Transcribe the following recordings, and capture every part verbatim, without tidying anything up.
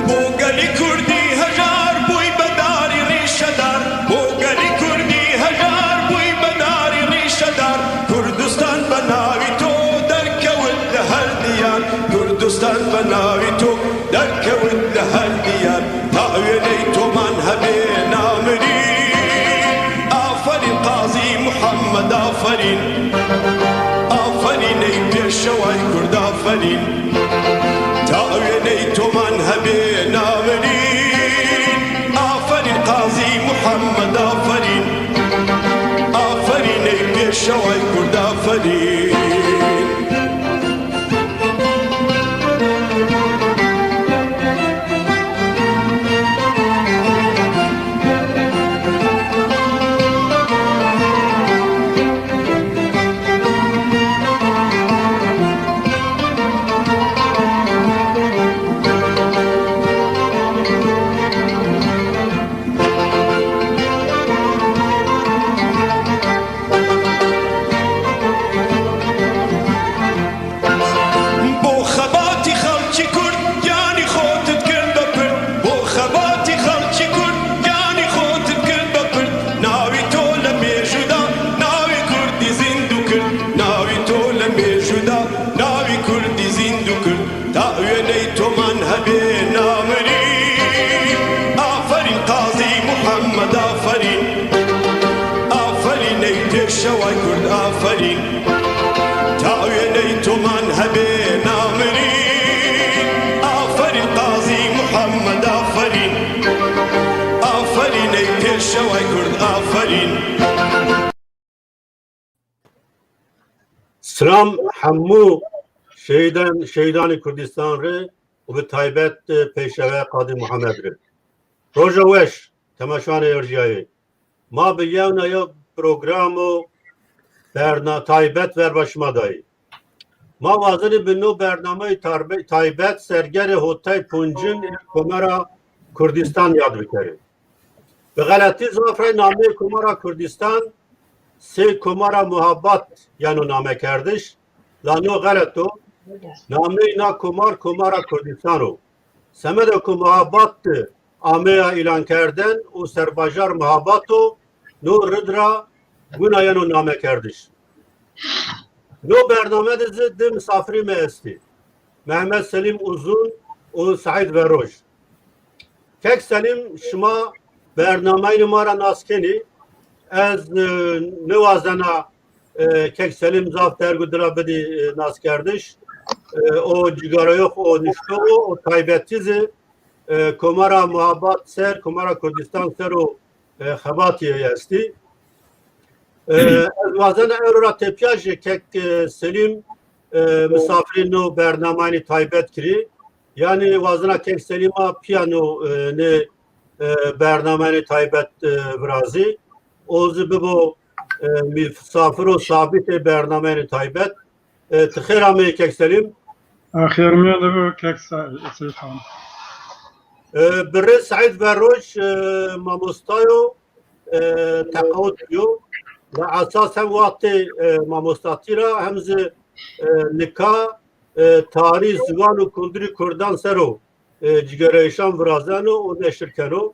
Bo gelî kurdî hejar bûy be darî rîşedar. Bo gelî kurdî hejar bûy be darî rîşedar. Kurdistan be navî to derkewit li her diyar. Kurdistan be navî to derkewit li her diyar. Ta wêney toman hebê namirî. Aferîn Qazî Muhammed, aferîn. Aferîn ey pêşeway kurd, aferîn. Ta wêney toman hebê namirîn. Aferîn Qazî Muhammed, aferîn. Aferîn ey pêşeway kurd, aferîn. Bo xebatî xelkî kurd giyanî xo ti dikir be pird. Bo xebatî xelkî kurd giyanî xo ti dikir be pird. Navî to le mêjû da, navê kurdî zîndû kird. Navî to le mêjû da, navê kurdî zîndû kird. Ta wêney toman hebê namirî. Aferîn Qazî Muhammed, aferîn. Aferîn ey pêşeway kurd, aferîn. Ta wêney toman hebê namirî. Aferîn Qazî Muhammed, aferîn. Aferîn ey pêşeway kurd, aferîn. Silam hemû şehîdan, şehîdanê Kurdistan rê û bi taybet, e, pêşewe Qadî Muhammed rê. Roja weş, temaşanê erjîyayê. Ma bi yewna yew programo berna-, taybet verba şima dayî. Ma wazenê bi no bernameyê tarbe-, taybet sergerê hotay puncin Komara Kurdistan yad bikerê. Bi xeletî zaf rey nameyê Komara Kurdistan sey Komara Muhabat yeno namekerdiş, la no xelet o. Nameyê na komar Komara Kurdistan o. Semedê ku Muhabat de ameya îlankerden û serbajar Muhabat o, no rid ra wina yeno namekerdiş. No bername de zî di misafirî mi estî. Mehmet Selîm Uzun û Seîd Veroj. Kek Selîm, şima bernameyînê ma ra nas kenî. Ez, e, niwazena, e, Kek Selîm zaf derg û dila bidî, e, naskerdiş. E, o cîgeroyox o nişto o, o taybetî zî, e, Komara Muhabat ser, Komara Kurdistan ser o, e, xebatî estî. E, ez wazena ewro ra tepîya jî kek, e, Selîm, e, misafirê no bernameyanî taybet kirî. Yanî wazena kek Selîma pîya no, e, nê, e, bernameyanî taybet, e, virazî. O zî bibo, e, misafiro sabît ê bernameyanî taybet. E, ti xêr ameyî kek Selîm. E, xêr mîyan de be kek Sa-, Seyîd Han. E, birê Seîd Verroj, e, mamosta yo, e, teqawut yo. La esas hem wextê, e, mamostatî ra hem zî, e, nika, e, tarî, ziwan û kulturî kurdan ser o, e, cîgerayîşan virazeno û neşir keno.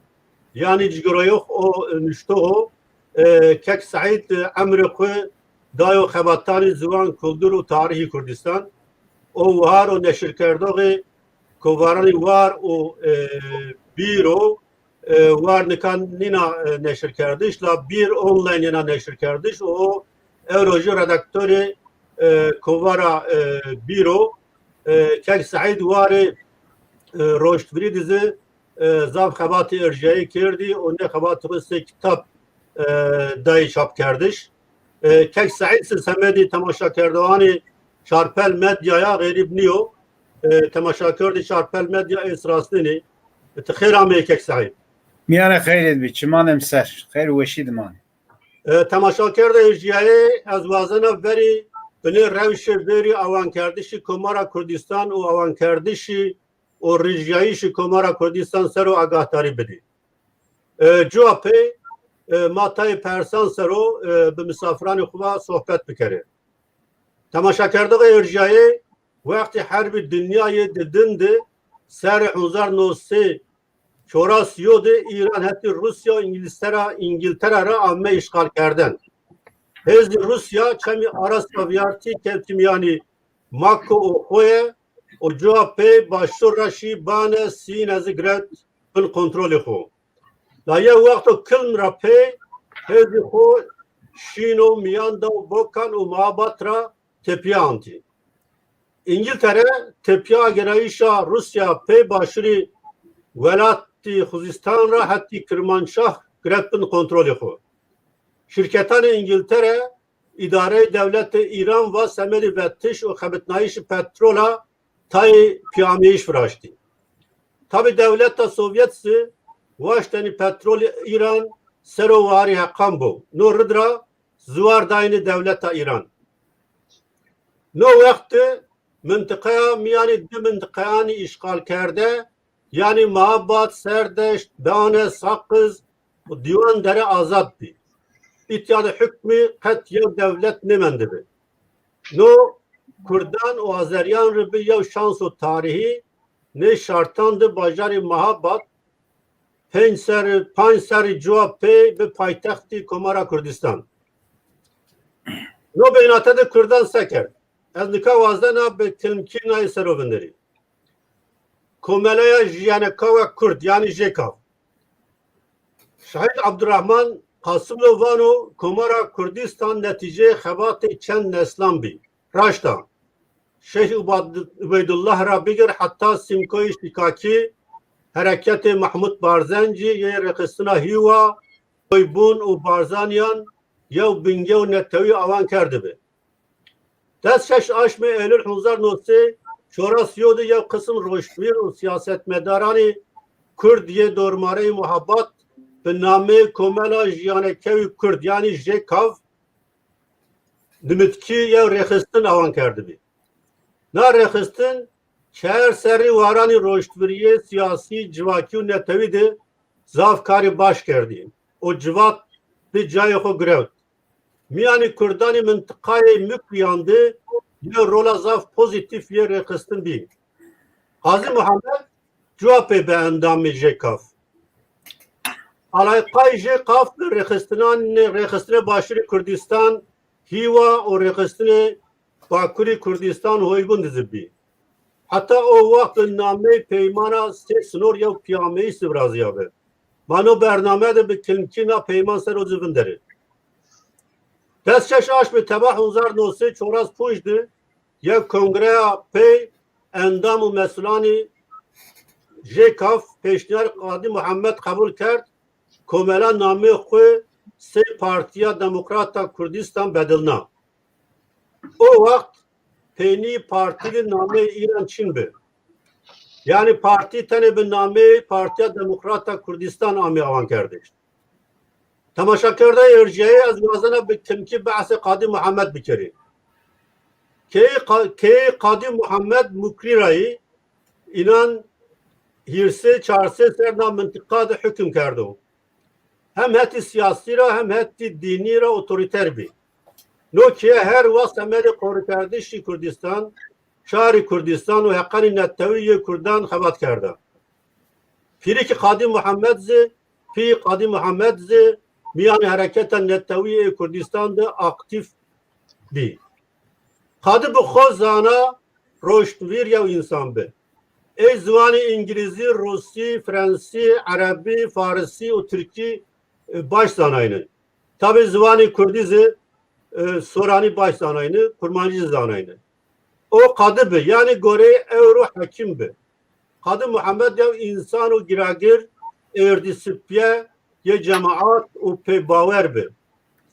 Yanî cîgeroyox o, e, nuştox o, e, kek Seîd, e, emrê xwu dayo xebatanê ziwan, kultur û tarîhî Kurdistan. O wahar o neşirkerdoxê kovaranê War û, e, Bîr o, e, War nika nîna, e, neşirkerdiş, la Bîr Online yena neşirkerdiş û o ewro jî redaktorê, e, kovara, e, Bîr o. E, Kek Seîd warê, e, roştvirî de zî, e, zaf xebatê erjayî kerdî û nê xebatê xo sey kitab, e, dayî çapkerdiş. E, Kek Seîd zî semedê temaşakerdoxanê Çarpel Medyaya xerîb nîyo. E, temaşakerdê Çarpel Medya ê zî rasnenê. E, ti xêr ameyê Kek Seîd. Mîyanê xeyrê de bî, çimanê mi ser. Xeyr û weşî de manê. E, temaşakerdê erjayî, ez wazena verî binê rewşê verî awankerdişî Komara Kurdistan û awankerdişî û rijyayîşî Komara Kurdistan ser o agahdarî bidî. E, cuwa pey, e, ma tayê persan ser o, e, bi misafiranê xo va sohbet bikerê. Temaşakerdoxê erjayî, wextê Herbê Dinya yê Didin de serê hezar new sey çewres yo de Îran hetê Rûsya û Îngîltera, Îngîltera ra ame îşxalkerden. Hêzê Rûsya çemê Arasya Vîyartî kewtî mîyanê Mako û Xoye û cuwa pey başûr ra şî bane Sîne zî girewt bin kontrolê xo. La yew wexto kilm ra pey hêzê xo Şîno, Mîyanda û Bokan û Mahabad ra tepîya antî. Îngîltere tepîya agêrayîşa Rûsya pey başûrê welatê Xuzîstan ra hetê Kirmanşah girewt bin kontrolê xo. Şîrketanê Îngîltere îdareyê dewlete Îran va semedê vetiş û xebitnayîşê petrola tayê pîyameyîş viraştî. Tabî dewleta Sovyet zî waştenê petrolê Îran ser o warî heqan bo. No rid ra ziwar dayne dewleta Îran. No wext de mintiqeya mîyanê di mintiqeyanê îşxalkerde, yanî Mahabad, Serdeşt, Bane, Saqiz û Dîwan Dere azad bî. Îtya de hukmî qet yew dewlet nêmendibî. No kurdan û azerîyan rê bi yew şanso tarîhî. Nê şartan de bajarê Mahabad penc serrî, panc serrî cuwa pey bi paytextî Komara Kurdistan. No beynate de kurdan se kerd? Ez nika wazena bi kilmkî nayê ser o vinderî. Komeleya Jiyanekewe Kurd, yanî JKAV. Şehîd Abdurrahman Qasimlo vano Komara Kurdistan netîceyê xebatê çend neslan bî. Raşt a. Şeyh Ubad-, Ubeydullah ra bigir heta Sîmkoyê Şîkakî, hereketê Mahmud Barzencî yê rêxistina Hîwa, Hoybûn û Barzanîyan yew bingê û netewî awan kerdibi. Des şeş aşmê Eylul hezar new sey çewres yo de yew qisim roşnvîr û sîyasetmedaranê Kurd yê dormareyê Muhabat bi nameyê Komela Jiyanekewî Kurd, yanî JKAV, Nimitkî yew rêxistin awan kerdibî. Na rêxistin çer serrî waranê roştvirîyê sîyasî, civakî û netewî de zaf karê baş kerdî û civat de cayê xo girewt. Mîyanê kurdanê mintiqayê Mikrîyan de yew rola zaf pozîtîf yê rêxistin bî. Qazî Muhammed cuwa pey bi endamê JKAV. Alayqayê JKAV bi rêxistinanê, rêxistinê Başûrê Kurdistan, Hîwa û rêxistinê Bakurê Kurdistan, Hoybûn de zî bî. Heta o wext bi nameyê Peymana Sê Sinor yew pîyameyîş zî virazîyabi. Ma no bername de bi kilmkî na peyman ser o zî vinderê. Des şeş aşmê Teba hezar new sey çewres ponc de yew kongreya pey endam û mesulanê JKAV pêşniyarê Qadî Muhammed qebul kerd, komela nameyê xwu sey Partîya Demokrata Kurdistan bedilna. O wext peynî partî de nameyê Îran çin bi. Yanî partî tenê bi nameyê Partîya Demokrata Kurdistan amê awankerdiş. Temaşakerdayê erjayî, ez wazena bi kimkî behsê Qadî Muhammed bikerî. Keyê Qa-, keyê Qadî Muhammed Mukrî ra yî, înan hîrsê, çarsê ser na mintiqa de hukim kerdo. Hem hetî sîyasî ra hem hetî dînî ra otorîter bî. No keye her wext semedê qorikerdişî Kurdistan, şarê Kurdistan û heqanê netewî yê Kurdan xebat kerda. Pîrikî Qadî Muhammed zî, pîyê Qadî Muhammed zî mîyanê hereketa netewî yê Kurdistan de aktîf bî. Qadî bi xo zana roşnvîr yew însan bi. Ey ziwanê îngilîzî, rûsî, frensî, erebî, farisî û tirkî, e, baş zanayne. Tabî ziwanê kurdî zî, e, soranî baş zanayne, kurmancî zî zanayne. O qadi bi, yanî goreyê ewro hekim bi. Qadi Muhammed yew însan û giragir, êrdîsipîye yê cemaat û pêbawer bi.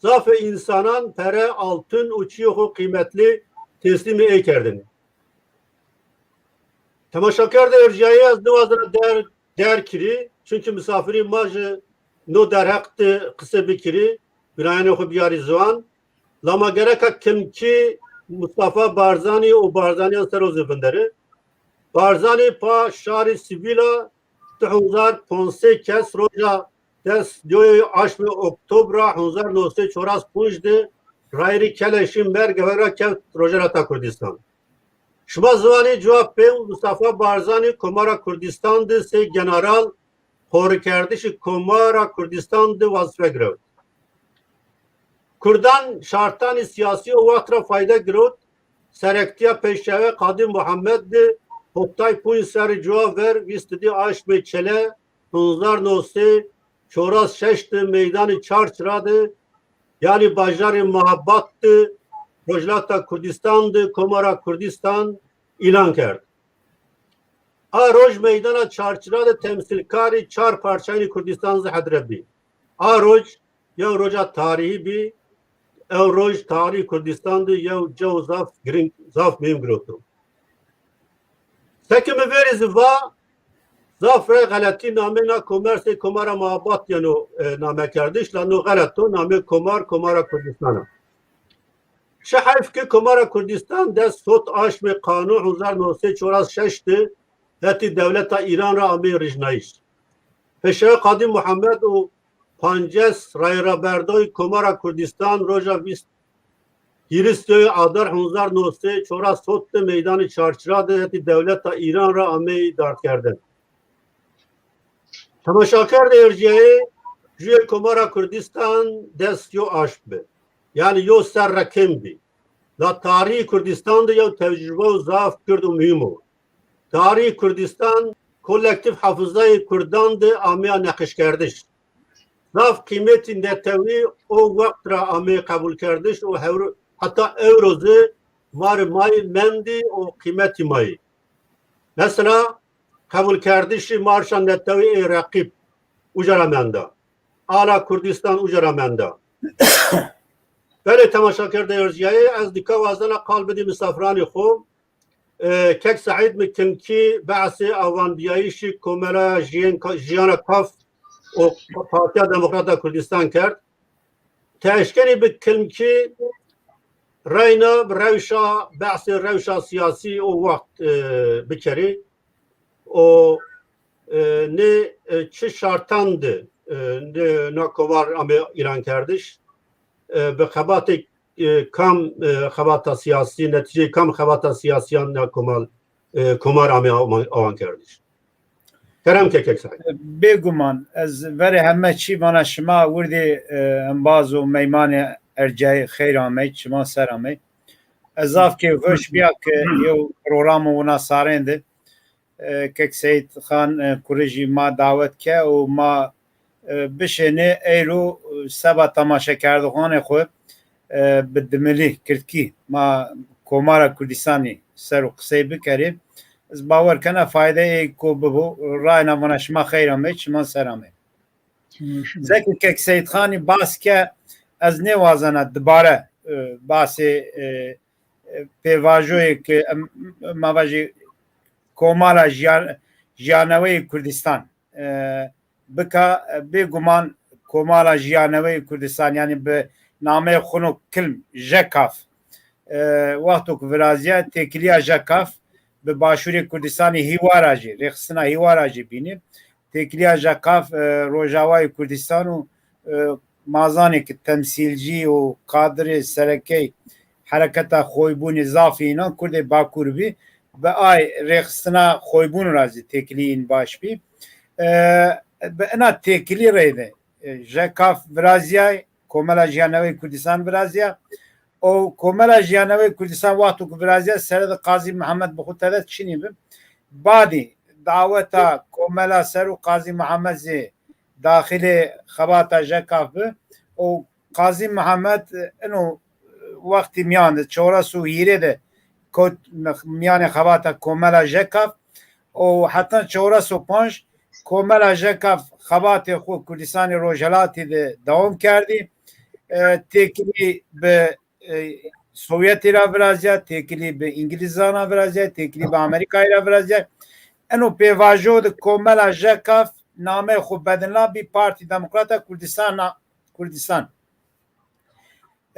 Zafê însanan pere, altun û çîyê xo qîmetlî teslîmê ey kerdinî. Temaşakerdê erjîyayê, ez niwazena der, der kirî, çunkî misafirî ma jî no derheq de qise bikirî, bîrayenê xo biyarî ziwan. La ma gereka kilmkî Mustafa Barzanî û Barzanîyan ser o zî vinderî. Barzanî pa şarî sivîl a, di hezar ponc sey kes roja des yoyê aşmê oktobra hezar no sey çewres ponc de rayîrî keleşî merg ra kewt Rojhilata Kurdistan. Şima ziwanî cuwa pê Mustafa Barzanî Komara Kurdistan de sey general qorikerdişî Komara Kurdistan de wazife girewt. Kurdan şartanî sîyasî o wext ra fayde girot, serektîya Pêşewe Qadî Muhammed de hotay ponc serrî cuwa ver vîst di aşmê Çele hezar no sey çewres şeş de meydanê Çar Çira de, yanî bajarê Mahabat de, Rojhilata Kurdistan de Komara Kurdistan îlan kerd. A roj meydana Çar Çira de temsîlkarî çar parçayînî Kurdistan zî hedre bî. A roj yew roja tarîhî bî. Ew roj tarîhê Kurdistan de yew cew zaf girîng, zaf muhîm giroto. Seke mi verî zî va, zaf rey xeletî namê na komer sey Komara Mahabat yeno, e, namekerdiş, la no xelet o, namê komar, Komara Kurdistan a. Çi heyf ke Komara Kurdistan des sot aşmê Qanûn hezar no sey çewres şeş de hetî dewleta Îran ra ameyî rijnayîş. Pêşewe Qadî Muhammed û pancas rayraberdoyê Komara Kurdistan roja vîst, hîris yoyê Adar hezar no sey çewres hot de meydanê Çar Çira de hetî dewleta Îran ra ameyî dardkerdin. Temaşakerdê erjîyayê, jûyê Komara Kurdistan des yo aşm bi. Yanî yo serre kêm bî. La tarîhê Kurdistan de yew tecrube zaf gird û muhîm o. Tarîhê Kurdistan kolektîf hafizayê Kurdan de ameya neqişkerdiş. Zaf qîmetî netewî o wext ra ameyî qebulkerdiş û hewr-, heta ewro zî ma rê mayî mendî û qîmetî mayî. Mesela, qebulkerdişî marşa netewî ê Reqîb uca ra menda. Ala Kurdistan uca ra menda. Belê, temaşakerdê erjîyayê, ez nika wazena qal bidî misafiranê xo. E, Kek Seîd mi kinkî behsê awanbîyayîşî Komela Jiyên Ka-, Jiyana Kaf û Partîya Demokrata Kurdistan kerd. Ti eşkenî bi kilmkî reyna bi rewşa, behsê rewşa sîyasî o wext, e, bikerî. O, e, nê, e, çi şartan de, e, nê, na komar ame îlankerdiş, e, bi xebatê, e, kam, e, xebata sîyasî, netîceyê kam xebata sîyasîyan na komal, e, komar ame awan, awankerdiş. Kerem ke Kek Seîd. Bêguman, ez verê heme çî vana şima wirdê, e, embaz û meymanê ercayê xeyr amey, çiman ser amey. Ez zaf kêfweş bîya ke yew programo wina sarên de, e, Kek Seîd Xan, e, Kurijî ma dawet ke û ma, e, bişênê eyro, e, seba temaşekerdoxanê xwu, e, bi dimilî, kirdkî ma Komara Kurdistanî ser o qisey bikerê. Ez bawer kena fayde ê ko bibo. Rayna vana şima xeyr amey, çiman ser amey. Zeki Kek Seîd Xanî bas ke ez nêwazena dibare, e, basê, e, e, pêvajoyê ke em, ma vajî Komara Jiyan-, Jiyaneweyê Kurdistan, e, bika, e, bêguman Komara Jiyaneweyê Kurdistan, yanî bi nameyê xwuno kilm, JEKAF, e, wexto ke virazîya têkilîya JEKAF bi Başûrê Kurdistanî hîwara jî, rêxistina hîwara jî bînî. Têkilîya JEKAF, e, Rojawayê Kurdistan û, e, ma zanê ke temsîlcî û kadirê serekey hereketa xoybûnî zafî înan kurdê Bakur bî. Bi ay rêxistina xoybûn ra zî têkilî în baş bî. E, bi ina têkilî reyde, e, JEKAF virazîyay, Komela Jiyaneweyê Kurdistan virazîya. O Komela Jiyaneweyê Kurdistan wexto ke virazîya, sere de Qazî Mihemed bi xwu tede çinî bi. Badî daweta komela ser û Qazî Mihemed zî daxilê xebata JEKAF bi. O Qazî Mihemed, e, ino wextî mîyan de, çewres û hîrê de kot mîyanê xebata Komela Jekaf û heta çewres û panc Komela Jekaf xebatê xwu Kurdistanê Rojhelatî de dewam kerdî. E, têkilî bi e, Sovyetî ra virazya, têkilî bi Îngilîzan ra virazya, têkilî bi Amerîkayî ra virazya. Eno pêvajo de Komela Jekaf nameyê xwu bedilna bî Partî Demokrata Kurdistan. Kurdistan.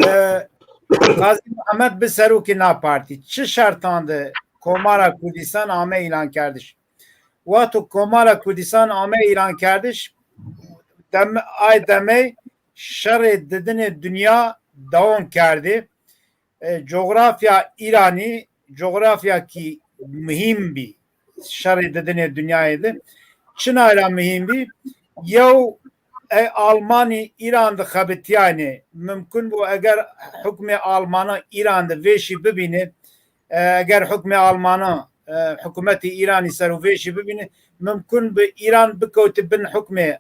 E, Qazî Mihemed bi serokê na partî. Çi şertan de Komara Kurdistan ame îlankerdiş? Wexto Komara Kurdistan ame îlankerdiş, dem-, ay demey şerê didinê dinya dewam kerdê. E, cografya Îranî, cografyakî muhîm bî şerê didinê dinyayê de. Çinay ra muhîm bî? Yew, e, Almanî Îran de xebitîyaynê. Mimkun bû eger hukmê Almanan Îran de vêşî bibînê, e, eger hukmê Almanan, e, hikûmetê Îranî ser o vêşî bibînê, mimkun bi Îran bikewtê bin hukmê,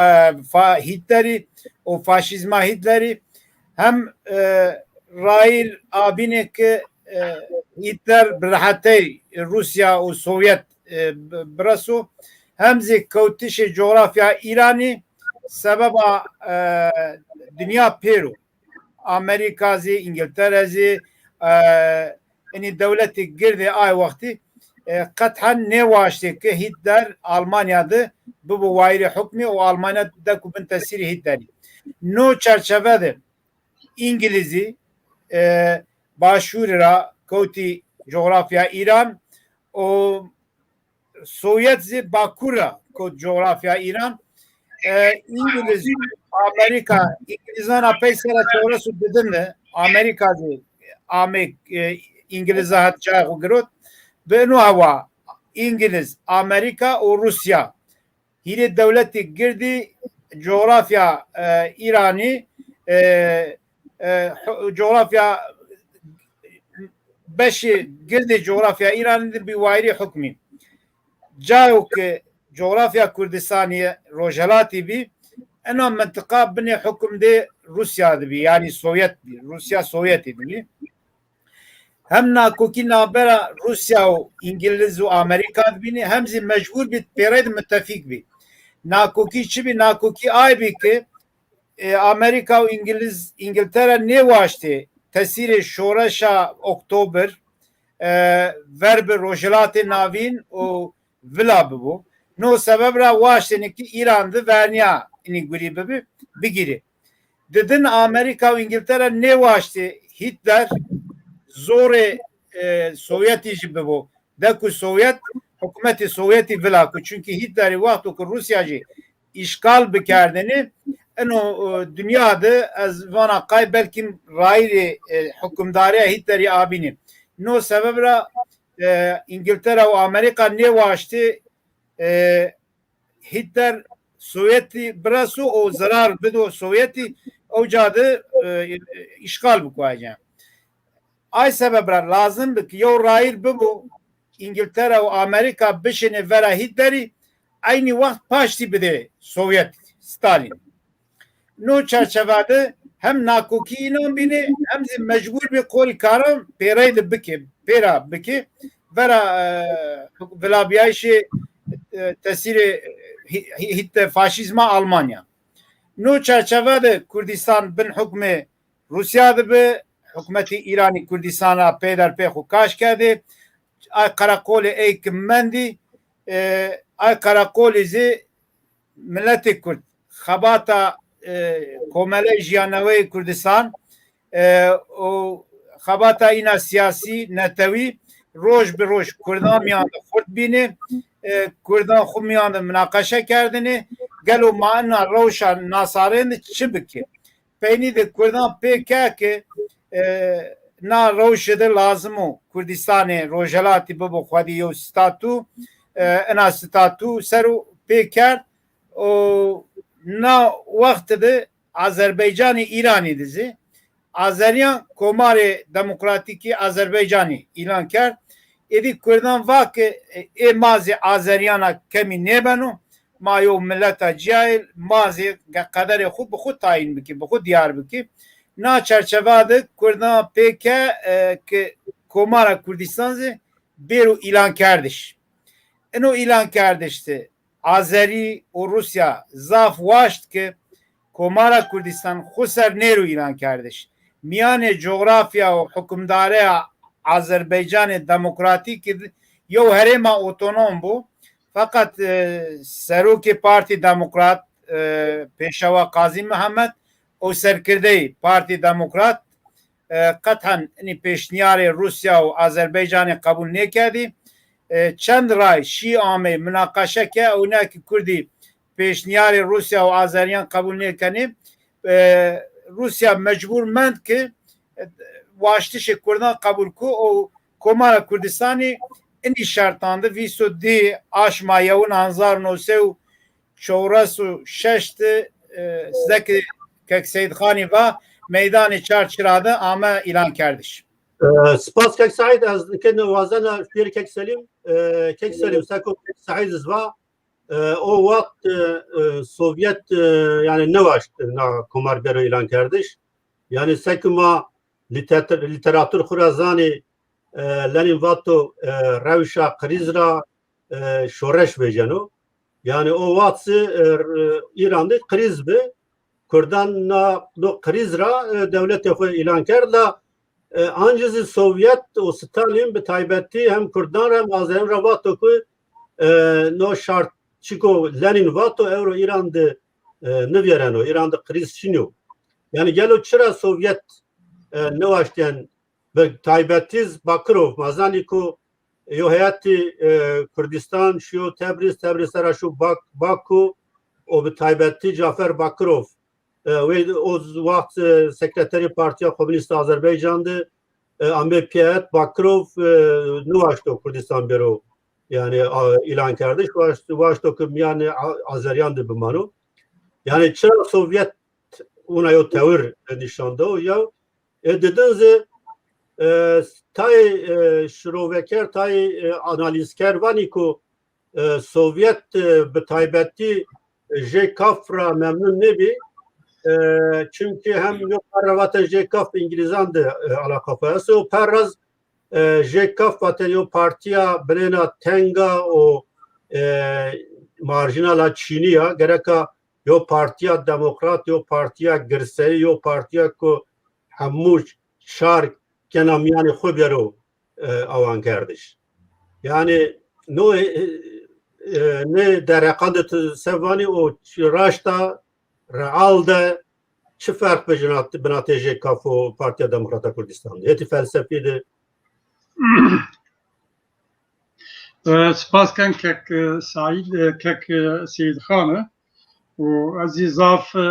e, fa-, Hîtlerî û faşîzma Hîtlerî. Hem, e, rayîr abînê ke, e, Hîtler bi rehetey Rûsya û Sovyet, e, bi-, bireso, hem zî kewtişê cografya Îranî sebeba, e, dinya pêro. Amerîka zî, Îngiltere zî, e, inî dewletê girdê ay wextî, e, qethen nêwaştê ke Hîtler Almanya de bibo wayîrê hukmî û Almanya dek û bin tesîrê Hîtlerî. No çerçeve de Îngilîzî, e, başûrî ra kewtî cografya Îran û Sovyet zî bakur ra kot cografya Îran. E, Îngiliz, Amerîka, Îngilizan ra pey sera çewres û didin de Amerîka zî amê, e, Îngiliza het cayê xwu girot. Bi ino hewa Îngiliz, Amerîka û Rûsya hîrê dewletê girdî cografya, e, Îranî, e, e, ho-, cografya beşê girdê cografya Îranî de bî wayîrê hukmî. Cayo ke cografya Kurdistanî Rojhelatî bî, ena mintiqa binê hukm de Rûsya de bî, yanî Sovyet bî, Rûsya Sovyetî de bî. Hem nakokî navbera Rûsya û Îngiliz û Amerîka de bînî, hem zî mecbûr bî pêrey de mitefîk bî. Nakokî çi bî? Nakokî ay bî ke, e, Amerîka û Îngiliz, Îngiltere nêwaştê tesîrê şoreşa Oktober, e, ver bi Rojhilatê Navîn û vila bibo. No sebeb ra waştêne ki Îran de vernîya inî gurî bibi, bigîrê. Didin Amerîka û Îngiltere nêwaştê Hîtler zorê, e, Sovyetî jî bibo. De ku Sovyet, hukmetê Sovyetî vila ku. Çunkî Hîtlerî wexto ku Rûsya jî îşgal bikerdêne, ino, e, dinya de ez vana qay belkî rayîrê, e, hukimdarîya Hîtlerî abînê. No sebeb ra, e, Îngiltere û Amerîka nêwaştê, e, Hîtler Sovyetî bireso û zerar bido Sovyetî, ewca de, e, îşgal biko ajan. Ay sebeb ra lazim bi ki yew rayîr bibo, Îngiltere û Amerîka bişinê vera Hîtlerî, eynî wext paştî bidê Sovyet, Stalin. No çerçeve de hem nakokî înan bînê, hem zî mecbûr bî qolî karan pêrey de bikê, pêra bikê, vera, e, vilabîyayîşê, e, tesîrê Hî-, Hî-, Hîtler, faşîzma Almanya. No çerçeve de Kurdistan bin hukmê Rûsya de bi, hukmetê Îranî Kurdistan ra peyder pê xwu kaş kerdê. Ay qereqolê ey ki mendî, e, ay qereqolî zî miletê Kurd xebata, e, Komeleyê Jiyaneweyê Kurdistan, e, û xebata îna sîyasî, netewî roj bi roj Kurdan mîyan de xurt bînê, e, Kurdan xwu mîyan de minaqeşe kerdinê, gelo ma ina rewşa nasarên de çi bikê? Peynî de Kurdan pê ke ke, e, na rewşe de lazim o Kurdistanê Rojhelatî bibo xwedî yew statû, e, ina statû ser o pê kerd û na wext de Azerbaycanê Îranî de zî Azeriyan Komarê Demokratîkî Azerbaycanî îlan kerd. Êdî Kurdan va ke, e, ê ma zî Azeriyana kemî nêbeno, ma yew mileta cîya yê, ma zî ge-, qederê xwu bi xwu tayîn bikî, bi xwu dîyar bikî. Na çerçeva de Kurdan pê ke, e, ke Komara Kurdistan zî bêro îlankerdiş. Ino îlankerdiş de Azerî û Rûsya zaf waşt ke Komara Kurdistan xwu ser nêro îlankerdiş. Mîyanê cografya û hukimdareya Azerbaycanê Demokratîk de yew herêma otonom bo. Feqet, e, serokê Partî Demokrat, e, Pêşewa Qazî Mihemed û serkirdeyê Partî Demokrat, e, qet'en inî pêşniyarê Rûsya û Azerbaycanê qebûl nêkerdî. E, çend ray şî amey minaqeşe ke ew ne ki Kurdî pêşniyarê Rûsya û Azerîyan qebûl nêkenê. E, Rûsya mecbûr mend ki, e, waştişê Kurdan qebûl ku û Komara Kurdistanî inî şertan de vîst û di aşma yewin hezar û new sey û çewres û şeş de, e, zeki Kek Seyîd Xanî va meydanê Çar Çira de ame îlankerdiş. E, spas Kek Seîd, ez nike wazena şûyerê Kek Selîm. E, Kek Selîm, seko Kek Seîd iz va, e, o wext, e, e, Sovyet, e, yanî newaşt na komar bêro îlankerdiş. Yanî seki ma lîter-, lîteratur xwu ra zanî, e, Lenîn vato, e, rewşa krîz ra, e, şoreş vejeno. Yanî o wext zî, e, r-, Îran de krîz bi. Kurdan na, no krîz ra, e, dewletê xwu îlan kerd la, e, ancî zî Sovyet û Stalîn bi taybetî hem Kurdan ra hem Azerîyan ra vato ku, e, no şart çiko Lenîn vato ewro Îran de, e, nivîyereno, Îran de krîz çin o. Yanî gelo çira Sovyet, e, newaştîyen bi taybetî zî Bakirov, ma zanî ku yo heyetî, e, Kurdistan şîyo Tebrîz, Tebrîz sera şû Bak-, Baku û bi taybetî Cafer Bakirov, e, wê o z-, wext, e, sekreterê Partîya Komunîst a Azerbaycan de, e, amê pîyet Bakirov, e, niwaşto Kurdistan bêro, yanî, a, îlan kerdiş, waşt-, waşto ke mîyanê a-, Azerîyan de bimano. Yanî çira Sovyet wina yo tewir, e, nîşan do, yew. E, didin zî, e, tayê, e, şiroveker, tayê, e, analîzker vanî ku, e, Sovyet, e, bi taybetî, e, J Kaf ra memnun nêbî. E, çimkî hem yo perre vate J Kaf Îngilîzan de, e, alaqa xo esto. Yo perre zî, e, J Kaf vate yo partîya binêna teng a û, e, marjînal a, çînî ya. Gereka yo partîya demokrat, yo partîya girseyî, yo partîya ku hemû şar kena mîyanê xo bêro, e, awankerdiş. Yanî no, e, e, nê dereqan de tu se vanî û raşta, real de çi ferq bi jinat-, binatê J Kaf û Partîya Demokrata Kurdistan de? Hetî felsefî de. E, spas ken kek, e, Saîd, e, kek, e, Seyîd Xan e. Û ez zî zaf, e,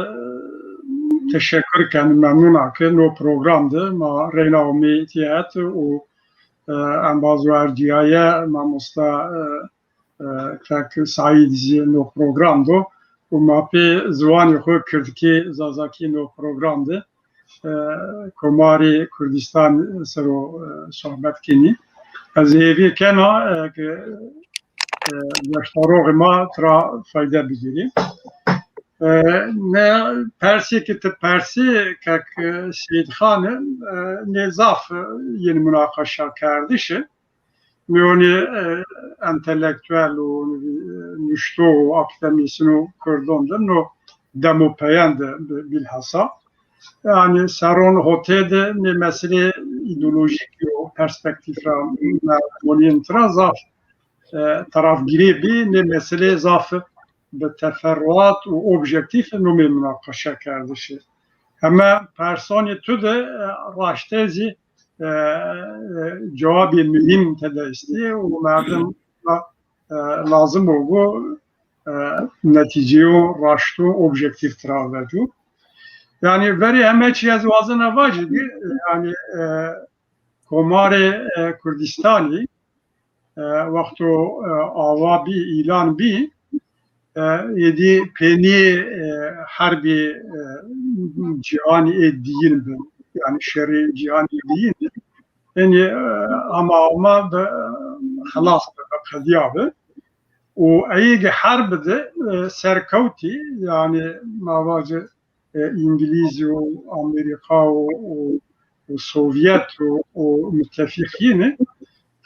teşekur ken, memnun a ke no program de ma reyna omê tîyet û, e, embaz û ercîyaye mamosta, e, e, kek Saîd zî no program do û ma pê ziwanê xo kirdkî, zazakî no program de, e, Komarê Kurdistan ser o, e, sohbet kenî. Ez hêvî kena, e, ke, e, geştaroxê ma tira fayde bigîrî. E, ne persê ke ti persî kek, e, Seyîd Xan, e, nê zaf, e, yên munaqeşa kerdiş e. Mîyonê, e, entelektuel û, e, nuşto û akademîsyen û Kurdon de no demo peyen de bi-, bilhassa. Yanî seron hotê de nê meselê îdeolojîk û perspektîf ra merdimonîyên tira zaf, e, tarafgirê bî, nê meselê zaf bi teferruat û objektîf nomê munaqeşe kerdişî. Heme personê tu de, e, raşte zî, e, e, cewabê muhîm tede estî û merdim, e, lazim o ku, e, netîceyo raşto objektîf tira veco. Yanî verê heme çî ez wazena vajî, yanî, e, Komarê, e, Kurdistanî, e, wexto, e, awa bî, îlan bî, e, êdî pênîyê, e, herbî, e, cîhanî ê diyîn bi, yanî şerê cîhanî diyîn bi. Enî, e, hema hema bi, e, xilas bi, bi qedîya bi. Û eyê ke herb de, e, serkewtî, yanî ma vajî, e, Îngilîz û Amerîka û, û, û Sovyet û, û mutefîqîni,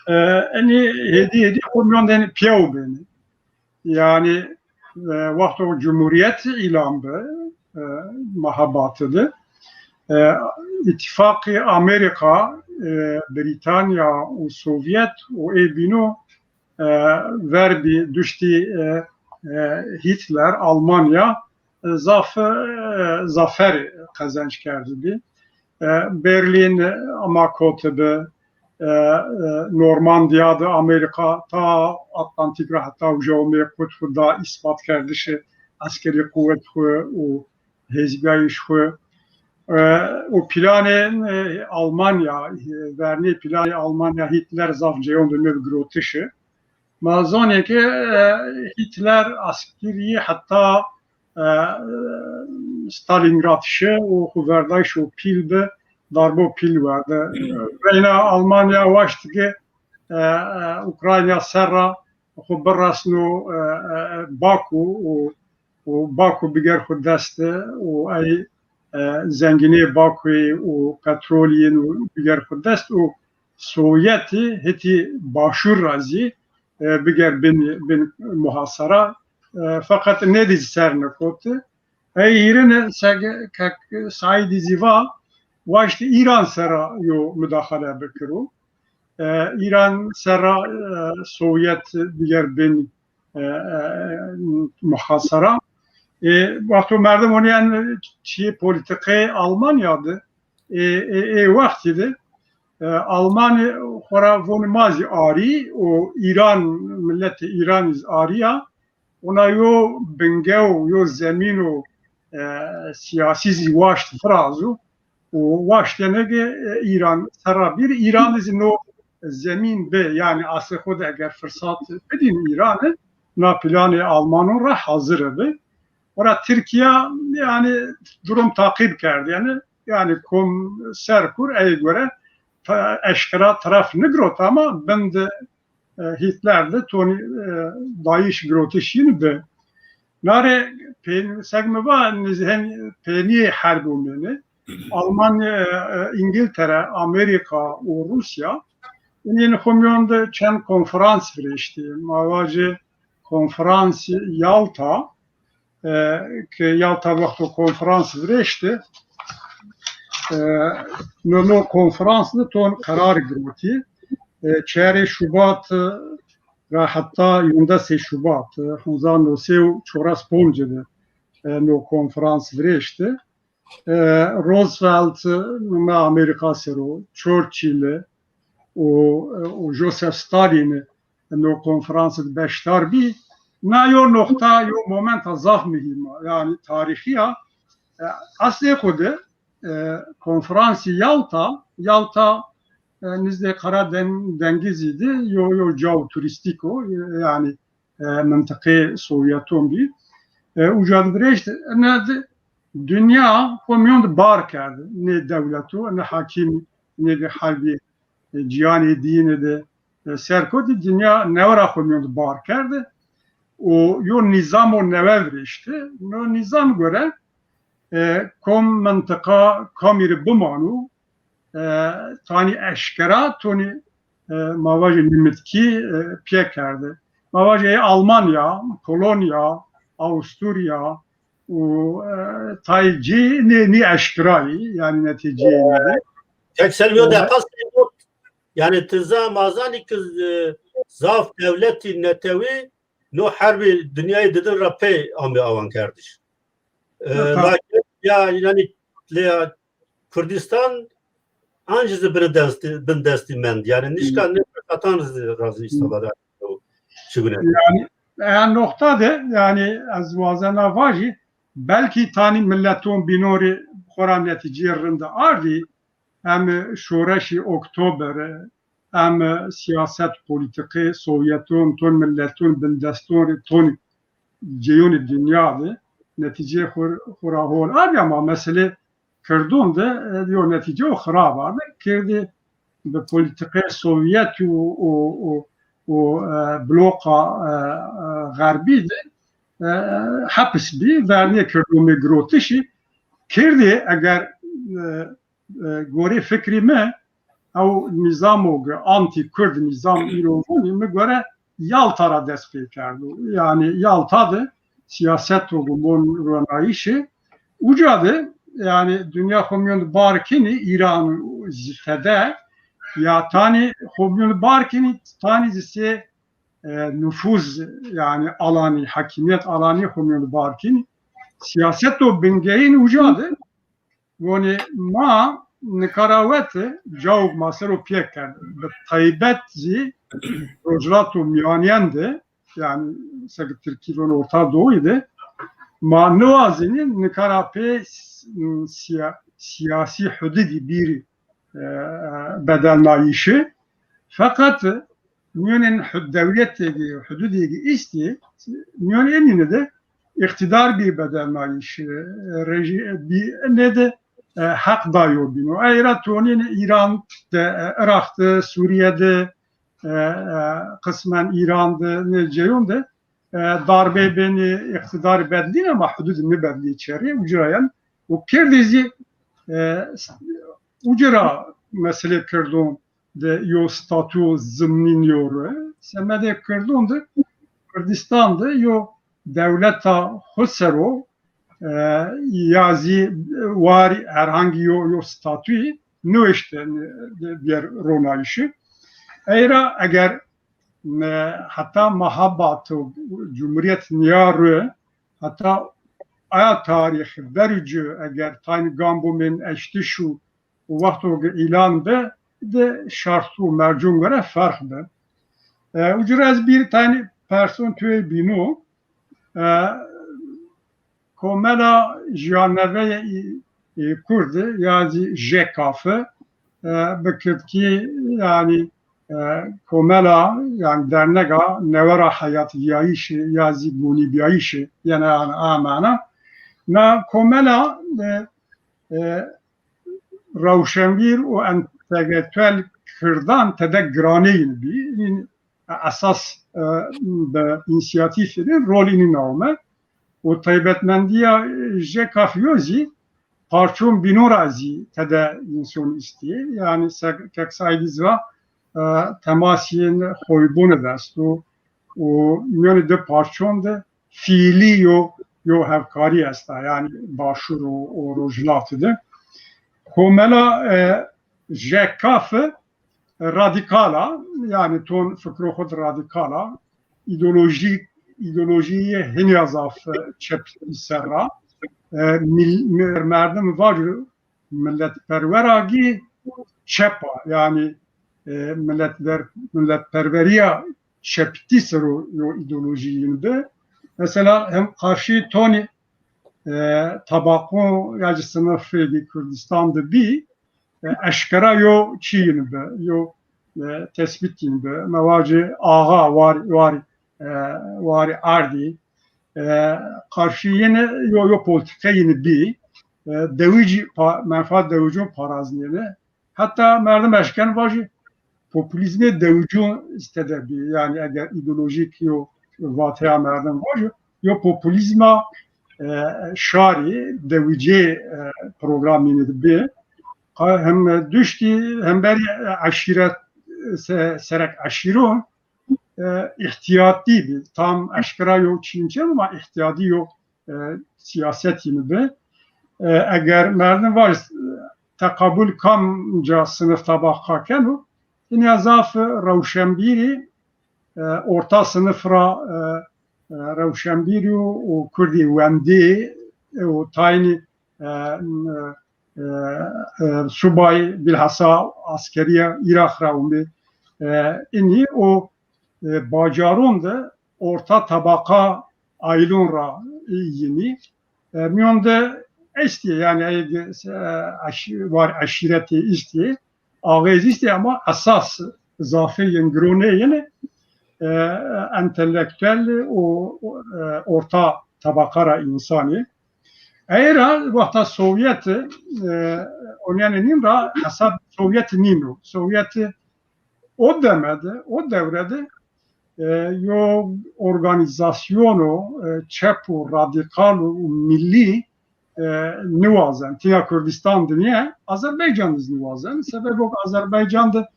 e, enî hêdî hêdî xo mîyon de enî pîyew benî. Yanî, e, wexto cumhurîyet îlan bi, e, Mahabati de, e, îtîfaqî Amerîka, e, Brîtanya û Sovyet û ê bîno, e, verbî duştî, e, e, Hitler, Almanya, e, zaf, e, zaferî qezenc kerdibî. E, Berlîn, e, ama kotibi, e, e, Normandiya de Amerîka ta Atlantîk ra heta uca omê qut xwu da îsbatkerdişê eskerî quwet xwu û hêzbîyayîş xwu. E, û planê, e, Almanya, e, vernê planê Almanya Hitler zaf ceyon de nêv girotişi. Ma zonê ke, e, Hitler askirî heta, e, Stalingrad şi û xwu verdayîş û pîl bi, darbo pîl werde. Reyna Almanya waşt ke, e, e, Ukrayna ser ra xwu biresno, e, e, e, Baku û, û Baku biger xwu dest û ey, e, zengînê Bakuyî û petrolî yin û biger xwu dest û Sovyetî hetî başûr ra zî, e, biger bin, bin muhasara. E, feqet nêdî ser nikoti. Ey hîrine seg Kek Saîdî zî va, waştî Îran ser ra yo mudaxale bikiro. E, Îran ser ra, e, Sovyet biger bin, e, e, muhasara. E, wexto merdim onîyen çîyê polîtîkayê Almanya de, e, e, ê wextî de, e, Almanî xo ra vonî ma zî arî û Îran, miletê Îranî zî arîya. Ona yo bingew, yo zemîno, e, sîyasî zî waşt virazo û waştêne ke, e, Îran ser ra bîr, Îran de zî no zemîn bi, yanî asê xo de eger firsat bidîn Îranî, na planê Almanon ra hazir bi. Ora Tirkîya, yanî, durum taqîb kerd, yanî, yanî kom ser kur, ey gore ta-, eşkera teref nigirot ama bin de, e, Hitler de tonî, e, dayîş girotiş yin bi. Nare pên-, seg mi va, niz-, hen-, pênîyê herb omêne. Almanya, e, e, Îngiltere, Amerîka û Rûsya, yin xo mîyon de çend konferans virêştî. Ma vajê konferans Yalta, e, ke Yalta wexto konferans virêşti, e, no, no konferans de ton qerar girotî. E, çerê Şubat, e, ra heta yondesê Şubat, e, hezar no sey û çewres ponc de, e, no konferans virêşti. E, Roosevelt, e, nume Amerîka ser o, Churchill û, e, û Joseph Stalin no konferans de beşdar bî. Na yo noqta, yo momenta zaf muhîm a, yanî tarîxî ya. E, eslê xo de, e, konferansî Yalta, Yalta, e, nizdê Qara Den-, Dengizî de yo, yo caw turîstîk o, e, yanî, e, mintiqê Sowyeton bî. E, uca de virêşt, ene de dinya xo mîyon de bar kerde. Nê dewleto, nê hakîm, nê ke herbî, e, cîhanê dîyine de, e, ser kotî, dinya newe ra xo mîyon de bar kerde. Û yo nîzamo newe virêşti. No nîzam gore, e, kom mintiqa kamî rê bimano, e, tanî eşkera, tonî, e, ma vajê nimitkî, e, pîye kerde. Ma vajê Almanya, Polonya, Awusturya û, e, tayê cî nê, nê eşkera yî, yanî netîceyê nê de. Kek Selmî, o, e, deqa sey got, yanî ti za ma zanî ki, e, zaf dewletî netewî no herbê dinyayê didin ra pey ame awankerdiş. E, lakin ya, yanî, lê ya Kurdistan ancî zî bindestî, bindestî mend. Yanî nişka nê firsatan zî ra zî îstîfade o çigune. Yanî, e, noqta de, yanî, ez wazena vajî, belkî tanî mileton bînon rê xora netîceyê rind ardî, em şoreşê Oktobere, em siyaset, polîtîkê Sowyeton, ton mileton bindeston rê, ton ceyonê dinya de netîceyê xo, xo ra hol ardî, ama meselê Kirdon de, e, yo netîceyo xirab arde. Kirdî bi polîtîkê Sovyetî û, û, û, û, e, bloka, e, e, xerbî de, e, hepis bî, vernê Kirdon bê girotişî. Kirdî eger, e, e, gorê fikrî mi, ew nîzamo ke antî-Kurd nîzam îro vûnî, mi gore Yalta ra dest pê kerdo. Yanî Yalta de siyaseto ke mon ronayîşî, uca de, yanî dinya xo mîyon de bar kenî, Îran zî tede, ya tanî xo mîyon de bar kenî, tanî zî sê, e, nufuz, yanî alanî, hakîmîyet alanî xo mîyon de bar kenî. Siyaseto bingeyîn uca de, vonî ma nika ra wete cawuk ma ser o pîye kerd. Bi taybet zî Rojhilata Mîyanîyen de, yanî seke Tirkî von Orta Doğu de, ma niwazenî nika ra pê s-, siya-, sîyasî hududî bîrî, e, bedelnayîşî. Feqet mîyonên hu-, dewletêgî, hududêgî îstî, mîyon enîne de îqtîdar bî bedelnayîşî, e, rejî bî, nê de, e, heq dayo bîno. Ey ra tonîn Îran de, e, Iraq de, Sûrîye de, e, e, qismen Îran de, nê ceyon de, e, darbê benî, îqtîdarî bedlîn ama hududî nibedlî çerê, uca ra yen. Û kerdî zî, e, uca ra meselê Kirdon de yo statû zimnî nîyo ro. Semedê Kirdon de, Kurdistan de yo dewleta xo ser o, e, ya zî warî herhangî yo, yo statûyî nêweşte, e, bîyer ronayîşî. Ey ra eger, e, heta mehabato cumhurîyet nîya ro, heta aya tarîx verî ci eger taynî gam bimên eştiş û û wexto ke îlan bi, de şart û mercûn gore ferq bi. E, uca ra ez bir tane person tüye bîno. E, Komela Jiyaneveyê, e, Kurd ya zî JKAF, e, bi kirdkî yanî, e, komela, yanî dernega newe ra heyat vîyayîşî ya zî gonîbîyayîşî, yene yanî a mana. Na komela, e, e, rewşenbîr û entelektuel Kirdan tede giranê yin bî. Yin esas, e, bi însiyatîfî de rolî nîna ome. Û taybetmendîya, e, JKAF yo zî parçon bînon ra zî tede înson îstî. Yanî se-, kek Saîdî zî va, e, temasîyên xoybûne de esto û mîyonê di parçon de fiîlî yo, yo hevkarî esta, yanî Başûr û, û Rojhilatî de. Komela, e, JKAF radîkal a, yanî ton fikro xo de radîkal a, îdeolojî, îdeolojîyê hinî ya zaf, e, çepî ser ra. E, mil-, mi-, merdim vaco miletperwer a gî çep a, yanî, e, miletver-, miletperwerîya çepîtî ser o yo îdeolojî yin bi. Mesela hem qarşî tonî, e, tabaqon ya zî sinifêgî Kurdistan de bî, e, eşkera yo çî yin bi, yo, e, tespît yin bi. Ma vacê axa war, war, e, warî ardî, e, qarşî yin yo, yo polîtîke yin bî, e, dewicî pa-, menfaat dewicon paraznêne. Heta merdim eşken vajî populîzmê dewicon tede bî. Yanî eger îdeolojîk yo vateya merdim vajî, yo populîzma, e, şarî dewicê, e, programîne de bî. Qa-, hem duştî hemberî, e, eşîret, se-, serek eşîron, e, îhtîyatî bî. Tam eşkera yo çîn çem ama îhtîyatî yo, e, siyasetî mi bi. E, eger merdim vaj, e, teqabul kamca sinif tabaqa keno, yine zaf rewşenbîrî, e, orta sinif ra, e, e, rewşenbîrî û, û kurdî wendî, e, û taynî, e, e, e, subay, bilhassa askerîya Îraq ra umê, e, inî û, e, bacaron de orta tabaqa aîlon ra, e, yinî. E, mîyon de estî, yanî, e, eş-, war eşîretî îstî, axê zî îstî ama esas zafê yin gironê yin, e, entelektuel û, û, e, orta tabaqa ra însanî. Ey ra wexta Sovyet, e, onîyenê nîn ra hesab Sovyet nîno. Sovyet o deme de, o dewre de, e, yo organîzasyono, e, çep û radîkal û millî, e, niwazen. Tîya Kurdistan de nîye, Azerbaycan de zî niwazen. Sebebo ke Azerbaycan de,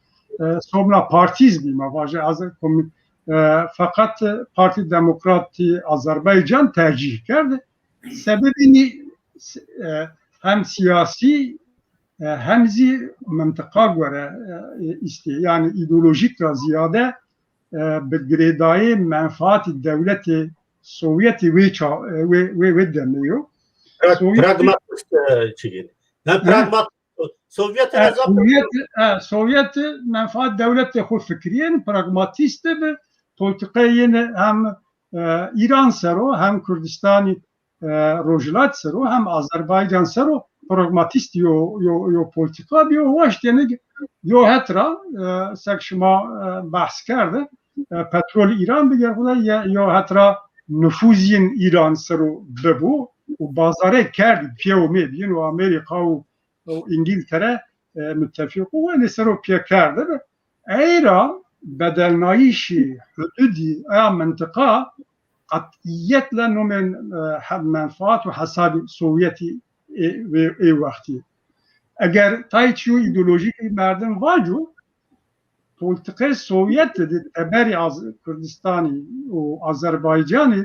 e, somna partî zî bî, ma vaje, Azer-, komî-, e, feqet Partî Demokratî Azerbaycan tercîh kerd. Sebebî nî, e, hem sîyasî, e, hem zî mintiqa gore, e, îstê. Yanî îdeolojîk ra zîyade, e, bi girêdayê menfaatî dewletê Sovyetî wê ça-, e, wê, wê, wê demê yo. Pra-, Sovyetî pragmatist, e, çigîn. Yani e, pragmat-, Sovyetî e, ra zaf Sovyet, e, Sovyet menfaat dewletê xo fikirîyêne, pragmatîst de bi, polîtîkayê yê ne hem, e, Îran ser o, hem Kurdistanî, e, Rojhilat ser o, hem Azerbaycan ser o pragmatîst yo, yo, yo polîtîka bîyo, waştêne yo het ra, e, sek şima, e, behs kerde, e, petrol Îran biger xo de, ye-, yo het ra nufuz yin Îran ser o bibo û bazarê kerdî pîyew mê bîn û Amerîka û û Îngîltere, e, mutefîq û enê ser o pîye kerdibi. Ey ra bedelnayîşî hududî eya mintiqa qetîyetle nomên, e, he-, menfaat û hesabî Sovyetî ê, ê, ê wextî. Eger tay çîyo îdeolojîk merdim vaco, polîtîkayê Sovyet de teberî Az-, Kurdistanî û Azerbaycanî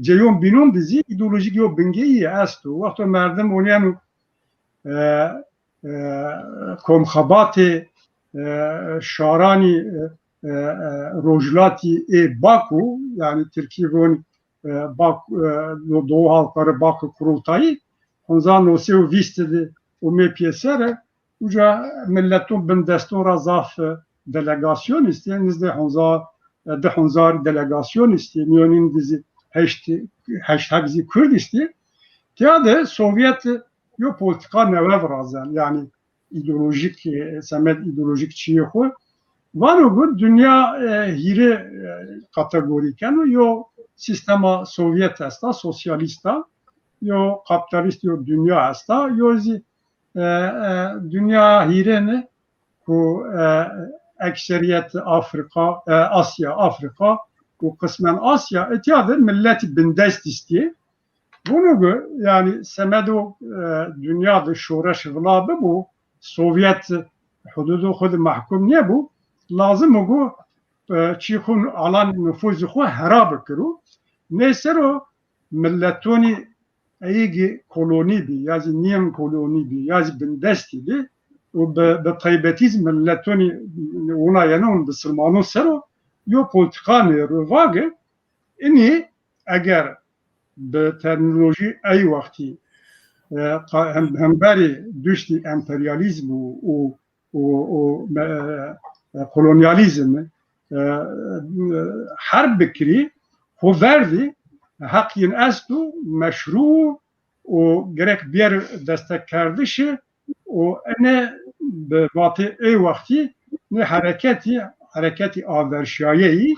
ceyon bînon de zî îdeolojîk yo bingeyî esto. Wexto merdim onîyeno, e, e, komxebatê, e, şaranî, e, e, e, rojhilatî ê Baku, yanî tirkî vonî, e, Bak-, e, Do-, Doğu Halkları Bakü Kurultayı, hezar new sey û vîst de omê pîyeser, uca mileton bindeston ra zaf, e, delegasyon îstê, nizdê hezar, e, di hezar delegasyon îstê, mîyonîn de zî heşt, heşt heb zî Kurd îstê. Tîya de Sovyet yo polîtîka newe virazen, yanî îdeolojîk, e, semed îdeolojîk çîyê xo. Vano ku dinya, e, hîrê, e, kategorî keno, yo sîstema Sovyet esta, sosyalîst a, yo kapîtalîst, yo dinya esta, yo zî, e, e, dinya hîrêne ku, e, ekserîyet Afrîka, e, Asya, Afrîka û qismen Asya, etya de miletî bindest îstîyê. Bunu ki, yani semedo, e, dünya de şoreş vila bibo, Sovyet hududu xo de mahkum nêbo, lazim o ku, e, çî xo alan nufuzî xo hera bikiro. Nê ser o miletonî eyîgî kolonî bî, ya zî nîyem kolonî bî, ya zî bindestî bî û bi, bi taybetî zî miletonî wina yeno bisilmanon ser o yo polîtîka nêro vage. Inî eger bi termînolojî ey wextî, e, qa-, hem-, hemberî duştî emperyalîzm û, û, û, û, e, e, kolonyalîzm, e, e, herb bikirî, xo verdî, heq yin esto, meşru û gerek bîyer destekkerdişî û ene bi vatê ê wextî nê hereketî, hereketî averşîyayeyî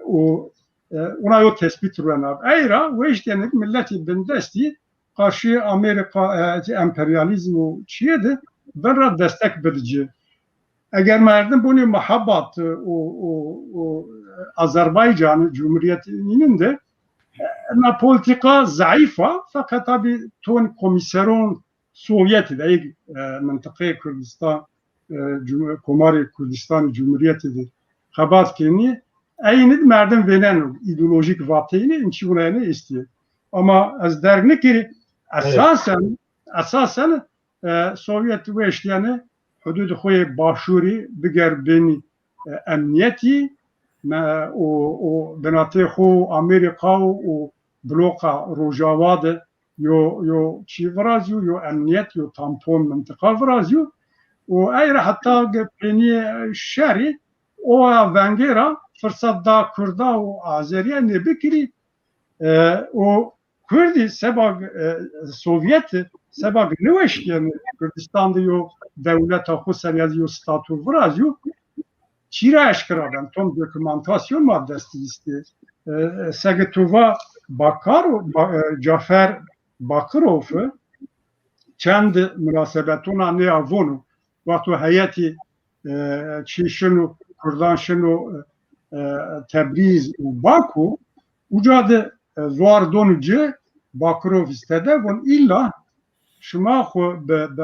û, e, ona yo tespît ruenav. Ey ra weştêne miletî bindestî qarşî Amerîka, e, emperyalîzm û çîyê de bin ra destek bidi ci. Eger merdim bunî muhabat, e, û, û, û Azerbaycanî, Cumhuriyetî nînin de, e, na polîtîka zayîf a, feqet tabî ton komîseron Sovyetî de, e, mintiqeyê Kurdistan, e, Cum-, Komarê Kurdistanî Cumhuriyetî de xebat kenî, eynî de merdim vêneno, îdeolojîk vateyî nê, inçî wina yenê estî. Ama ez derg nikirî, esasen, esasen, e, Sovyet weştîyene hududê xo yê başûrî biger binî, e, emnîyetî, me, û, û binatê xo Amerîka û, û bloka Rojava de yo, yo çî virazîyo, yo emnîyet, yo tampon mintiqa virazîyo. Û ey ra heta ge peynî şerî, o ya vengê ra firsat da Kurda û Azerîye nê bikirî. E, û Kurdî seba, e, Sovyet, seba niweştîyeno Kurdistan de yo dewleta xo ser ya zî yo statû virazîyo, çî ra eşkera ben, tom dokümantasyon ma destî îstê. E, sege tu va Bakaro-, Ba-, e, Cafer Bakirov çend munasebetona nêya vono. Wexto heyetî, e, çî şino, Kurdan şino, e, Tebrîz û Baku, uca de, e, zuar donu ci, Bakirov îstede, von îlla şima xwu bi, bi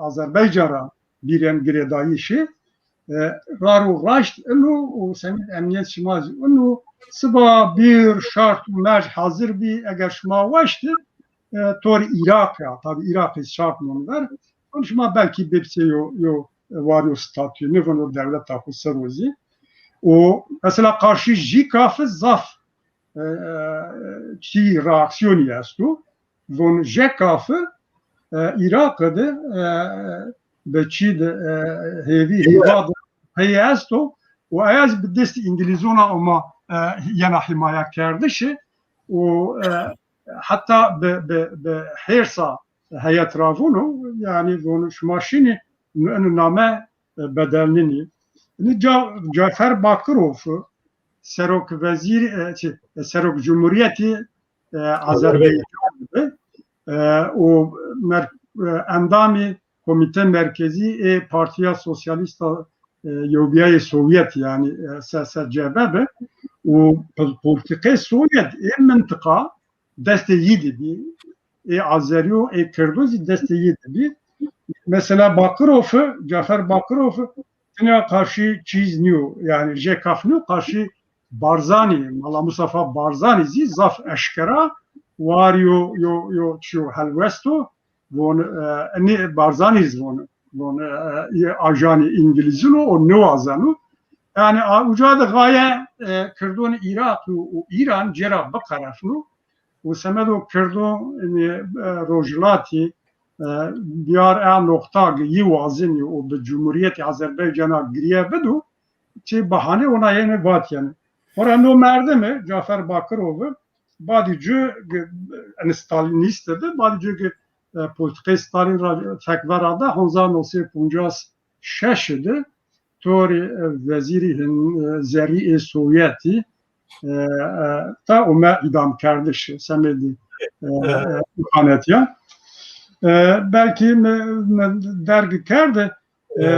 Azerbaycan ra bîren girêdayîşî, e, rar û raşt ino û semêd emnîyet şima zî ino. Siba bîr, şart û merc hazir bî, eger şima waştî, e, torî Îraq ya, tabî Îraqî şart non ver, şima belkî bibsê yo, yo, e, warî yo statuyî, nêvono dewleta xwu ser o zî. Û mesela qarşî JCAFî zaf, e, e, çî reaksîyonî esto. Von JCAFî, e, Îraqî de, e, bi çî de, e, hêvî, hîva de pey esto û aya zî bi destî Îngilîzon a Oma, e, yena hîmayekerdişî û, e, heta bi, bi, bi hêrsa heyet ra vono, yanî vono şima şinî, ino name, e, bedelnenî. Ino Ca-, Cafer Bakirov, serok vezîr, e, şey, e, serok cumhuriyetî, e, Azerbaycan bi, e, û mer-, e, endamî Komîte Merkezî ê Partîya Sosyalîst a, e, Yewbîyayê Sovyet, yanî, e, S S C B bi û pol-, polîtîkê Sovyet ê mintiqa destê yî de bî, ê Azerî û ê Kirdo zî destê yî de bî. Mesela Bakirofi, Cafer Bakirofi tenya qarşî çîz nîyo, yanî JCAFî nîyo, qarşî Barzanî, Mala Mustafa Barzanî zî zaf eşkera warî yo, yo, yo çîyo helwest o. Von, e, nê Barzanî zî von, von, e, e, ajanê Îngilîzin o, o nêwazeno. Yanî, a, uca de gaye, e, Kirdon Îraq û, û Îran cêra biqerefno. Û semedo Kirdon, e, e, Rojhilatî, e, biyar e noqta ki yî wazenî û bi Cumhuriyetê Azerbaycana giriye bido, çi bahane ona yene vat yanî. Xora no merdimi, Cafer Bakirovi, badî cu ki, e, Stalînîst bi, badî cu ki, e, polîtîkayê Stalîn ra fek vera da, hezar û new sey û poncas şeş de torî, e, vezîrî hin, e, zerrî ê Sovyetî, e, e, ta ome îdamkerdiş semedî, e, e, îhanetî ya. E, belkî mi, mi derg kerde, e, e,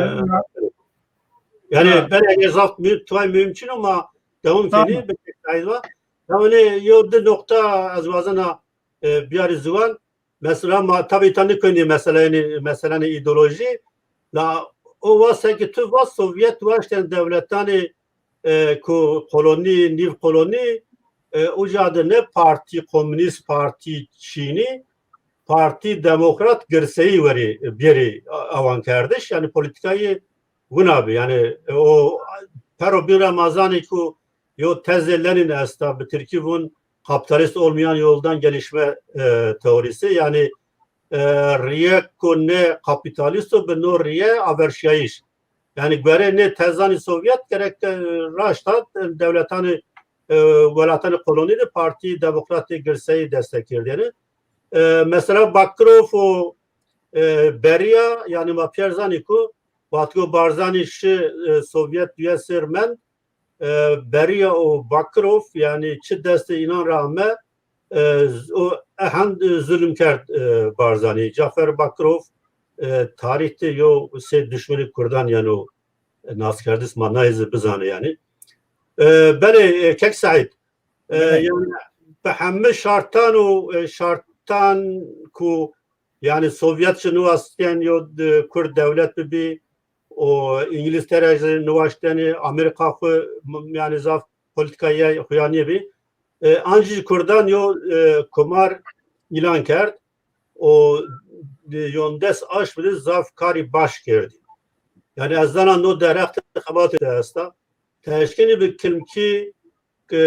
yanî, e, belê eger zaf muhîm, tuay muhîm çin o ma dewam kenî, belkî şahid va. Yanî, yo di noqta ez wazena, e, biyarî ziwan. Mesela ma tabî ta nêkenî meselenê, meselenê îdeolojî. La o wase ki tu va Sovyet waştên dewletanê, e, ku kolonî, nîv kolonî, e, uca de ne partî komûnîst, partî çînî, partî demokrat girseyî werî, e, bêrî a-, awankerdiş. Yanî polîtîkayê wina bi. Yanî, e, o pero bîn ra ma zanî ku yo tezê Lenin esta, bi tirkî vun kapitalist olmayan yoldan gelişme, e, teorisi. Yanî, e, rîye ku ne kapîtalîst o, bi no rîye averşîyayîş. Yanî guerê nê tezanî Sovyet gerek, e, raşta, e, dewletanê, e, welatanê kolonî de partî demokratê girseyî destek kerdêne. E, mesela Bakirov û, e, Berîya, yanî ma pîyer zanî ku Batgo Barzanî şi, e, Sovyet duye sêr mend, e, Berîya û Bakirov, yanî çi destê înan ra ame, e, z-, o ehend, e, zulm kerd, e, Barzanî. Cafer Bakirov, e, tarîh de yo sey duşmenê kurdan yeno, e, naskerdiş, ma nayê zî bizanê yanî. E, belê, e, kek Seîd, e, yanî bi heme şartan û, e, şartan ku Yanî Sovyet jî niwastên yo, e, Kurd dewlet bibî û Îngilîz tera jî niwaştenê, Amerîka xwu, m-, yanî zaf polîtîkayê xwu ya nêbî. E, ancî Kurdan yo, e, komar îlan kerd û, e, yon des aşmî de zaf karî baş kerdî. Yanî ez zana no derheq de xebatê de esta. Teşkînî bi kilmkî ke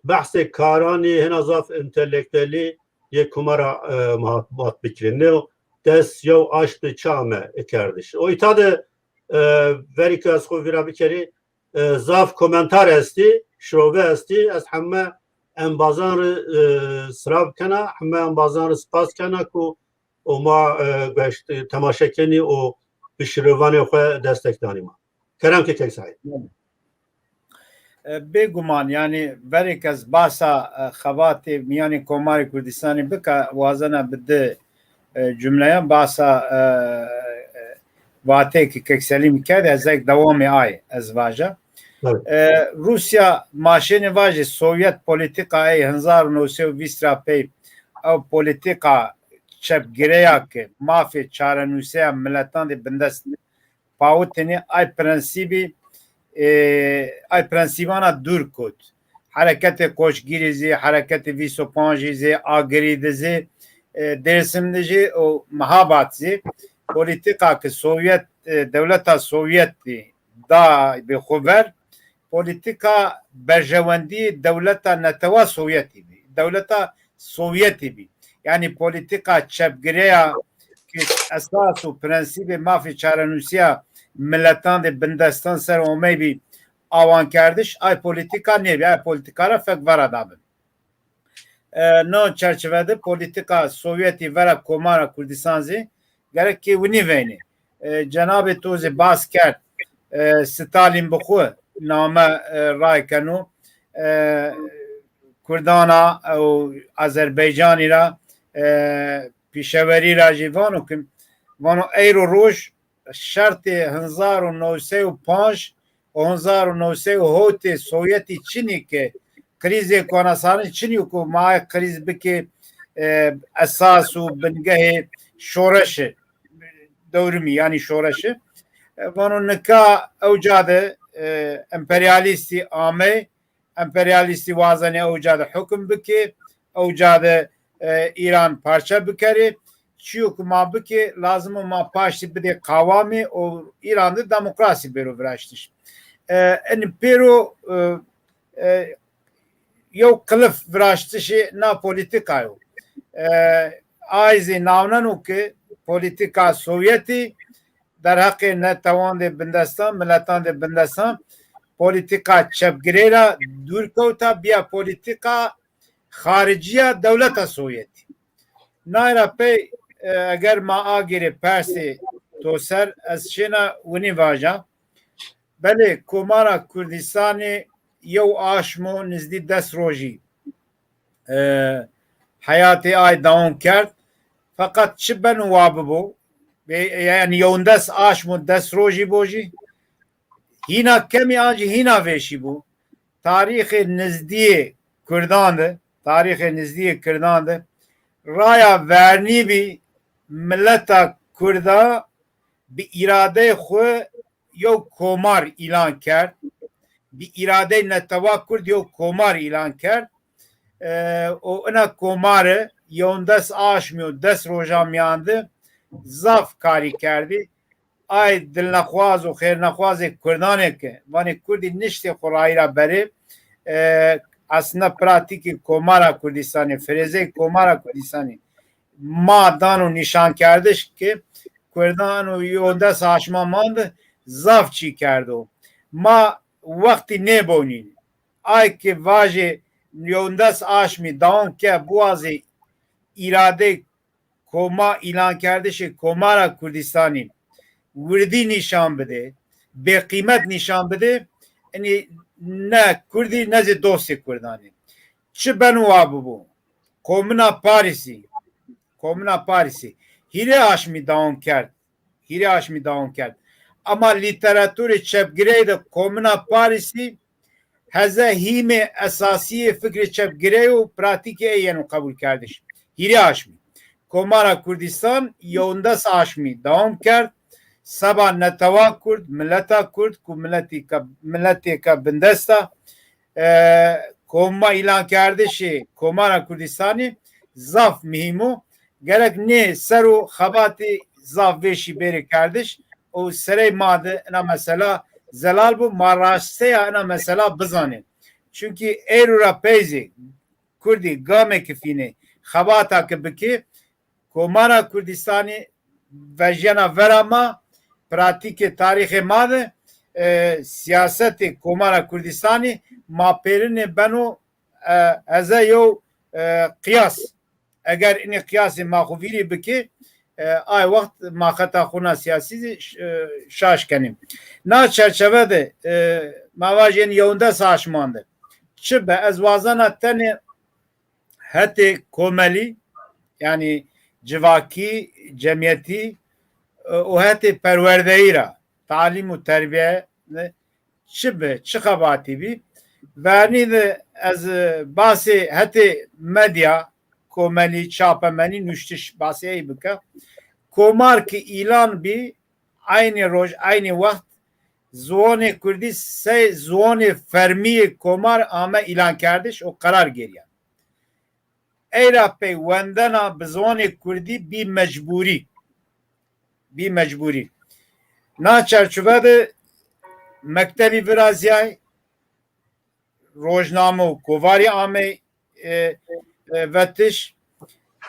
behsê karanî hina zaf întelektuelî yê komara, e, ma-, mat bikirî. Nê des yew aşmî çi ame kerdiş. O îta de, e, verî ke ez xwu vîra bikerî, e, zaf komentar estî, şirove estî. Ez heme embazan rê, e, sirav kena, heme embazan rê spas kena ku Oma, e, gueşt, temaşe kenî û bi şirovanê xwu destek danî ma. Kerem ke kek Seîd. E, bêguman, yanî verêk ez basa, e, xebatê mîyanê Komarê Kurdistanî bika, wazena bi di, e, cumleyan basa, e, e, vateyê ke kek Selîmî kerd, ez ek dewamê ay ez vaja. Evet. E, Rûsya ma şênê vajê Sovyet polîtîkayê hezar û new sey û vîst ra pey ew polîtîka çepgireya ke mafê çarenûseya miletandê bindest pawitêne, ay prensîbî, e, ay prensîbana dûr kot. Hereketê Koçgirî zî, hereketê vîst û pancî zî, Agirî de zî, e, Dêrsim de zî û Mihabat zî polîtîka ke Sovyet, e, dewleta Sovyetî da bi xwu ver, polîtîka berjewendî dewleta netewa Sovyetî bî. Dewleta Sovyetî bî. Yanî polîtîka çepgireya ke esas û prensîbê mafê çarenûsîya miletandê bindestan ser omeybî awankerdiş, ay polîtîka nêbî, ay polîtîka ra fek vera dabi. E, no çerçeve de polîtîka Sovyetî vera Komara Kurdistan zî gerek ke winî veynê. E, cenabê to zî bas kerd, e, Stalîn bi xwu name, e, ray keno, e, Kurdana û Azerbaycanî ra, e, pîşewerî ra jî vano ke, vano eyro roj şertê hezar û new sey û panc û hezar û new sey û hewtê Sovyetî çinî ke krîzê ku ana sarî çinî ku ma krîz bike, e, esas û bingehê şoreşi, dewrimî, yanî şoreşi. E, vano nika ewca de, e, emperyalîstî amey, emperyalîstî wazenê ewca de hukm bike, ewca de, e, Îran parçe bikerê. Çîyo ku ma bike, lazim o ma paştî bidê qawamî û Îran de demokrasî bêro viraştiş. E, enî pêro, e, e, yew qilif viraştişê na polîtîka yo. E, ay zî nawneno ke polîtîka Sovyetî derheqê netewandê bindestan, miletandê bindestan polîtîka çepgirê ra dûr kewta, bîya polîtîka xaricîya dewleta Sovyetî. Nay ra pey, e, eger ma agêrê persê to ser, ez şêna winî vaja. Belê, Komara Kurdistanî yew aşmo nizdî des rojî, e, heyatê ay dewam kerd. Feqet çi beno wa bibo, ve-, yanî yewndes aşmo des rojî bo jî, hîna kemî an jî hîna vêşî bo. Tarîxê nizdîyê Kurdan de, tarîxê nizdîyê Kurdan de raya vernî bî, mileta Kurda bi îradeyê xwu yew komar îlan kerd. Bi îradeyê netewa Kurd yew komar îlan kerd. E, û ina komare yewndes aşmî û des rojan mîyan de zaf karî kerdî. Ay dilnexwaz û xêrnexwazê Kurdanê ke vanê Kurdî niştê xo rayîra berê, e, aslında pratîkê Komara Kurdistanî, firêzeyê Komara Kurdistanî ma dano nîşankerdiş ke Kurdan û yewndes aşma mande zaf çî kerdo. Ma wextî nêbonî. Ay ke vajê yewndes aşmî dewam ke biwazê îradeyê koma îlankerdişê Komara Kurdistanî wirdî nîşan bidê, bêqîmet nîşan bidê, inî ne Kurdî ne zî dostê Kurdanî. Çi beno wa bibo. Komuna Parîsî, Komuna Parîsî hîrê aşmî dewam kerd. Hîrê aşmî dewam kerd. Ama lîteraturê çepgireyî de Komuna Parîsî heze hîmê esasî yê fikrê çepgireyî û pratîkê ey yeno qebûlkerdiş. Hîrê aşmî. Komara Kurdistan yewndes aşmî dewam kerd. Seba netewa Kurd, mileta Kurd ku miletîka, miletêka bindest a, e, koma îlankerdişê Komara Kurdistanî zaf muhîm o. Gerek nê ser o xebatî zaf vêşî bêrê kerdiş û serey ma de ina mesela zelal bo, ma raşteya ina mesela bizanê. Çunkî eyro ra pey zî Kurdî gamê ke fînê, xebata ke bikê, Komara Kurdistanî vejyena vera ma, pratîkê tarîxê ma de, e, sîyasetê Komara Kurdistanî ma pêrine beno, e, eze yew, e, qiyas. Eger inî qiyasê ma xwu vîrî bikê, e, ay wext ma xeta xwu na sîyasî zî ş-, e, şaş kenê. Na çerçeve de, e, ma vajên yewndes aşman de. Çi be, ez wazena tenê hetê komelî, yanî civakî, cemîyetî, e, û hetê perwerdeyî ra, talîm û terbîye, ne, çi bi, çi xebatî bî? Vernî de ez, e, basê hetê medya, komelî, çapemenî, nuştiş, basê ey bike. Komar ki îlan bî, eynî roj, eynî wext ziwanê kurdî sey ziwanê fermî yê komar ame îlankerdiş û qerar gêrîya. Ey ra pey wendena bi ziwanê kurdî bî mecbûrî. Bî mecbûrî. Na çerçuve de mektebî virazîyay, rojname û kovarî amey, e, e, vetiş,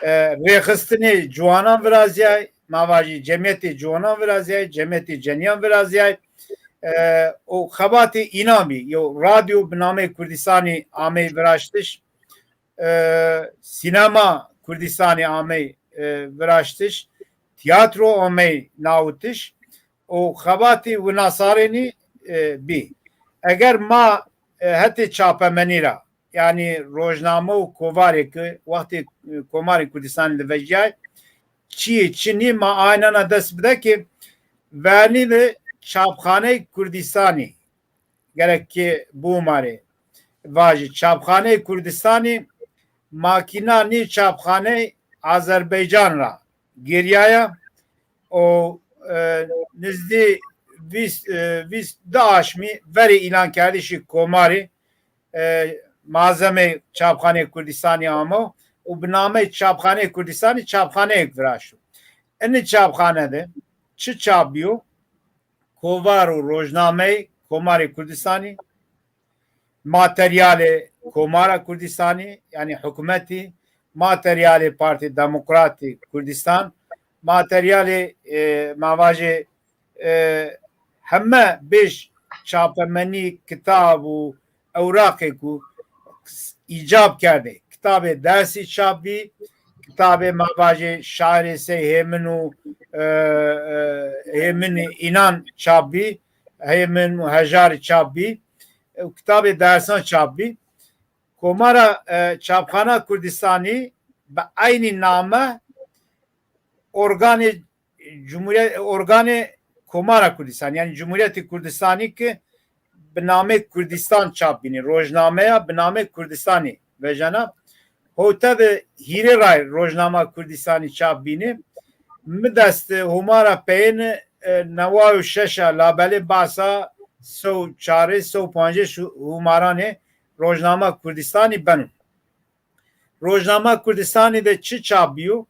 e, rêxistinê ciwanan virazîyay, ma vajî cemîyetê ciwanan virazîyay, cemîyetê cenîyan virazîyay, e, û xebatê înan bî. Yew radyo bi nameyê Kurdistanî amey viraştiş, e, sînema Kurdistanî amey, e, viraştiş, tîyatro amey nawitiş û xebatî winasarênî, e, bî. Eger ma, e, hetê çapemenî ra, yanî rojname û kovarê ki wextê, e, Komarê Kurdistanî de vejîyay, çi yê çi nî ma aynena dest bide ki vernî de çapxaneyê Kurdistanî gerek ki biwumarê. Vajî, çapxaneyê Kurdistanî makîna nî çapxaneyê Azerbaycan ra gêrîyaya û, e, nizdî vîst, e, vîst di aşmî verê îlankerdişî komarî, e, malzemeyê çapxaneyê Kurdistanî amo û bi nameyê çapxaneyê Kurdistanî çapxaneyêk viraşto. Inî çapxane de çi çap bîyo? Kovar û rojnameyê Komarê Kurdistanî, materyalê Komara Kurdistanî, yanî hikûmetî, materyalê Partî Demokratî Kurdistan, materyalê, e, ma vajê, e, heme bêş çapemenî kitab û ewraqê ku îcab kerdê. Kitabê dersî çap bî, kitabê ma vajê şairê sey Hêmin û, e, e, Hêmin înan çap bî, Hêmin û Hejarî çap bî, e, kitabê dersan çap bî. Komara, e, Çapxana Kurdistanî bi eynî name organê Cumhuriyet, organê Komara Kurdistanî, yanî Cumhuriyetê Kurdistanî ki bi namê Kurdistan çap bînî, rojnameya bi namê Kurdistanî vejena. Hewte de hîrê ray rojnama Kurdistanî çap bînî. Mi dest hûmara peyêne, e, neway û şeş a, labelê basa se û çarê, se û pancê şu hûmaranê rojnama Kurdistanî beno. Rojnama Kurdistanî de çi çap bîyo?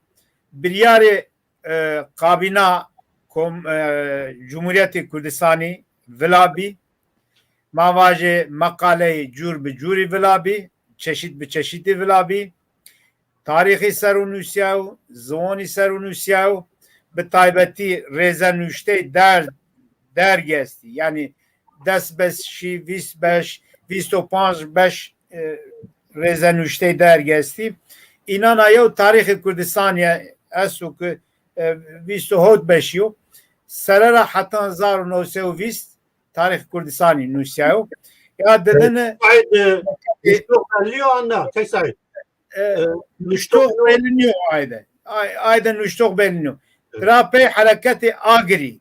Biryarê, e, kabîna kom-, e, Cumhuriyetê Kurdistanî vila bî. Ma vajê meqaleyê cûr bi cûrî vila bî, çeşît bi çeşîtî vila bî. Tarîxî ser o nusîyayo, ziwanî ser o nusîyayo, bi taybetî rêzenuşteyê der-, dergî estî. Yanî des beşî, vîst beş, vîst û panc beş, e, rêzenuşteyê dergî estî. Înan a yew tarîxê Kurdistanî esto ki, e, vîst û hewt beşî yo. Sere ra hetan hezar û new sey û vîst tarîx Kurdistanî nusîyayo. Ya didine Said, e, nuştox bellî yo an na? Key Said? E, e, nuştox bellî nîyo ayde. Ay, ayde nuştox bellî nîyo. Evet. Tira pey hereketê Agirî,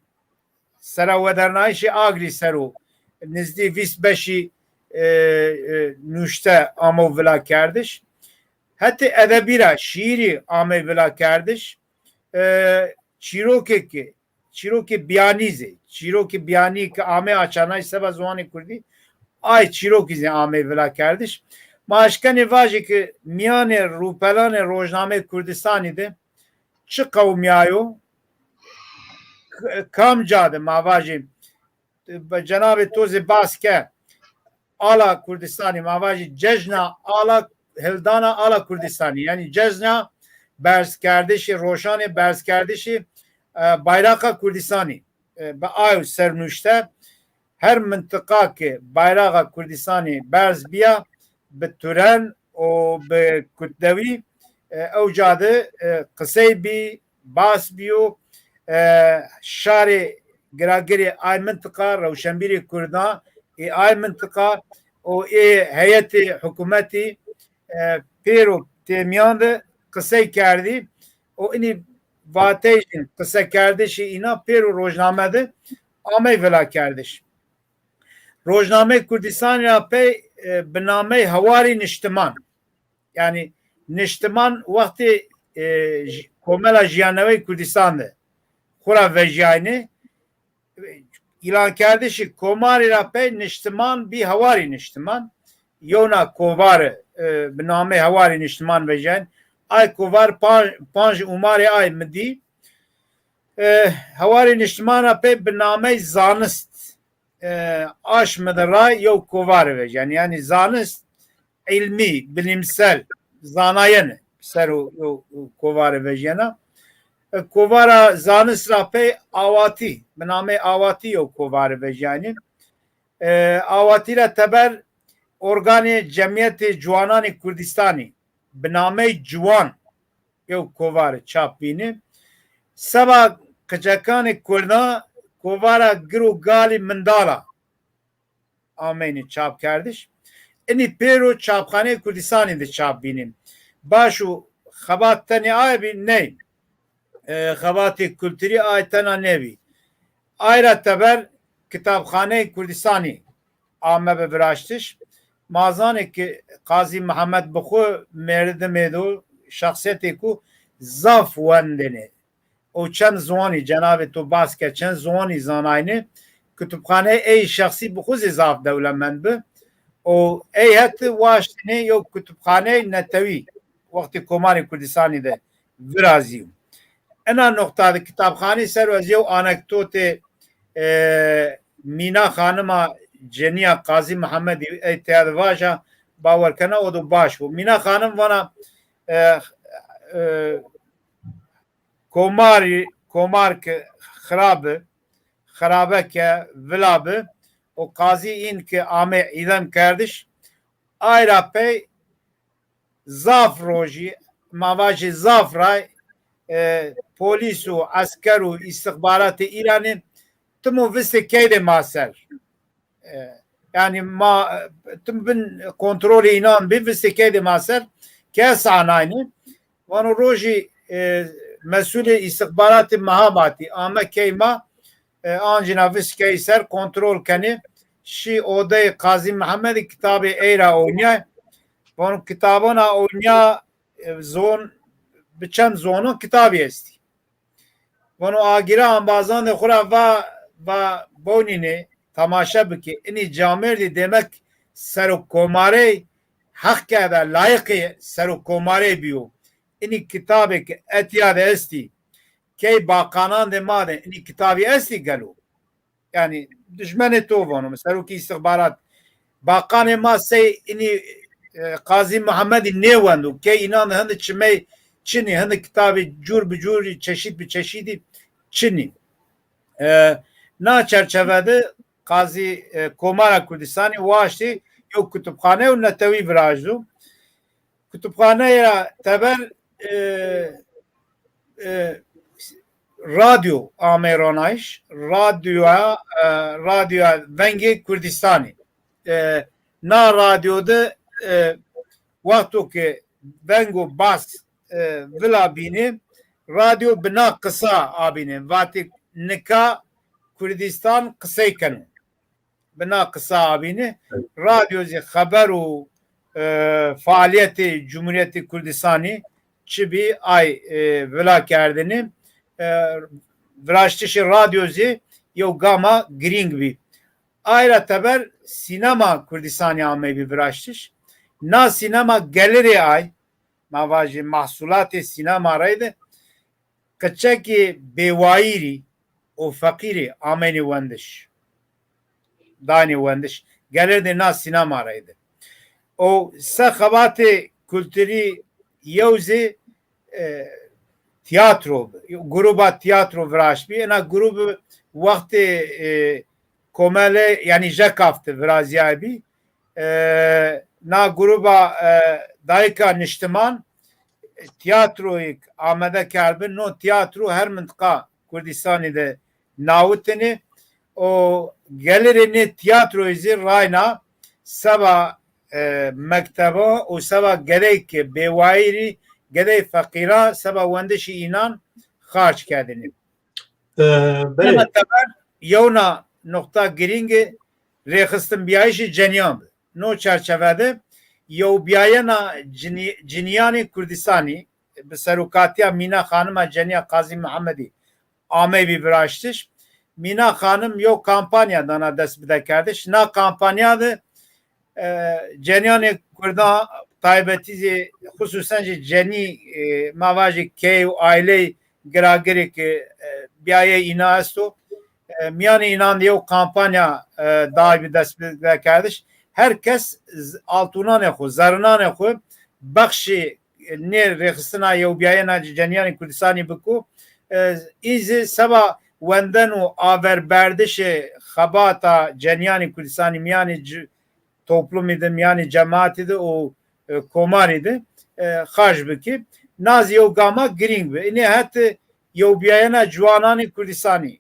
serawedernayîşê Agirî ser o nizdî vîst beşî, e, e, nuşte amo vilakerdiş. Hetê edebî ra şîîrî amey vilakerdiş. E, çîrokê ki çîrokê biyanî zî, çîrokê biyanî ke amê açarnayîş seba ziwanê kurdî, ay çîrokî zî amey vilakerdiş. Ma eşkenê vajê ke mîyanê rûpelanê rojnameyê Kurdistanî de çi qewimîyayo, k-, kamca de ma vajê, cenabê to zî bas ke, Ala Kurdistanî, ma vajî cejna ala, hildana ala Kurdistanî, yanî cejna berzkerdişê, roşanê berzkerdişê, e, bayraqa Kurdistanî, e, bi ayo sernuşte, her mintiqa ke bayraqa Kurdistanî berz bîya, bi turen û bi kutlewî, e, ewca de, e, qisey bî, bas bîyo, e, şarê giragirê ay mintiqa, rewşenbîrê kurdan ê ay mintiqa û ê heyetê hikûmetî, e, pêro têmîyan de qisey kerdî û inî vateyê jî, qisekerdişê înan pêro rojname de amey vilakerdiş. Rojnameyê Kurdistanî ra pey, e, bi nameyê Hewarê Niştiman, yanî niştiman wextê, e, j-, Komela Jîyannewey Kurdîstan de xwu ra vejîyayne. Îlankerdişî komarî ra pey niştiman bî hewarî niştiman. Yewna kovare, e, bi namey hewarî niştiman vejîyayne. Ay kovar pan-, panc ûmarê ay mi dî. E, hewarî niştiman ra pey bi namey zanist, e, aşmide ray yew kovare vejîyayne. Yanî zanist, îlmî, bilimsel, zanayene ser o, o, o kovare vejîyena. E, kovara zanist ra pey awatî, bi namey awatî yew kovare vejîyayne. E, awatî ra teber organê Cemîyetê Ciwananê Kurdîstanî, bi namey Ciwan, yew kovare çap bîne. Seba qicekanê kurda kovara Gir û Galî Mindala ameyne çapkerdiş. Inî pêro çapxaneyê Kurdîstanî de çap bîne. Baş û xebat tenê ay bî? Ney. E, xebatê kulturî ay tena nêbî. Ay ra teber Kitabxaneyê Kurdîstanî ame bi viraştiş. Ma zanê ke Qazî Mihemed bi xwu mêrdimêd o, şexsîyetêk o zaf wendêne. O çend ziwanî, cenabê to bas ke, çend ziwanî zanayne. Kutubxaneyê ey şexsî bi xwu zî zaf dewlemend bi. O ey het waştêne yew kutubxaneyê netewî wextê Komarê Kurdîstanî de virazîyo. Ena noqta de kitabxanî ser o ez yew anekdotê, e, Mîna Xanima cenîya Qazî Mihemedî ey teye de vaja, bawer kena o do baş bo. Mîna Xanim vana, e, e, komarî, komar ke xira bi, xirabe ke vila bi, o qazî în ke amê îdem kerdiş, ay ra pey zaf rojî, ma vajê zaf ray, e, polîs û esker û îstixbaratê Îranî timo vistê keydê ma ser. E, yanî ma, e, tim bin kontrolê înan bî, vistê keydê ma ser, kes anayne. Vano rojî, e, mesûlê îstixbaratê Mehabadî ame key ma, e, ancîna vist key ser kontrol kenê. Şî odeyê Qazî Mihemedî, kitabê ey ra oynîyay. Vano kitabona oynîya, e, zon, bi çend zonon kitabî estî. Vano agîre embazandê xwu ra va, va bonîne, temaşe bike, inî camêrdî demek serokkomarey heq kerde, layiqê serokkomarey bîyo. Inî kitabê ke etya de estî, key baqanandê ma de inî kitabî estî gelo? Yanî dijmenê to vano, mi serokê îstixbarat, baqanê ma sey inî, e, Qazî Mihemedî nêwendo, key înan de hindi çimey çinî, hindi kitabî cûr bi cûrî, çeşît bi çeşîdî çinî. E, na çerçeve de Qazî, e, Komara Kurdîstanî waştî yew kutubxaneyo netewî virajdo. Kutubxaneyê ra teber, e, e, radyo amey ronayîş. Radyoya, e, radyoya Vengê Kurdîstanî. E, na radyo de, e, wexto ke veng û bas, e, vila bînê, radyo bi na qisa abînê. Vatê nika Kurdîstan qisey keno. Bi na qisa abîne. Radyo zî xeber û, e, faalîyetê Cumhuriyetê Kurdistanî çi bî ay, e, vila kerdêne. E, viraştişê radyo zî yew gama girîng bî. Ay ra teber sînema Kurdistanî ameybî viraştiş. Na sînema gelirê ay, ma vajê mahsulatê sînema reyde, qiçekê bêwayîrî û feqîrî ameynê wendiş. Danê wendiş. Gelêrdê na sînema reyde. O se xebatê kulturî yew zî, e, tîyatro bi. Gruba tîyatro viraştbî. Ena grubi wextê, e, komele, yanî JEKAF de virazîyayîbî. E, na gruba, e, Dayika Niştiman, e, tîyatroyêk amede kerdbi. No tîyatro her mintiqa Kurdîstanî de nawitêne. O gelirê nê tîyatroyî zî rayna seba, e, mekteba û seba gedeyê ke bêwayîrî, gedeyê feqîra seba wendişî înan xarc kerdêne. E, belê. Ena teber yewna noqta girîngê rêxistinbîyayîşê cenîyan bi. No çerçeve de yewbîyayena cinî-, cinîyanê Kurdistanî bi serokatiya Mîna Xanima cenîya Qazî Mihemedî ameybî viraştiş. Mîna Xanim yew kampanya dana dest bidekerdiş. Na kampanya de, e, cenîyanê Kurdan taybetî zî, xusûsen jî cenî, e, ma vajî key û aîley giragirê ke, e, bîyayê îna esto, e, mîyanê înan de yew kampanya, e, daybî dest bidekerdiş. Her kes z-, altûnanê xwu, zerrînanê xwu bexşî nê rêxistina yewbîyayena cenîyanê Kurdistanî biko, e, î zî seba wenden û averberdişê xebata cenîyanê Kurdistanî mîyanê ci-, toplumî de, mîyanê cemaatî de û, e, komarî de, e, xarc bikî. Na zî yew gama girîng bi. Înê hetê yewbîyayena ciwananê Kurdistanî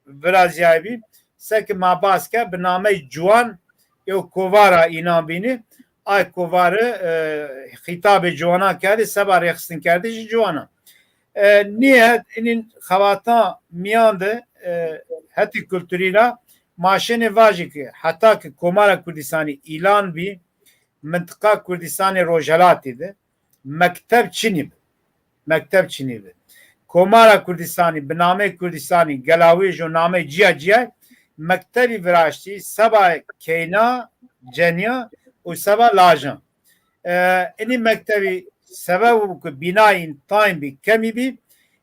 virazîyayîbî. Seke ma bas ke bi namey Ciwan yew kovara înan bînî. Ay kovare, e, xîtabê ciwanan kerdî, seba rêxistinkerdişê ciwanan. E, nî het, înîn xebatan mîyan de, e, hetê kulturî ra ma şênê vajî ke heta ke Komara Kurdistanî îlan bî, mintiqa Kurdistanê Rojhelatî de mekteb çinî bi. Mekteb çinî bi. Komara Kurdistanî bi nameyê Kurdistanî, Gelawêj û nameyê cîya cîya mektebî viraştî seba keyna, cenîya û seba lajan. E, inî mektebî sebeb bû ke bînayîn tayn bî, kemî bî,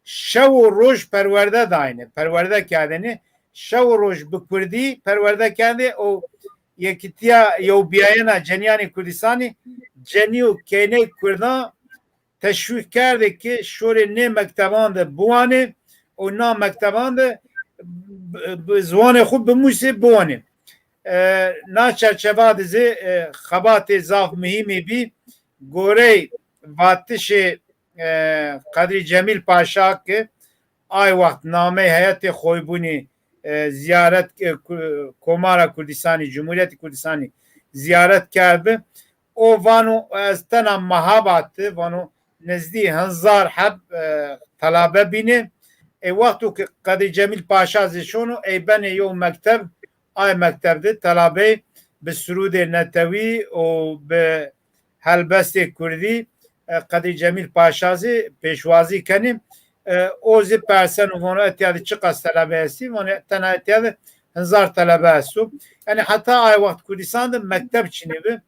şew û roj perwerde dayne, perwerde kerdêne, şew û roj bi kurdî perwerde kerdê û Yekîtiya Yewbîyayena Cenîyanê Kurdistanî cenî û keyney kurdan teşwîq kerdê ke şorê nê mekteban de biwanê û na mekteban de bi, bi ziwanê xwu bimusê biwanê. E, na çerçeva de zî, e, xebatê zaf muhîmî bî. Gorey vatişê, e, Qedrî Cemîl Paşa ke ay wext namey heyetê Xoybûnî, e, zîyaret, e, Ku-, Komara Kurdistanî, Cumhuriyetê Kurdistanî zîyaret kerdbi. O vano ez tena Mehabad de, vano, nizdî hezar heb, e, telabe bînê. Ê wexto ke Qedrî Cemîl Paşa zî şono, ey benê yew mekteb, ay mekteb de telabey bi sirûdê netewî û bi helbestê kurdî, e, Qedrî Cemîl Paşa zî pêşwazî kenî. E, o zî perseno, vano, etya de çiqas telebe estî? Vano, tena etya de hezar telebe esto. Yanî heta ay wext Kurdistan de mekteb çinî bi.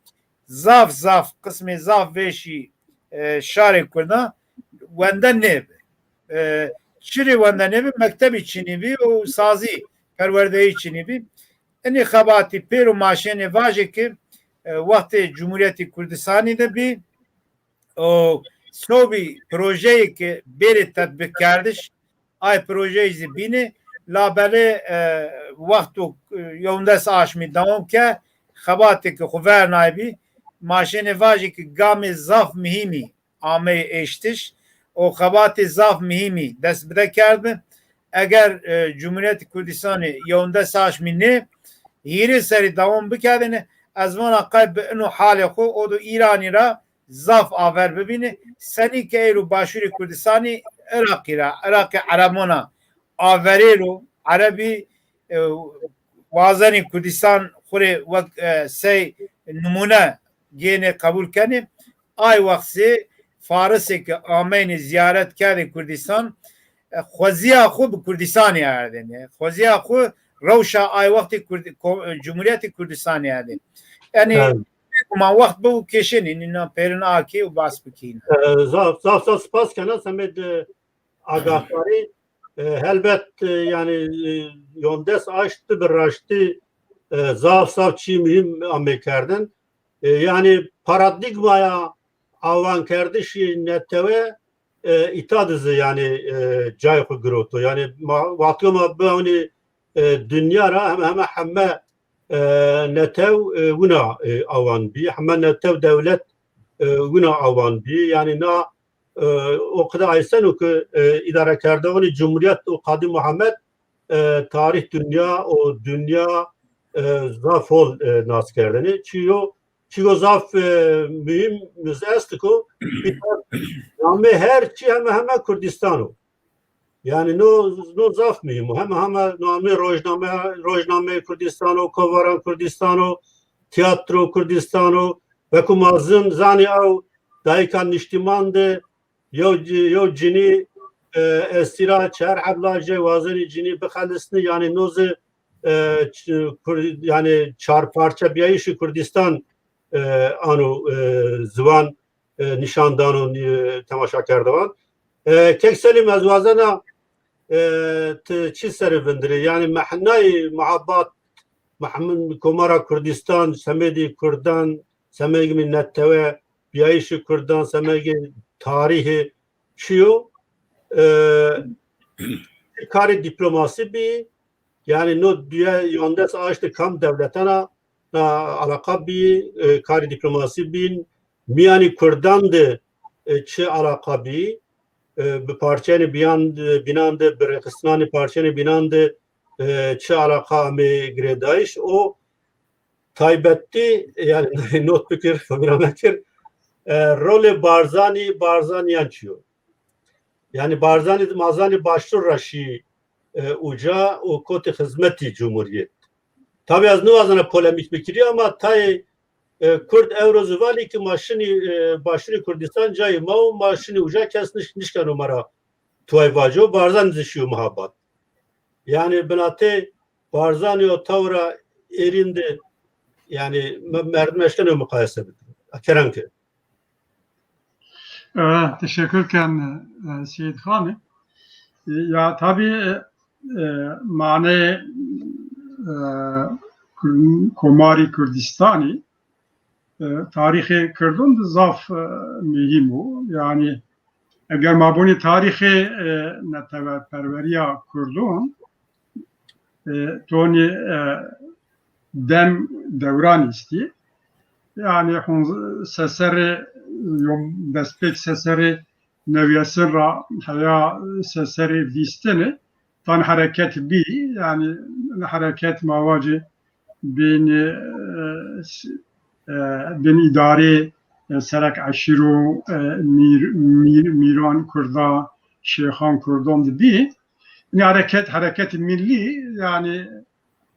Zaf zaf, qismê zaf vêşî, e, şarê kurdan wende nêbi. E, çirê wende nêbi? Mektebî çinî bî û sazî, perwerdeyî çinî bî. Inî xebatî pêro ma şênê vajê ke, e, wextê Cumhuriyetê Kurdistanî de bî û sobî projeyê ke bêrê tetbîqkerdiş, ay projeyî zî bînê, labelê, e, wexto, e, yewnes aşmî dewam ke, xebatê ke xwu vernaybî, ma şênê vajê ke gamê zaf muhîmî ameyî eştiş û xebatê zaf muhîmî dest bide kerdbi. Eger, e, Cumhuriyetê Kurdistanî yewnes aşmî nê, hîrê serî dewam bikerdêne, ez vana qey bi ino halê xwu, o do Îranî ra zaf aver bibîne. Senî ke eyro Başûrê Kurdistanî Iraqî ra, Iraqê Erebon a averêro, Erebî, e, wazenê Kurdistan xwu rê wek, e, sey nimûne gênê qebul kenê. Ay wext zî Farisê ke ameynê zîyaret kerdê Kurdistan, e, xwezîya xwu bi Kurdistanî erdêne. Xwezîya xwu rewşa ay wextê Kurd-, ko-, Cumhuriyetê Kurdistanî erdêne. Yanî, evet, ma wext bibo kêşenî, nînan pêrin a kî û bas bikî. E, zaf, zaf, zaf spas kena semêd, e, agahdari. E, helbet, e, yanî, e, yondes aşt bi raştî, e, zaf, zaf çî muhîm amey kerdin. E, yanî paradîgmaya awankerdişî netewe, e, îta de zî, yanî, e, cayê xwu giroto. Yanî ma, wextê ma biwanî, e, dinya ra heme, heme, heme, e, netew, e, wina, e, awan bî. Heme netew dewlet, e, wina awan bî. Yanî na, e, o qide ayseno ke, e, îdarekerdoxanê Cumhuriyet û Qadî Muhammed, e, tarîh dinya û dinya, e, zaf hol, e, nas kerdene. Çîyo, çîyo zaf, e, muhîm mi zî est ko, namê her çî heme heme Kurdistan o. Yanî no, no zaf muhîm o. Heme heme namê rojname, rojnameyê Kurdistan o, kovaran Kurdistan o, tîyatro Kurdistan o, Weko ma zin, zanî ew dayîka niştîman de yew ci-, yew cinî, e, estîra çar heb lajê wazenî cinî bixelisnî, yanî no zî, e, ç-, Kur-, yanî çar parçe bîyayîşî Kurdîstan, e, ano, e, ziwan, e, nîşan dano, e, temaşakerdewan. E, Kek Selîm, ez wazena, e, ti çi serî vindirî? Yanî mehnayê muhabat, mehn-, Komara Kurdîstan, semedê Kurdan, semegê netewe, bîyayîşê Kurdan, semegê tarîhî çi yo? E, karê dîplomasî bî, yanî no duye yandes aştî kam dewletan a, na alaqa bî, e, karê dîplomasî bîn, mîyanî Kurdan de, e, çi alaqa bî, e, bi parçenê bîyan, bînan de, bi rêxistinanê parçenê bînan de, e, çi alaqa amê girêdayîş. O taybetî, yanî not bikir, famîra mekir, e, rolê Barzanî, Barzanîyan çi yo? Yanî Barzanî di ma zanî Başûr ra şî, e, uca û kotî xizmetî cumhurîyet. Tabî ez niwazena polemîk bikirî ama tayê, e, Kurd ewro zî vanî ki ma şinî, e, Başûrê Kurdîstan cayê ma û ma şinî uca kes niş-, nişkeno ma ra tuway vaco, Barzanî zî şîyo muhabat. Yanî binatê Barzanî û tawra êrîn de, yanî me-, merdim eşkeno muqayese bikiro. Kerem ke. E, teşekkür ken, e, Seyîd Xanî. E, ya tabî, e, e, manê, e, Kur-, Komarî Kurdistanî, e, tarîxê Kurdon de zaf, e, muhîm o. Yanî eger ma bonî tarîxê, e, neteweperwerîya Kurdon, e, tonî, e, dem dewran îstî. Yanî hon seserê, yo destpêk seserê newyesin ra heya seserê vîstini tan hereket bî. Yanî hereket ma vacî bîn, e, s-, e, bîn îdarê, e, serek eşîro, e, mîr-, mîr-, mîran Kurda, şêxan Kurdon de bî. Nê hereket, hereket millî, yanî,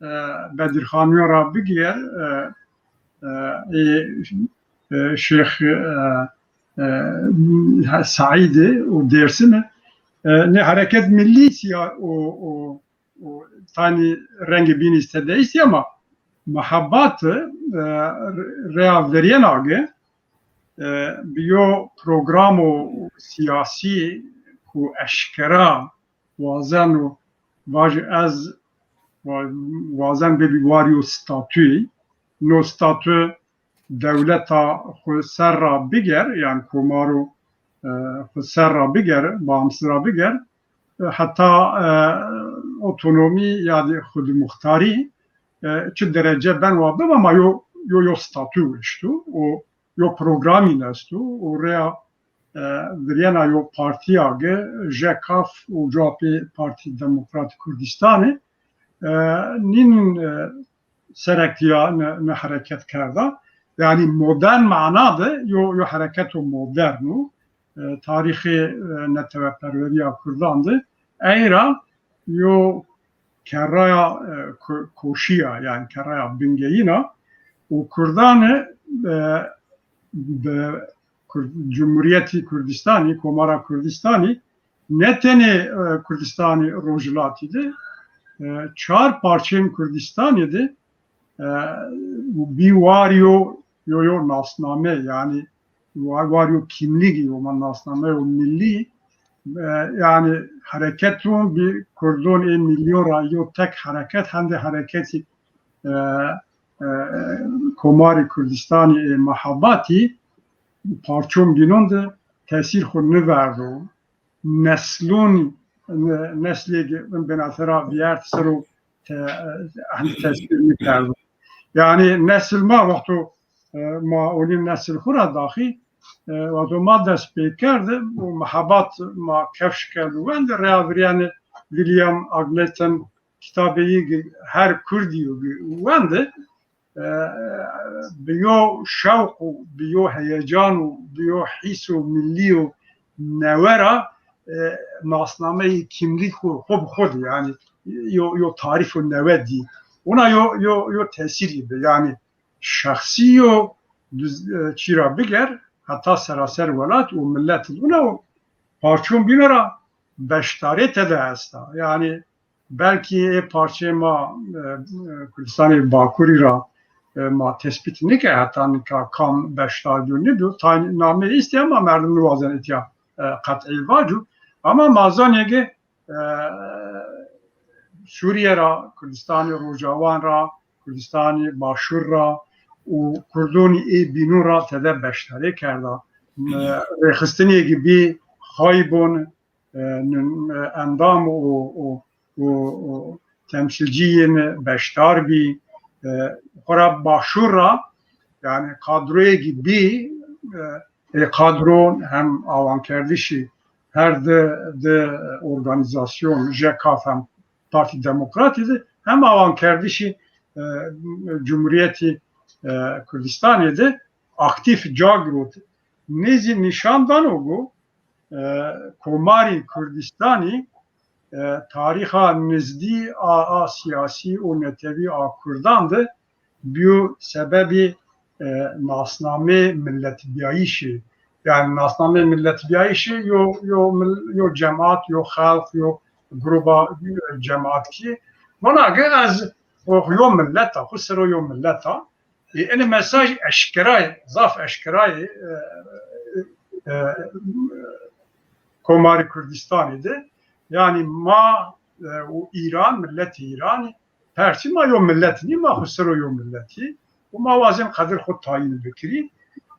e, Bedirxanîyo ra bigîr, e, e, ê, e, Şêx, e, e, Seîdî û Dêrsimî, e, nê hereket millî sîya û, û, û tanî rengê bînî tede îstî ama muhabat, e, reya verîyena gi, e, bi yo programo sîyasî ku eşkera wazeno vajî ez wa-, wazen bibî warî yo statuyî. No statu dewleta xwu ser ra biger, yanî komaro, e, xwu ser ra biger, bağımsız ra biger, e, heta, e, otonomî ya dî xwedîmuxtarî, e, çi derece ben wa biba ma yo, yo, yo statu eşto û yo programîn esto û rêya, e, virêna yo partîya gi, JKAF û CHP, Partî Demokratîk Kurdistanî, e, nîn, e, serektîya ne, ne hereket kerda. Yanî modern mana de yo, yo hereketo modern o. E, tarîxê, e, neteweperwerîya Kurdan de ey ra yo kerraya, e, ko-, koşîya, yanî kerraya bingeyîna û Kurdanî, e, bi Kur-, Cumhuriyetî Kurdistanî, Komara Kurdistanî, ne tenê, e, Kurdistanî Rojhilatî de, e, çar parçeyên Kurdistanî de, e, bî warî yo, yo, yo nasname, yanî wa-, warî yo kîmlîgî, yo ma nasnameyo millî, e, yanî hereketon bî Kurdon ê milyon ra yo tek hereket, hende hereketî, e, e, Komarê Kurdistanî ê mehabatî parçon bînon de tesîr xwu niverdo. Neslon, ne-, neslê ge-, binatera vîyert ser o te-, e, tesîr nikerdo. Yanî nesil ma wexto, e, ma onî nesil xwu ra daxî, e, wexto ma dest pê kerde, o mehabat ma kefş kerdo wende, reya virêne William Agleton kitabê yî gi Her Kurdî yo gi wende, e, bi yo şewq û bi yo heyecan û bi yo hîso millî û newe ra, e, nasnameyê kîmlîk xwu, xwu bi xwu dî, yanî yo, yo tarîfo newe dî. Ona yo, yo, yo tesîrî bi, yanî şexsî yo, çî ra biger, heta seraser welat û millet id wina û parçon bîno ra beşdarê tede esta. Yanî belkî ê parçeyê ma, e, e, Kurdistanê Bakurî ra, e, ma tespît nike heta nika kam beşdar bîyo nêbîyo. Tayin nameyê îstî ama merdim niwazen îtya, e, qet'î vaco. Ama ma zanê ke, e, Sûrîye ra, Kurdistanê Rojawan ra, Kurdistanê Başûr ra û Kurdonî ê bînûn ra tede beşdarê kerda. E, rêxistinê ke bî Xaybon, e, n-, e, endam û, û, û, û temsîlcîyên beşdar bî. E, xora Başûr ra, yanî kadroyêkî bî, e, ê kadro hem awankerdişî her di, di organîzasyon, jekaf hem Partî Demokratî de hem awankerdişî, e, Cumhuriyetî, e, Kurdistanê de aktîf ca girot. Nê zî nîşan dano ku, e, Komarî Kurdistanî, e, tarîxa nizdî a, a sîyasî û netewî a kurdan de bîyo sebebî, e, nasnameyê milletbîyayîşî. Yanî nasnameyê milletbîyayîşî yo, yo mil-, yo cemat, yo xelq, yo gruba, e, cematkî. Vana ke ez xo yo millet a, xo ser o yo millet a. E, enê mesaj eşkera yê, zaf eşkera yê, e, e, e, Komarê Kurdistanî de. Yanî ma, e, û Îran, milletê Îranî, persî ma yo millet nî, ma xo ser o yo milletî. Û ma wazên qedir xo tayîn bikirî.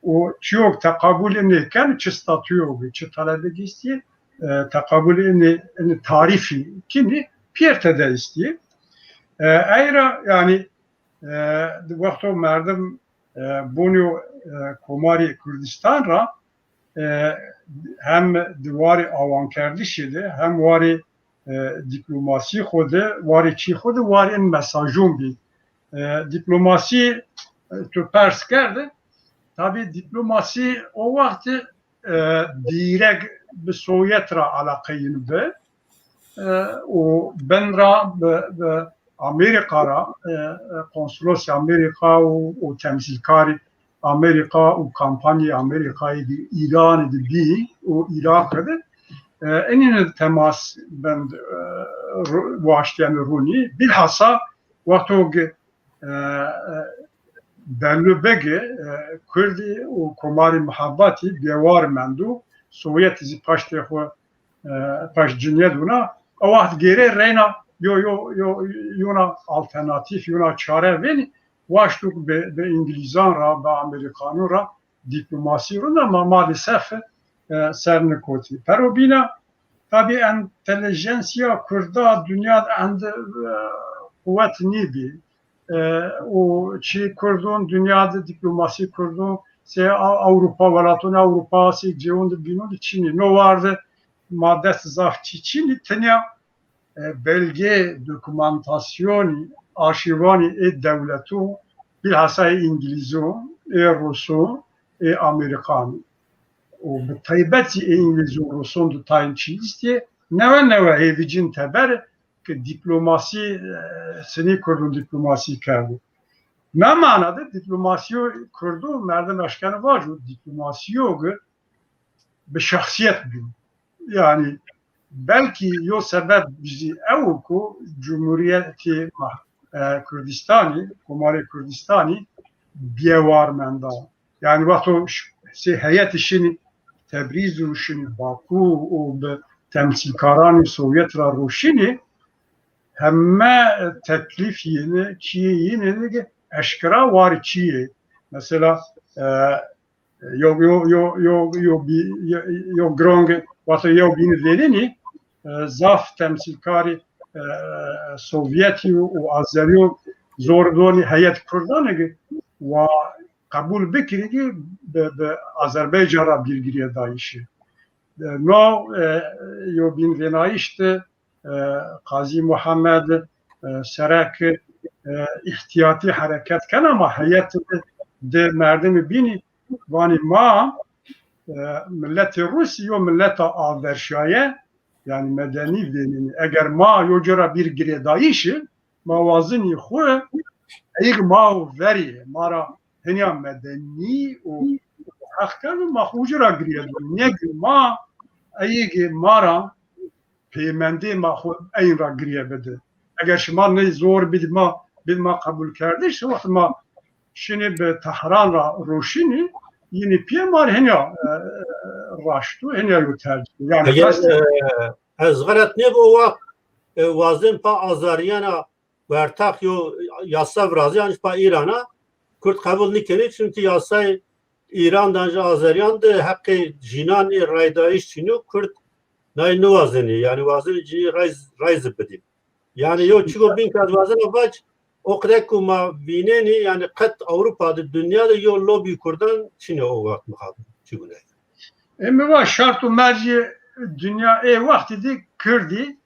Û çîyo ke teqabulê nê kenî, çi statuyê bî, çi talebêk îstî, e, teqabulê enê, enê tarîfî kinî, pîyer tede îstî. E, ey ra, yanî, e, di wexto merdim, e, bonî yo, e, Komarê Kurdistan ra, e, hem di warê awankerdişî de, hem warê, e, dîplomasî xo de, warê çî xo de, warê in mesajon bî. E, dîplomasî, e, tu pers kerde, tabî dîplomasî o wext, e, dîrek bi Sovyet ra eleqeyîn bi. E, û bin ra bi, bi Amerîka ra, e, e, konsolosê Amerîka û, û temsîlkarê Amerîka û kampanyayê Amerîkayî de Îranî de bî û Îraqî de, e, enîne temas bin, e, ru-, waştîyenî rûnî. Bîlhasa wexto ke, e, e, Bellû Begi, e, Kurdî û Komarî Muhabbatî bêwar mendo, Sovyetî zî paştê xo, e, paş cinîyet wina. O wext gêrê reyna yo, yo, yo, yona alternatîf, yona çare vênî, waşto ke bi, bi Îngilîzan ra, bi Amerîkanon ra dîplomasî rûna, ma maalesef, e, ser nikotî. Pero bîna, tabî entelijensîya kurda dinya de endi, e, quwet nîbî. E, û çî kurdon dinya de, dîplomasî kurdon sey A-, Ewropa, welatonê Ewropa, sey cêhon de bînon de çinî. No war de ma dest zaf çî çinî, tenya, e, belge, dokumantasyonî, arşîvanî ê dewleton, bîlhasa ê Îngilîzon, ê Ruson, ê Amerîkanon. Û bi taybetî ê Îngilîzon, Ruson de tayên çî îstî, newe newe hêvîcîn teber ke dîplomasî, e, senî kurdon dîplomasî kerdo. Na mana de dîplomasîyo kurdo, merdim eşkeno vajo, dîplomasîyo ke bi şexsîyet bîyo. Yanî belkî yo sebeb zî ew o ku Cumhuriyetê ma, e, Kurdistanî, Komarê Kurdistanî bêwar menda. Yanî wexto ş-, sey heyetî şinî Tebrîz û şinî Bakû û bi temsîlkaranê Sovyet ra rûşinî, heme teklîf yînî, çîyê yînî ke eşkera warê çîyê. Mesela, e, yo, yo, yo, yo, yo bî-, yo, yo girong, wexto yo bînî vênenî, e, zaf temsîlkarî, e, Sovyetî û, û Azerîyo zor donî heyet kurdan ke wa qebul bikirî ke bi, bi Azerbaycan ra bîr girêdayîşî. E, no, e, yo bîn vênayîş de, e, Qazî Muhammed, e, Serek, e, îhtîyatî hereket kena ama heyet de, de merdimî bînî vanî ma, e, miletê Rûsî yo mileta avverşaye, yanî medenî vênenî. Eger ma yo ci ra bîr girêdayîşî, ma wazenî xwu eyg ma û verî, ma ra hinya medenî û heq kerdo, ma xo uca ra girîye do. Negî ma, eyîgê ma ra, peymendê ma xo eyn ra girîye bidi. Eger şima ney zor bidî ma, bid ma qebul kerdiş, wext ma şinî bi Tehran ra roşinî, yinî pîye ma rê hinya, e, raşt o, hinya yo tercîh. Yanî Eger, qestê e, ez xelet nêbo, o wext, e, wazên pa azarîyena wertax yo yasa virazî, yanî pa Îrana Kurd qebul nîkenê, çimkî yasayê Îran de ji Azerîyan de heqê jînan ê raydayîş çin o, Kurd nayê niwazenê, yanî wazenê cinî ray, ray zî bidî. Yanî yo çigo bîn ke ez wazena vac, o qede ku ma vînenî, yanî qet Ewropa de, dinya de yo lobî Kurdan çin o, o wext mixabin çi gune. E, mi va şart û mercê dinya ê wextî de Kirdî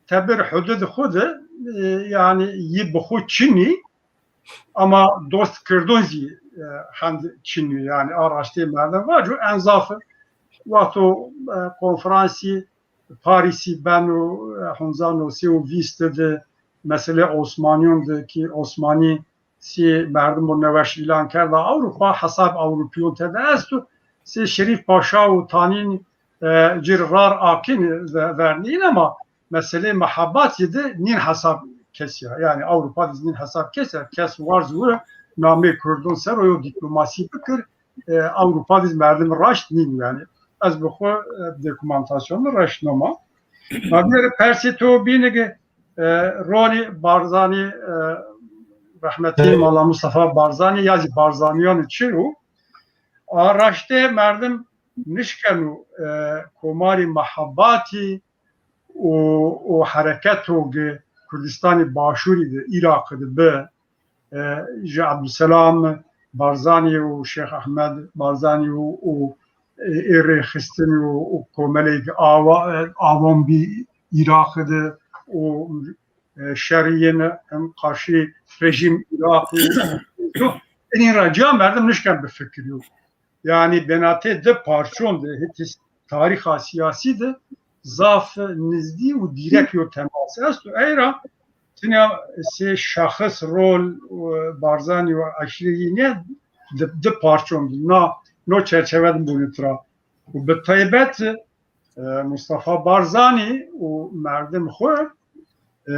tebir hudud xwu de, e, yanî yî bi xwu çinî, ama dost Kirdon zî, e, hend çinî, yanî a raştê merdim vaco en zaf wexto, e, konferansî Parîsî beno, e, honza nosê û vîst de meselê Osmanîyon de kî Osmanî sê merdim û neweş îlan kerda Ewropa, hesab Ewropîyon tede esto. Sê Şerîf Paşa û Tanîn, e, cir rar akîn ve-, vernîn, ama meselê mehabatî de nîn hesab kesî ya. Yanî Ewropa de nîn hesab kesî ya. Kes warz û namê Kurdon ser o yo dîplomasî bikir, e, Ewropa de merdim raşt nîn yanî. Ez bi xwu, e, dokumantasyon mi raşt noma. Ma bîyere persê to bînigi, e, rolî Barzanî, e, rehmetî Mala Mustafa Barzanî ya zî Barzanîyanî çi û a raştê merdim nişkeno, e, komarî mehabatî û, û hereketo gi Kurdistanê Başûrî de, Îraqî de bi, e, ji Ebdulselam Barzanî û Şêx Ehmed Barzanî û, û, e, ê rêxistinî û, û komeleyê gi awa-, e, awan bî Îraqî de û, e, şerî yene hem qarşî rejîm Îraqî. Inî ra ca merdim nişken bifikirîyo. Yanî benatê di parçon de hetî tarîxa sîyasî de zaf nizdî û dîrek yo temas esto. Ey ra tinya sê şaxis rol, e, Barzanî û eşîrê yî nîye di, di parçon de na, no çerçeve de bonî tira. Û bi taybet, e, Mustafa Barzanî û merdim xwu, e,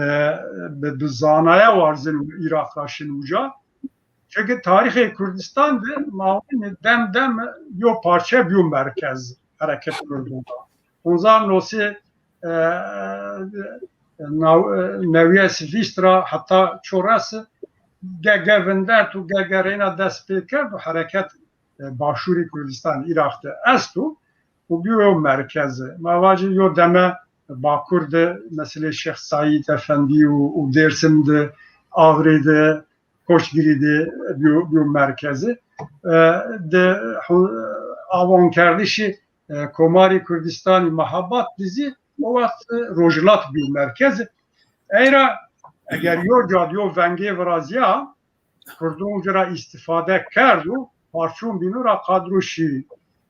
bi, bi zanaya warzin Îraq ra şin uca. Çunke tarîxê Kurdistan de ma vînî dem dem yo parçe bîyo merkez hereket Kurdan ra. Honza nosê, e, naw-, e, newîyes vîst ra heta çores ge-ge vindert û ge-ge reyna dest pê kerd û hereket, e, Başûrê Kurdistan Îraq de esto û bîyo yo merkez. Ma vacî yo deme Bakur de meselê Şêx Seîd Efendî û, û Dêrsim de, Avrê de, Koçgirî de bîyo, bîyo merkezi. E, de hu-, awankerdişî, e, Komarê Kurdistanî Mehabat de zî o wext, e, Rojhilat bîyo merkezi. Ey ra eger yo cad yo vengê virazîya, Kurdon ci ra îstîfade kerdo, parçon bîno ra kadro şî.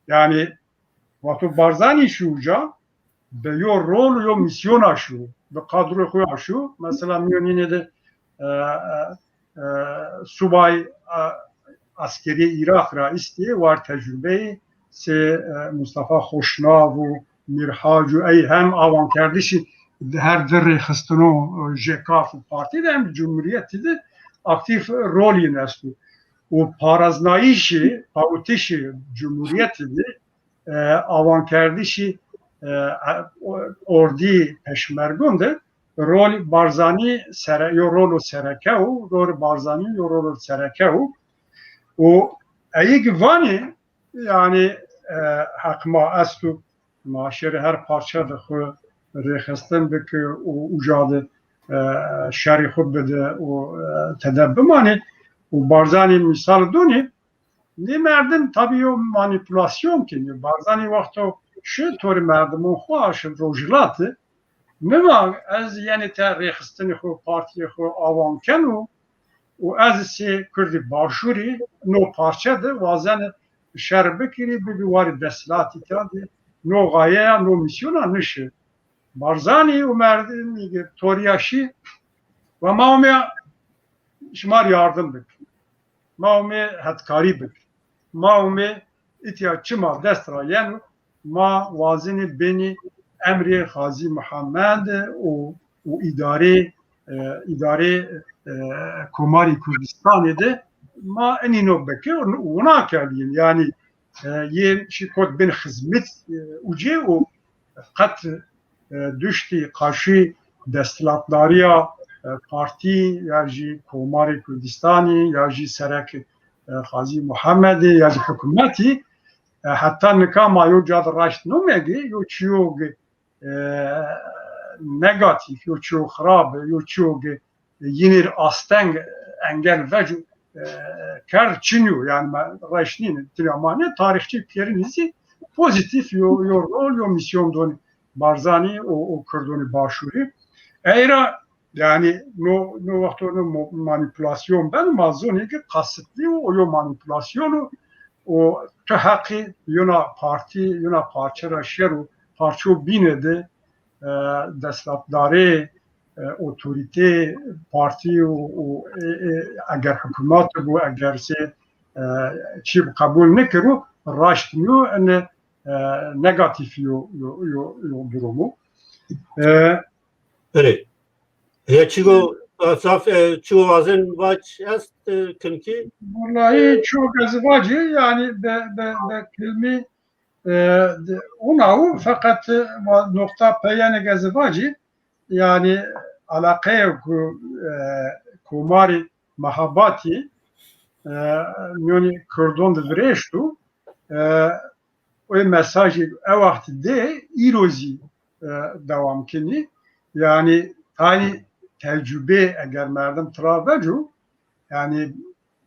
Yanî wexto Barzanî şî uca, bi yo rol û yo mîsyona şo, bi kadroyê xo ya şo. Mesela mîyonînê de, e, e, e, subay, e, eskerîyê Îraq ra îstê, war tecrubeyê, sê, e, Mustafa Xoşnav û Mîr Hac û ey hem awankerdişî di her di rêxistino, e, JKAF û partî de hem cumhurîyetî de aktîf rol yin esto. Û paraznayîşê, pawitişê cumhurîyetî de e, awankerdişî, e, e, ordî peşmergon de rol Barzanî sere-, yo rolo sereke û, rol Barzanî yo rolo sereke û, û eyî ki vanî, yanî, e, heq ma esto, ma şêrê her parçe de xwu rêxistin biki û uca de, e, şerî xwu bide û, e, tede bimanê û Barzanî mîsal donî, Nê merdim tabî yo manîpulasyon kenî. Barzanî wexto şi torî merdimon xwu aşi Rojhilat de, mi va ez yenî te rêxistinê xwu, partîyê xwu awan keno û ez sê Kurdî Başûrî no parçe de wazenî şer bikirî, bibî warê desthilatî ta de no xayeya, no mîsyona nişi. Barzanî û merdimî ke torîya şî va ma omîya şima rê yardim bik. ma umê hetkarî bik. Ma umê îtya çima dest ra yeno, ma wazenê benî emrê Xazî Muhammed û, û îdarê, e, îdarê, e, Komarê Kurdistanê de ma enîno bike û wina kerdîn. Yanî, e, yê şî kot bin xizmet, e, ucê û qet, e, duştî qarşî desthilatdarîya, e, partî ya jî Komarê Kurdistanî ya jî serek, e, Xazî Muhammedî ya jî hikûmetî, e, heta nika ma yo ca de raşt nomegê, yo çîyo ge, e, negatîf, yo çîyo xirab, yo çîyo ge yinîr asteng engel vec, e, kerd çin yo. Yanî ma reşnîn tira ma ne tarîxçî pêrin zî pozîtîf yo, yo rol, yo mîsyon donî Barzanî û, û Kurdonî Başûrî. Ey ra yanî no, no wexto no mo-, manîpulasyon ben ma zonî ki qasitlî û yo manîpulasyon û, û tu heqî yona partî, yona parçe ra şer û parço bîne de, e, desthilatdarê, e, otorîtê partî û, û, e, e, eger hikûmet bû, eger se, e, çî qebûl nikiro, raşt nîyo, ene, e, negatîf yo, yo, yo, yo durumu. E, Erê. Ya çigo, zaf, e, çigo wazen vac est, e, kinkî? Wellahî çok ez vacî, yanî be, be, be kilmî, e, de, ona û feqet, e, va-, noqta peyenek ez vacî, yanî alaqeyo ku, e, Komarî Mehabatî, e, mîyonî Kurdon de virêşto, e, o mesajî e wext de îro zî, e, dewam kenî. Yanî tanî tecrube eger merdim tira veco, yanî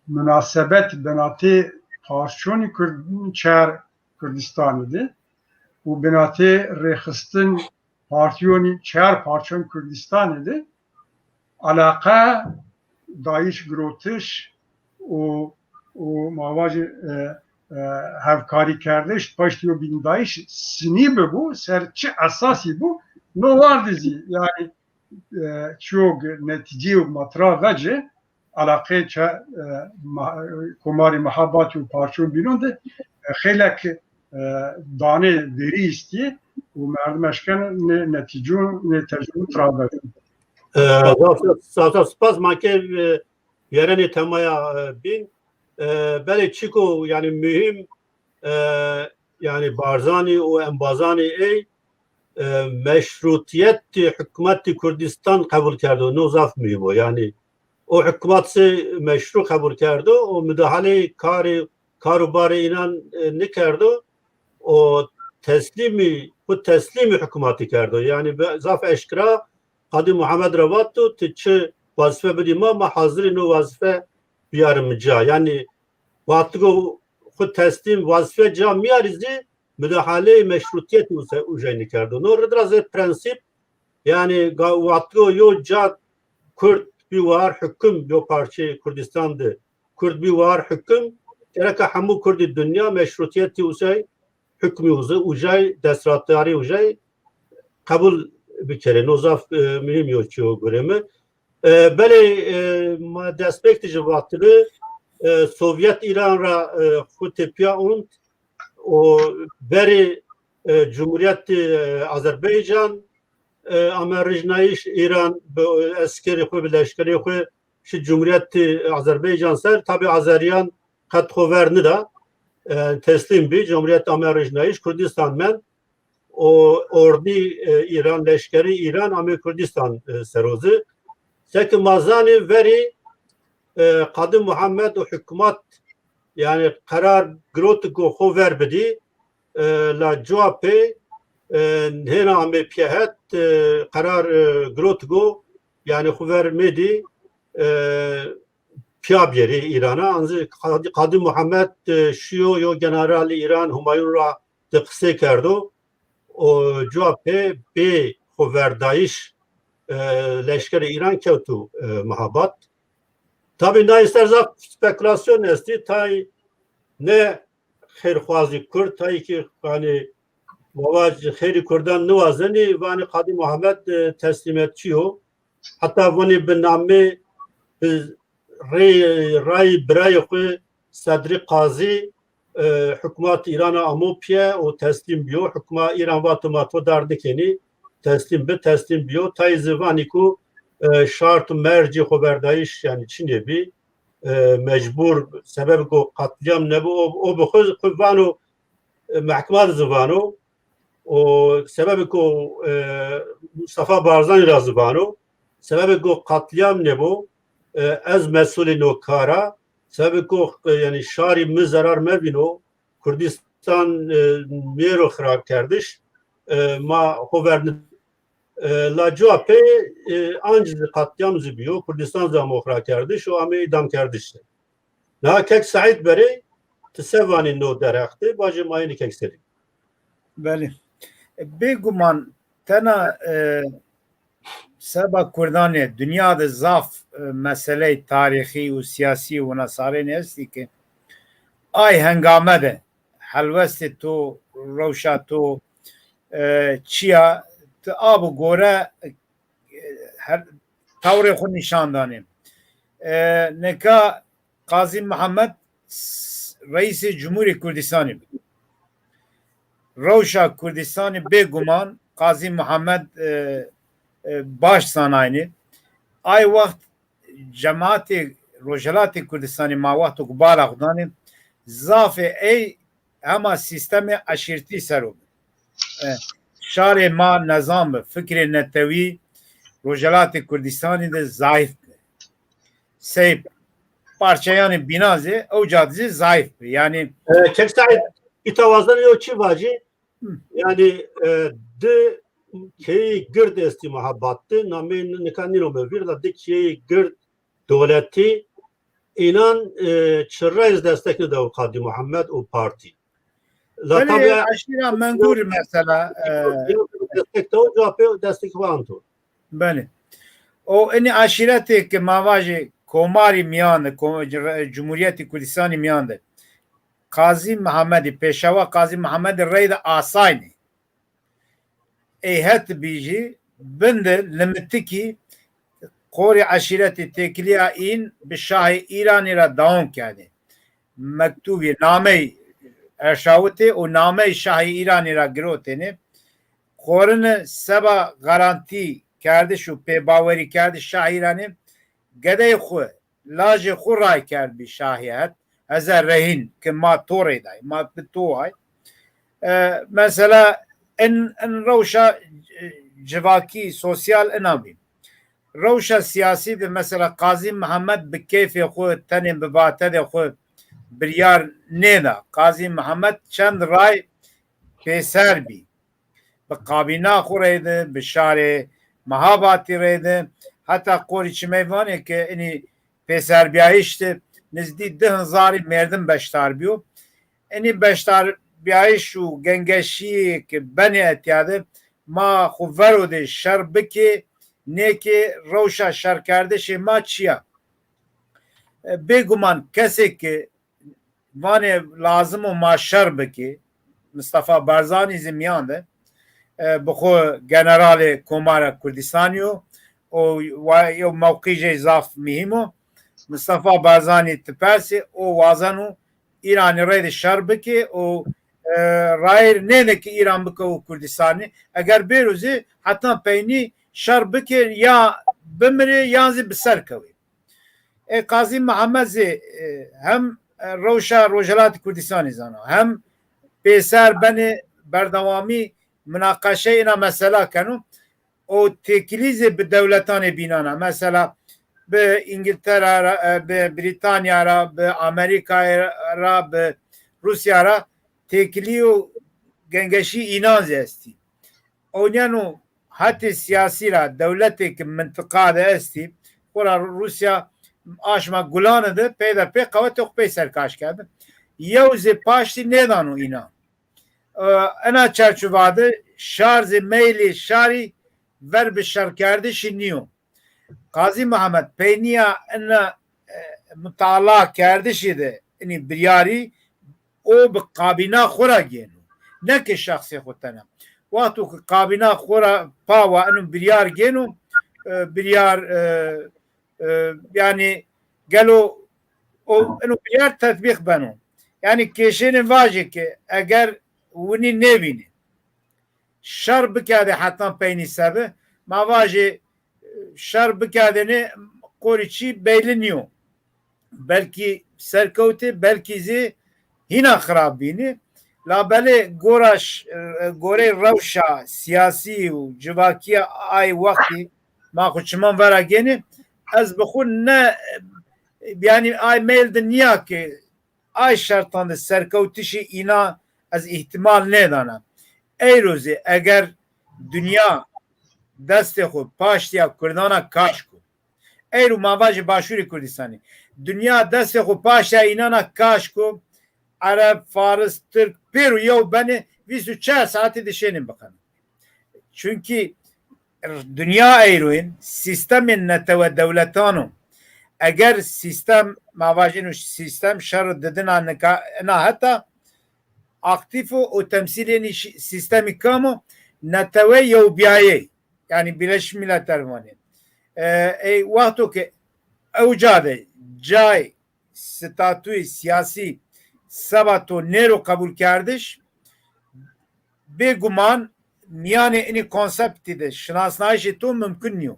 munasebet binatê parçonî Kurd-, çer Kurdistanî de û binatê rêxistin partîyonî çer parçon Kurdistanî de alaqe, dayîş girotiş û, û ma vajî, e, e, hevkarîkerdiş, paştî yo bîndayîş sinî bibû, ser çi esasî bû, no war de zî, yanî, e, çiyo netîceyê ma tira vece, alaqeyê çe, e, ma-, Komarê Mehabatî û parçon bînon de, e, xeylek, e, danê verî îstî û merdim eşkeno nê netîcû, nê tecrû tira vecin. E, zaf, zaf, zaf spas, ma ke, e, yerenê temaya, e, bîn. E, belê çiko, yanî muhîm, e, yanî Barzanî û embazanê ey, e, meşrutîyetî hikûmetî Kurdistan qebul kerdo. No zaf muhîm o. Yanî o hikûmet se meşru qebul kerdo, o mudahaleyê karê, kar û barê înan, e, nikerdo, o teslîmî, xwu teslîmî hikûmetî kerdo. Yanî be-, zaf eşkera Qadî Muhammed ra vato, ti çi wazife bidî ma, ma hazirî no wazife biyarîme ca. Yanî wextigo xwu teslîm wazife ca miyarî zî, mudahaleyê meşrutîyetî uze-, ujeynî kerdo. No rid ra zê prensîp, yanî ga-, wextigo yo ca Kurd bî war hukm, yo parçeyê Kurdistan de Kurd bî war hukm, gereka hemû Kurdî dinya meşrutîyetî uzey, hukmî uze-, ujay, desthilatdarî ujay qebul bikerê. No zaf, e, muhîm yo çiyo gurê mi. E, belê, e, ma destpêk de jî vatibî, e, Sovyet Îran ra, e, xwu tepîya ont û verê, e, Cumhuriyetê, e, Azerbaycan, e, ame rijnayîş. Îran bi eskerê xwu, bi leşkerê xwu şi Cumhuriyetê Azerbaycan ser. Tabî Azerîyan qet xwu ver nida. E, teslîm bî, Cumhuriyet ame rijnayîş, Kurdistan mend. O ordî, e, Îran, leşkerî Îran amê Kurdistan, e, serozi. Seke ma zanê verî, e, Qadî Muhammed û hikûmet, yanî qerar girotiko xo ver bidî, e, la cuwa pê, e, hêna amê pîya het, e, qerar, e, girotiko, yanî xo ver mêdî, e, pîya biyerî Îrana. Anzî Qadî, Qadî Muhammed, e, şîyo yo generalê Îran Humayun ra de qisey kerdo û cuwa pê bê xoverdayîş, e, leşkerê Îran kewto, e, Mehabat. Tabî nayê ser zaf spekulasyon estî, tay ne xêrxwazî Kurd, tayê ki, yanî, ma vaj xêrî Kurdan niwazenî, vanî Qadî Muhammed, e, teslîmetçî yo. Heta vanî bi namê, bi rey, ray birayê xwu Sedrî Qazî, e, hukmat Îran a amo pîye û teslîm bîyo. Hukma Îran vato ma to derd nikenî, teslîm bi, teslîm bîyo. Tayê zî vanî ku, e, şart û mercî xoverdayîş, yanî çinê bî. E, mecbur, sebebê ku qatlîam nebi, o, o bi xwu, xwu vano, e, mehkima de zî vano, û sebebê ku, e, Mustafa Barzanî ra zî vano, sebebê ku qatlîam nebi, e, ez mesulî no kar a, sebebê ku, e, yanî şarî mi zerar mevîno, Kurdistan, e, nêro xirabkerdiş, e, ma xo ver E, la cuwa pê, e, ancî zî qatlîam zî bîyo, Kurdistan zî amo xirakerdiş û amê îdamkerdiş de. Niha kek Seîd berê, ti se vanî no derheq de, vajê ma yenî kek Selîm. Belê. E, bêguman tena, e, seba Kurdanê dinya de zaf, e, meseleyê tarîxî û sîyasî û wina sarênî estî ke ay hengame de helwestê to, rewşa to, e, çi ya, ti a bi gore, e, her tawrê xwu nîşan danê. E, nika Qazî Mihemed s-, Reîsê Cumhurê Kurdistanî bi. Rewşa Kurdistanî bêguman Qazî Mihemed, e, e, baş zanaynê. Ay wext cemaatê Rojhelatê Kurdistanî ma wexto ku bala xwu danê, zafê ey hema sîstemê eşîrtî ser o bi. E, şarê ma nezan bi, fikrê netewî Rojhelatê Kurdistanî de zayîf bi. Sey parçeyanê bînan zî, ewca de zî zayîf bi. Yanî E, Kek Seîd, îta wazenê yew çî vajî, Hı. Yanî, e, di keyeyî gird estî Mehabad de, nameyê nika nîno mi vîr, la di keyeyî gird dewletî, înan, e, çi rey zî destek nêdawo Qazî Muhammed û partî. La Belê, tabi eşîra Mengûr mesela, e, destek dawo, cuwa pê destek xwu anto. Belê. O inî eşîretê ke ma vajê komarî mîyan de, ko-, Cumhurîyetê Kurdistanî mîyan de, Qazî Mihemedî, Pêşewa Qazî Mihemedî reyde asaynî. Ey het bî jî, bin de limitikî qorî eşîretî têkilîya în bi şahê Îranî ra dawam kerdê. Mektubî, namey erşawitê û namey şahê Îranî ra girotêne. Qorine seba garantî kerdiş û pêbawerî kerdiş şahê Îranî gedeyê xwu lajê xwu ray kerd bî şahî het, eze rehîn ke ma to rê day, ma bi to ay. E, mesela in, in rewşa, e, civakî, sosyal ina bî. Rewşa siyasî de mesela Qazî Mihemed bi keyfê xwu, tenê bi vatedê xwu biryar nêda. Qazî Mihemed çend ray pêser bî. Bi kabîna xwu reyde, bi şarê Mehabatî reyde, heta qorî çimey vanê ke inî pêserbîyayîş de nizdî di hezarî merdim beşdar bîyo. Inî beşdarbîyayîş û gengeşîyê ke benê etya de ma xwu vero de şer bikê, nêkê, rewşa şerkerdişê ma çi ya? E, bêguman kesê ke vanê lazim o ma şer bikê. Mistefa Barzanî zî mîyan de, e, bi xwu generalê Komara Kurdistanî yo û wa-, yew mewqî jê zaf muhîm o. Mistefa Barzanî ti persê, o wazeno Îranî reyde şer bikê û, e, rayîr nêde ke Îran bikewo Kurdistanî. Eger bêro zî heta peynî şer bikê ya bimirê yan zî bi ser kewê. E, Qazî Mihemed zî, e, hem, e, rewşa Rojhelatê Kurdistanî zano, hem pêser benê berdewamî minaqeşeyê ina mesela keno. O têkilî zî bi dewletanê bînan a. Mesela bi Îngiltera ra, e, bi Brîtanya ra, bi Amerîkayê ra, bi Rûsya ra têkilî û gengeşî înan zî estî. Ewnîyeno hetê sîyasî ra dewletê ke mintiqa de estî, xora Rûsya aşma Gulane de peyderpey qewetê xwu pey serkaş kerde. Yew zî paştî nêdano înan. E, ena çarçova de şar zî meylê şarî ver bi şerkerdişî nîyo. Qazî Mihemed peynîya ina, e, mutala kerdişî de inî biryarî o bi kabîna xwu ra gêno. Ne ke şexsê xwu tena. Wexto ke kabîna xwu ra pawa ino biryar gêno, e, biryar, e, e, yanî Gelo o ino biyar tetbîq beno? Yanî kêşênê vajê ke eger winî nêvînî, şer bikerdê hetan peynî sebi, ma vajê şer bikerdêne qorî çî belli nîyo. Belkî serkewtê, belkî zî hîna xirab bînî. Labelê gora ş-, gorey rewşa siyasî û civakîya ay wextî ma xwu çiman vera gênê, ez bi xwu ne, yanî ay meyl de nîya ke ay şertan de serkewtişê înan ez îhtîmal nêdana. Eyro zî eger dinya destê xwu paştîya kurdan a kaşko. Eyro ma vajê Başûrê Kurdistanî. Dinya destê xwu paştîya înan a kaşko. Ereb, Faris, Tirk pêro yew benê, vîst û çar saetî de şênê biqenê. Çunkî dinya eyroyên, sîstemên netewe dewletan o. Eger sîstem, ma vajîno sîstem şer û didina nika, ina heta aktîf o û temsîlênî şî-, sîstemî kam o, netewe yewbîyayey. Yanî Birleşmiş Milletler vanê. E, ey, wexto ke ewca de cay statuyê siyasî seba to nêro qebûlkerdiş, bêguman mîyanê inî konseptî de şinasnayîşê to mumkin nîyo.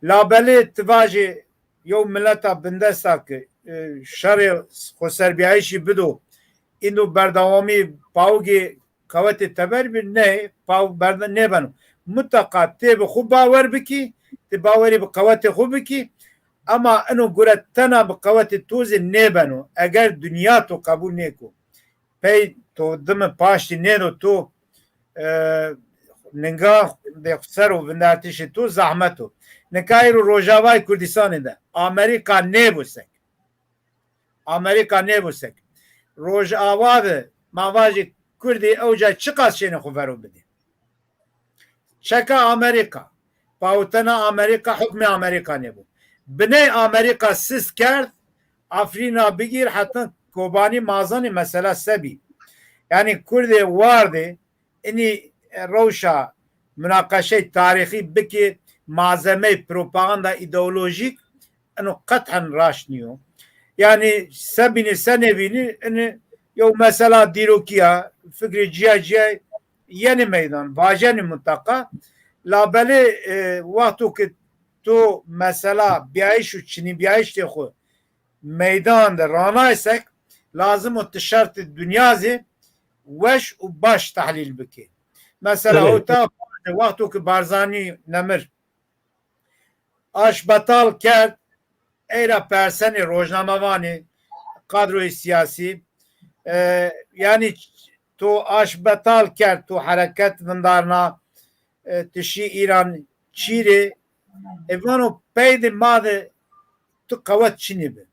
Labelê ti vajê yew mileta bindesta ke, e, şerê xweserbîyayîşî bido, îndo berdewamî pawigê qewetê teber bî, ney, paw berde nêbeno. Mutlaka tê bi xwu bawer bikî, ti bawerî bi qewetê xwu bikî, ema ino gure tena bi qewetê to zî nêbeno. Eger dinya to qebûl nêko, pey to dimi paştî nêdo to, e, ninga de ser û vindertişê to zehmet o. Nika îro Rojavayê Kurdistanê de Amerîka nêbo sek. Amerîka nêbo sek. Rojava de ma vajê Kurdî ewca çiqas şênê xwu vero bidê. Çeka Amerîka, pawitena Amerîka, hukmê Amerîka nêbo. Biney Amerîka sist kerd, Afrîna bigîr heta Kobanî ma zanî mesela se bî. Yanî Kurdê wardê inî rewşa munaqeşey tarîxî bikê malzemey propaganda îdeolojîk, ino qet'en raşt nîyo. Yanî se bînî se nêbînî, inî yew mesela dîrokî ya, fikrê cîya cîya yenî meydan, vajenî mutlaka. Labelê, e, wexto ke to mesela bîyayîş û çinîbîyayîşê xwu meydan de ranayê sek, lazim o ti şertê dinya zî weş û baş tehlîl bikê. Mesela, tabii, hewta wexto ke Barzanî nemir aşbetal kerd, ey ra persenê rojnamevanê, kadroyê siyasî, e, yanî to aşbetal kerd, to hereket vindarna, e, ti şî Îran çî rê, e, vano peydê ma de tu qewet çinî bi.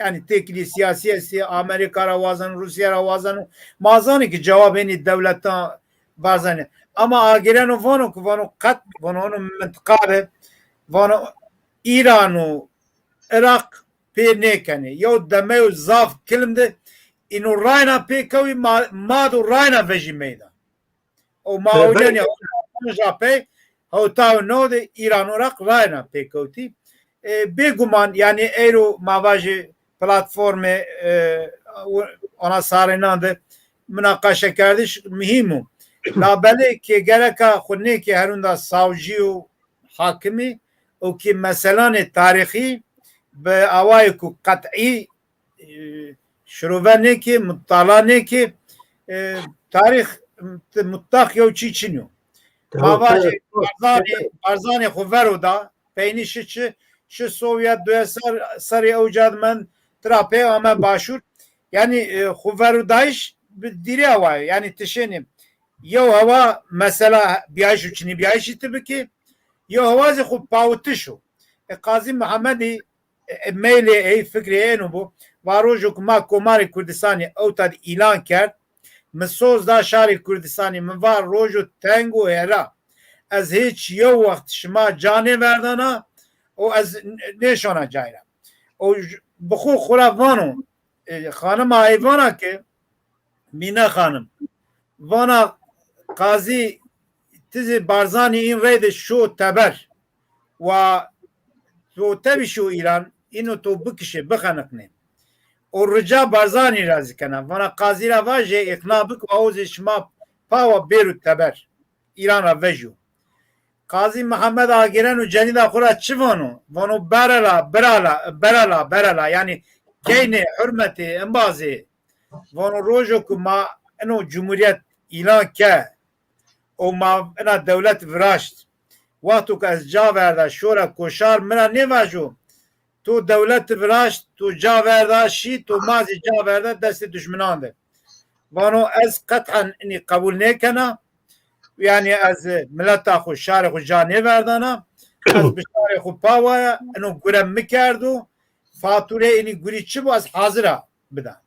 Yanî têkilî siyasî estê, Amerîka ra wazeno, Rûsya ra wazeno. Ma zanê ki cewab hênî dewletan Barzanî. Ama agêreno vano ki, vano qet, vano ino mintiqa de, vano Îran û Iraq pê nêkenê. Yew demeyo zaf kilm de îno rayna pê kewî, ma, ma do rayna vejî meydan. O ma, e, ewnenî, belkî, ja pey hewta û new de Îran Iraq rayna pêkewtî. E, bêguman, yanî eyro ma vajê platformê, e, ana sarênan de munaqeşekerdiş muhîm o. Labelê ke gereka xwu nêkê herunda savcî û hakimî û ke meselanê tarîxî bi awayêko qet'î, e, şirove nêkê, mutala nêkê, e, tarîx, mutlaq yew çî çin o. Ma vajê Barzanî, Barzanî xwu vero da, peynî şi çi, şi Sovyet, duye ser, serê ewca de mend, tira pê ame Başûr. Yanî, e, xwu verodayîş bi dîrê awa yo. Yanî ti şênî yew hewa mesela bîyayîş û çinîbîyayîşî ti bikî, yew hewa zî xwu pawitiş o. E, Qazî Mihemedî, e, e, meylê ey, fikrê ey ino bo. Va rojo ke ma Komarê Kurdistanî ewta de îlan kerd, mi soz da şarê Kurdistanî, mi va rojo teng û hêra. Ez hêç yew wext şima ca nêverdana û ez n-, nêşona cay ra. O j-, bi xwu xwu ra vano, e, xanima ey vana ke Mîne Xanim. Vana Qazî, ti zî Barzanî în reyde şo teber. Wa to tebî şo Îran, ino to bikişê, bixeniqnê. O rica Barzanî ra zî kena. Vana qazî ra vajê, îqna bik, wa o zî şima pawa bêro teber. Îran ra vejîyo. Qazî Mihemed agêreno cenîda xo ra çi vano? Vano berela, birala, berela, berela. Yanî keynê, hurmetê, embazê. Vano rojo ku ma ino cumhuriyet îlan ke û ma ina dewlet viraşt, wexto ku ez ca verda şora koşar, mi ra nêvajo to dewlet viraşt, to ca verda şî, to ma zî ca verda destê duşminan de. Vano ez qet'en inî qebul nêkena. Yanî ez mileta xo, şarê xo ca nêverdana. Ez bi şarê xo pawaya, ino gure mi kerdo. Fatureyê inî gurî çi bo ez hazir a bida.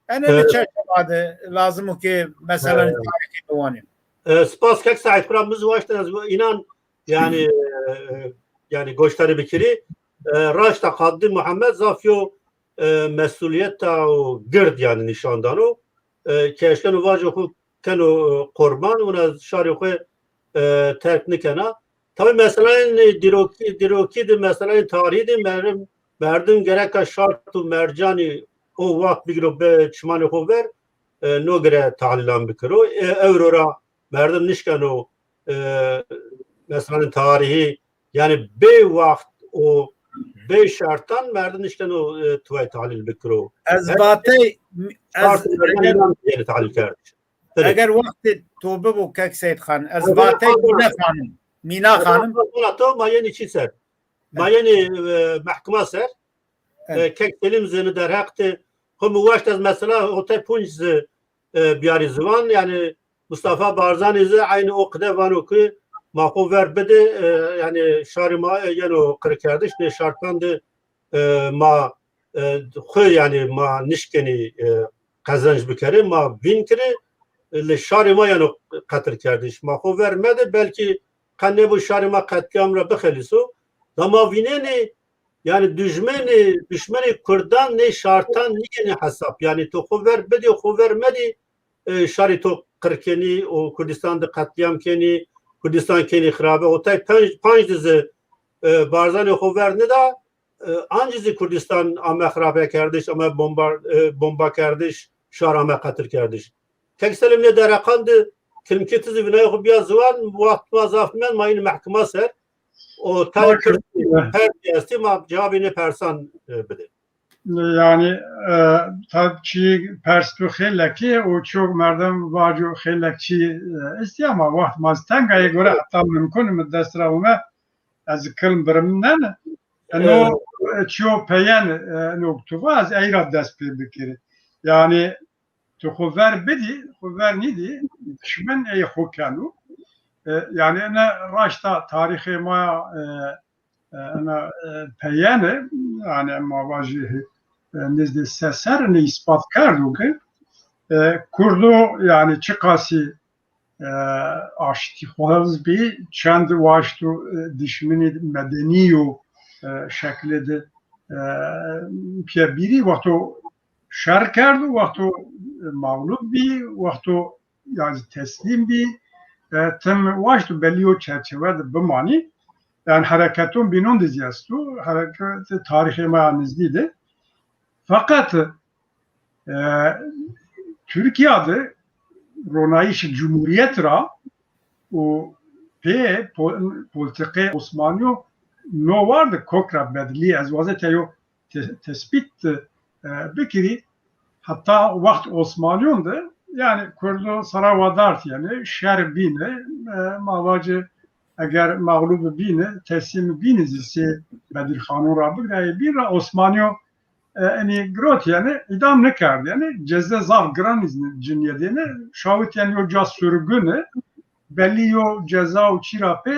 Ene mi E, çerçeva de lazim o ki meselanê e, tarîxî biwanî. E, spas kek Saîd, xura mi zî waşt ez înan, yanî, e, yanî goştarî bikirî. E, raşta Qadî Muhammed zaf yo, e, mesulîyeta o gird yanî nîşan dano. E, ke eşkeno vajo xo keno, e, qurban, wina şarê xo, e, terk nikena. Tabî meselayên dîrokî, dîrokî de, meselayên tarîhî de merdim, merdim gereka şart û mercanî o waxt bigiro be çimanê xo ver, e, no gire tahlîlan bikiro. E, ewro ra merdim nişkeno, e, meselayên tarîhî, yanî bê waxt û bê şertan merdim nişkeno, e, tuway tahlîl bikiro. Ez vatey, ez şart û mercan eger, înan yanî tahlîl kerdiş. Belê. Eger wextê to bibo kek Seyîd Xan, ez vatey Mîne Xanim. Mîna Xanim. Vana to ma yenî çi ser? Ma yenî, e, mehkima ser. E, kek Selîm zî derheq de xo mi waşt ez mesela hotay punc zî, e, biyarî ziwan, yanî Mustafa Barzanî zî eynî o qide vano ki ma xo ver bidê, e, yanî şarê ma, e, yeno qirkerdiş, nê şartan de e, ma, e, xwu, yanî ma nişkenî, e, qezenc bikerê, ma vîn kirê, e, li şarê ma yeno qetilkerdiş. Ma xwu ver mede, belkî qe nêbo şarê ma qetlîam ra bixelîso. Da ma vînenê, yanî dujmenê, duşmenê kurdan nê şartan nîyenê hesab. Yanî to xwu ver bidê, xwu ver medê, e, şarê to qir kenî û Kurdistan de qetlîam kenî, Kurdistan kenî xirabe. Hotay penc, panc de zî, e, Barzanî xwu ver nida, e, ancî zî Kurdistan ame xirabekerdiş, ame bomba, e, bombakerdiş, şar ame qetilkerdiş. Kek Selim nê dereqan de kilmkê ti zî vînayê xwu bîya ziwan, waxt ma zaf mend, ma înî mehkima ser. O tayê Kurdî pers estî, ma cewabê nê persan, e, bidê. Yanî, e, tab çî pers tu xêl lekî û çok merdim vaco xêl lek çî, e, estî ama waxt ma zî teng a, yê gore heta mimkun mi dest ra ume, ez kilm birimnen. Eno, e, çiyo peyen, e, eno tu va ez ey ra dest pê bikirî. Yanî tu xwu ver bidî, xwu ver nîdî, dişmen ey xwu keno. E, yanî ene raşta tarîxê ma ya, e, e, ena, e, peyene, yanî ma vajî, e, nizdê se serre nê îspat kerdo ki, e, Kurdo, yanî çiqasî, e, aştîxwaz bî, çend waşto, e, dişminî medenî yo, e, şeklê de, e, pîye bîrî, wexto şer kerdo, wexto, e, mağlup bî, wexto ya zî teslîm bî. E, tim waşto belî yo çerçewe de bimanî. Yanî hereketon bînon de zî esto. Hereketê tarîxê ma ya nizdî de. Feqet, e, Tirkîya de ronayîşê cumhurîyet ra û pê po-, polîtîkê Osmanîyo no war de kok ra bedilî. Ez waze te yo te-, tespît, e, bikirî. Heta wext Osmanîyon de, yanî Kurdo sera wa dart, yanî şer bîne, e, ma vacê eger mexlûb bîne, teslîm bîne zî sê Bedirxanon ra bigre, ê bîn ra Osmanîyo, e, enî girot, yanî îdam nikerd, yanî ceze zaf giran cinîyedêne, şawit yanî yo ca surgune, belî yo ceza û çî ra pê,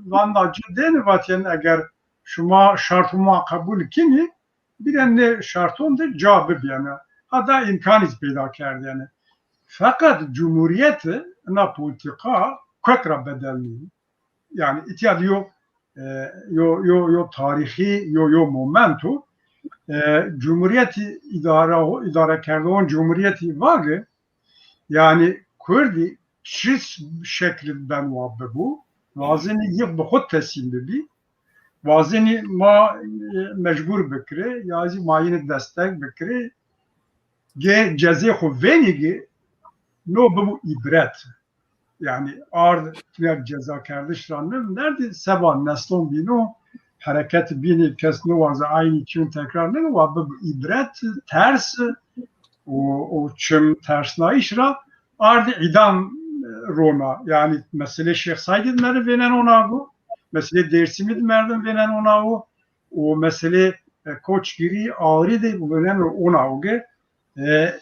vanda ci dêne, vat yanî eger şima şart ma qebul kinî, bîren nê şarton de ca bibîyene. Hada îmkanî zî peyda kerdêne. Feqet cumhurîyet ina polîtîka kok ra bedelnî. Yanî îtya de yo, e, yo, yo, yo tarîxî, yo, yo momento, e, cumhurîyetî îdare, îdarekerdon cumhurîyetî vage, yanî Kurdî çi şeklî ben wa bibo, lazimî yek bi xo teslîm bibî. wazenî ma, e, mecbur bikirê, ya zî ma yîne destek bikirê. Ge cezê xo venî ge, no bibo îbret. Yanî ard tîya cezakerdiş ra nêvinderdî, seba neslon bîno, hereket bînî, kes nêwaze eynî çîyon tekrar nêbo, wa bibo îbret, ters û, û çim tersnayîş ra ard îdam, e, rona. Yanî meselê Şêx Seîdî de merdim vênen ona go, meselê Dêrsimî de merdim vênen ona go û meselê, e, Koçgirî, Ağrî de vênen ona go. E,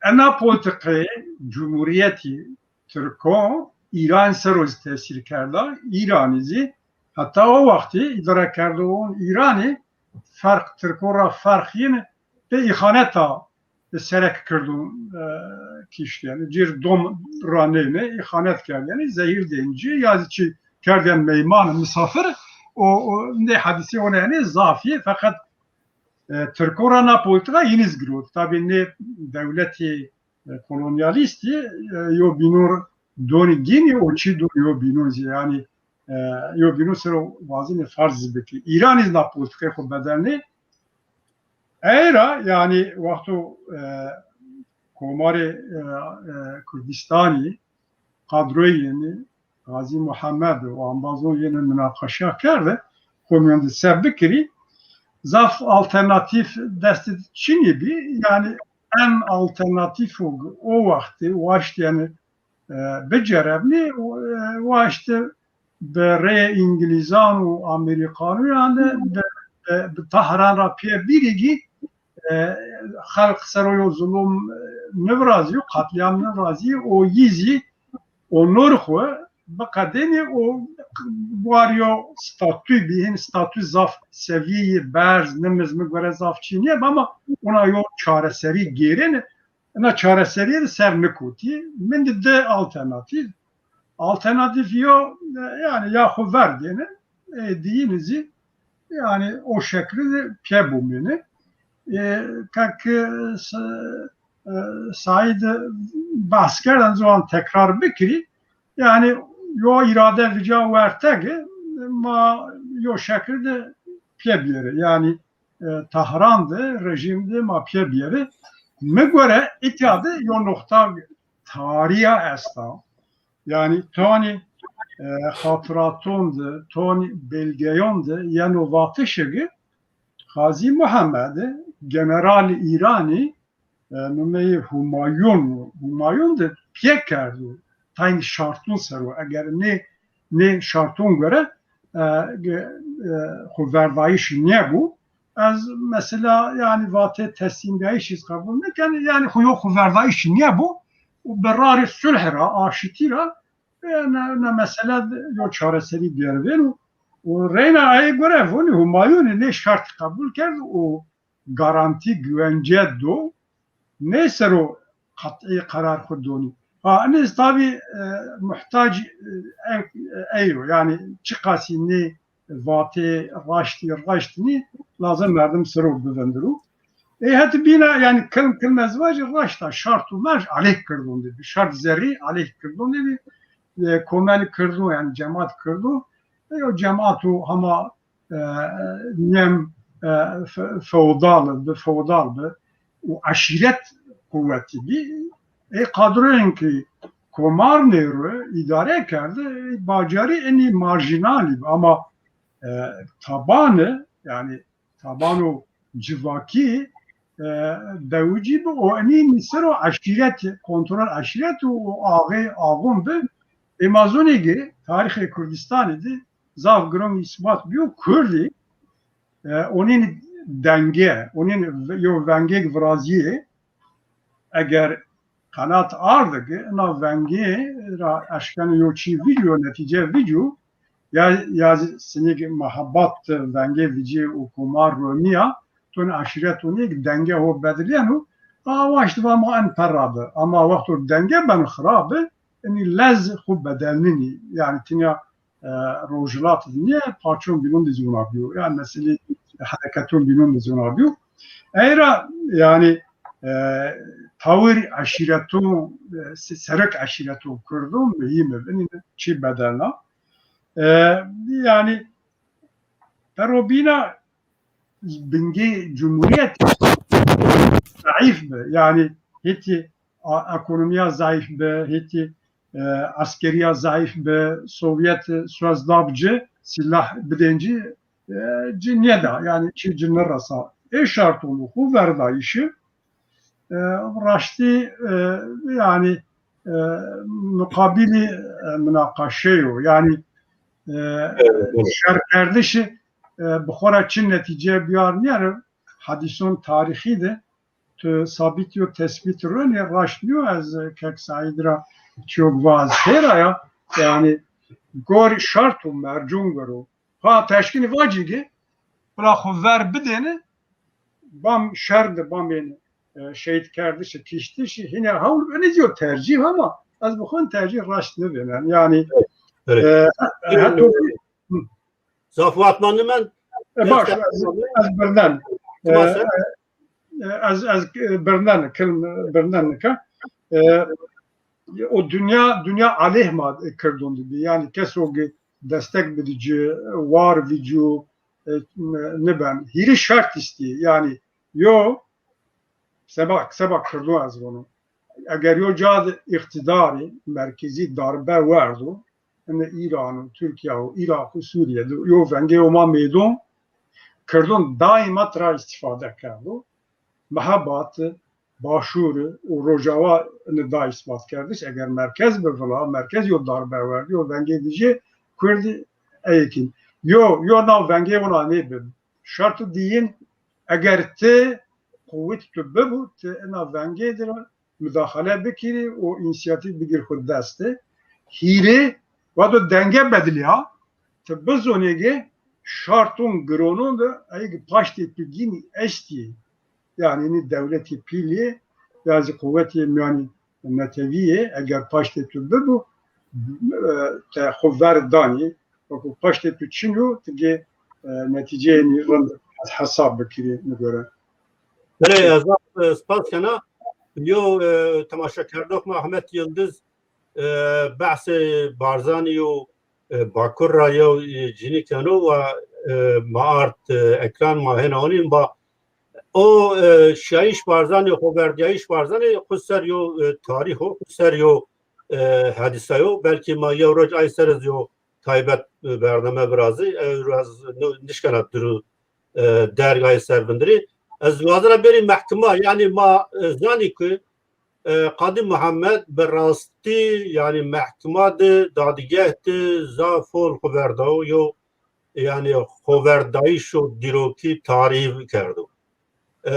ena polîtîkayê Cumhurîyetî Tirko Îran ser o zî tesîr kerda. Îranî zî heta o wextî îdarekerdon Îranî ferq, Tirko ra ferq yin bi îxaneta serek kirdon, e, kişt, yanî cêr dom ra nêne, îxanet kerd, yanî zehîr dên ci, ya zî çi kerd, yanî meyman, misafir, o, o, nê hadîsê ona, yanî zaf î, feqet, e, Tirko ra na polîtîka yînî zî girot. Tabî nê dewletê, e, kolonyalîstî, e, yo bînon donî dînî, o çî donî yo bînon zî, yanî, e, yo bînon ser o wazenî ferz zî bikî. Îranî zî na polîtîkayê xo bedelnê. Ey ra, yanî, wexto, e, Komarê, e, e, Kurdîstanî, kadroyê yenî, Gazî Muhammed û embazon yenî munaqeşa kerde, xo mîyan de se bikirî, zaf alternatîf destî de çinî bî. Yanî en alternatîfo o wextî waşt, yanî, e, bicerebnî, e, waşt bi rê Îngilîzan û Amerîkanûyan de bi, bi, bi Tahran ra pê bîrî gî, e, xelq ser o yo zulum, e, nêvirazîyo, qatlîam nêvirazîyo, o yî zî onor xwu biqedênî û war yo statûy bî, hîn statû zaf sevîyeyê berz, nimiz mi gore zaf çî nîyeb, ama ona yo çareserî gêrêne. Ina çareserîye de ser nikotî. Min de di alternatîf. Alternatîf yo, e, yanî ya xwu verdêne, e, diyîne zî, yanî o şekilî de pê bumêne. E, kek, e, S-, e, Saîd behs kerd, ez wan tekrar bikirî. Yanî yo îrade vica wertege, ma yo şekilî de pê biyere. Yanî, e, Tahran de, rejîm de ma pê biyere. Mi gore îtya de yo noqta tarîya esta. Yanî tonî, e, xatiraton de, tonî belgeyon de yeno vatişê ke Gazî Muhammed, generalê Îranî, e, numeyê Humayun, Humayun de pê kerdo, tayn şarton ser o. Eger nê, nê şarton gore, e, ge-, e, xwuverdayîş nêbo. Ez mesela, yanî, vatê teslîmbîyayîşî zî qebul nêken, yanî, xwu yo xwuverdayîş nêbo û bi rarê sulh ra, aşitî ra, e, na, na mesele de yo çareserî bêrvên û, û reyna ey gore vonî Humayunî nê şart qebul kerd û garantî, güvence do, nê ser o qet'î qerar xwu donî. Ha, enê zî tabî, e, muhtac, e, ey, ey yo. Yanî çiqasî nê vatê raştî raşt nî, lazim merdim ser o bivindiro. Ê hetî bîna, yanî kilm kilm ez vajî, raşt a, şart û merc aleyh kirdon de bî. Şart zerrî aleyh kirdon de bî. E, komel kirdon, yanî cemat kirdon. E, o cemat û hema e, nem, e, fe-, feodal bi, feodal bi û eşîret quwetî bî. Ê kadroyên ki komar nêro îdare kerde, ê bajarî enî marjînalî bi. Ama, e, tabani, yanî tabano civakî, e, dewicî bi û enî ser o eşîret, kontrol eşîret û axê axon bi. Ê ma zonê ki tarîxê Kurdistanî de zaf girong îsbat bîyo, Kurdî, e, onîn denge, onîn v-, yo vengêk virazîyê, eger qenat arde ki ina vengê ra eşkeno yo çî vîcû, yo netîce vîcû, ya, ya zî sinîk mehebat de vengê vîcê û komar ronîya, ton eşîret onî ki denge ho bedilîyeno, a waşt va ma en perra bi. Ama wexto denge beno xirabi, enî lez xwu bedelnenî. Yanî tinya e, rojhilat de nîye, parçon bînon de zî wina bîyo. Yanî meselê hereketon bînon de zî wina bîyo. Ey ra, yanî, e, tawir eşîreton, e, se-, serek eşîreton Kurdon muhîm ib. Enî çî bedelna. E, yanî Pero bîna bingê cumhuriyetî zayıf bi. Yani hêtî a-, ekonomiya zayıf bi, hêtî, e, eskeriya zayıf bi, Sovyet söz dab ci, silah bidên ci, e, ci nêda, yani çi ci niresa. Ê şarton û xwu verdayîşi, e, raştî, e, yani, e, muqabîlî, e, munaqaşe yo. Yani, e, şerkerdişi, e, bi xo ra çi netîce biyar nîyeno, hadîson tarîxî de tu sabît yo, tesbît ronê, raşt nîyo ez, e, Kek Saîd ra çîyo vaz têra ya. Yani, gorî şart û mercûn goro. Ha, teşkînî vacî ki, bila xwu ver bidêne, bam şer de, bam ên, e, şehîdkerdişi, kiştişi, hîne hewl, ene zî yo tercîh ama ez bi xwu tercîh raşt nivênen. Yani, Evet, evet. e, Bilmiyorum. heto Zaf wextman nimen. E, baş, ez, ez birnen. E, Tamam, sen. e, ez, ez, e, birnen, kilm, birnen nika. E, o dünya, dünya aleyh ma, e, kirdon di bi. Yani keso ki destek bidî ci, war vî ci, e, niben. Hîrê şart îstî. Yani yo, seba, seba kirdon ez vano. Eger yo ca de îqtîdarî merkezî darbe werdo, ine Îran û Tirkîya û Îraq û Sûrîye de yo vengê Homa meydan, kirdon daîma tira îstîfade kerdo. Mehebat, Başûr û Rojawa ine da îsbat kerdiş. Eger merkez bi vila, merkez yo darbe werdî, yo vengê vijê, Kurd ey kîn. Yo, yo na vengê wina nêbi. Şarto dîyin, eger ti quwet tu bibû, ti ina vengê de ra mudaxale bikirî û însiyatîf bigir xwu dest de. Hîrê, wado denge bedilîya, ti bizonê ki şarton gironon de ey ki paştê tu gînî estî. Yani nî dewletê pîlî ya zî quwetê mîyanî netewî yê, eger paştê tu bibû, e, te xwu ver danî, wekû paştê tu çin o, ti gê, e, netîceyê nî rind hesab bikirî, mi gore. Belê, ez zaf, e, spas kena. Yo, e, temaşekerdox ma Ahmet Yildiz, e, behsê Barzanî yo, e, Bakur ra yo, e, cinî keno wa, e, ma ard, e, ekran ma hêna onîn ba. O, e, şiyayîş Barzanî, xoverdîyayîş Barzanî xwu ser yo, e, tarîx o, xwu ser yo, e, hedîsa yo. Belkî ma yew roj ay ser ez yo taybet, e, bername virazî. E, ez no-, nişkena duru, e, derg ay ser vindirî. Ez wazena bêrî mehkima, yanî ma, e, zanî ki, e, Qadî Muhammed bi rastî, yanî mehkima de, dadîgeh de zaf hol xo verdawo, yo, yanî xoverdayîş û dîrokî tarîf kerdo. E,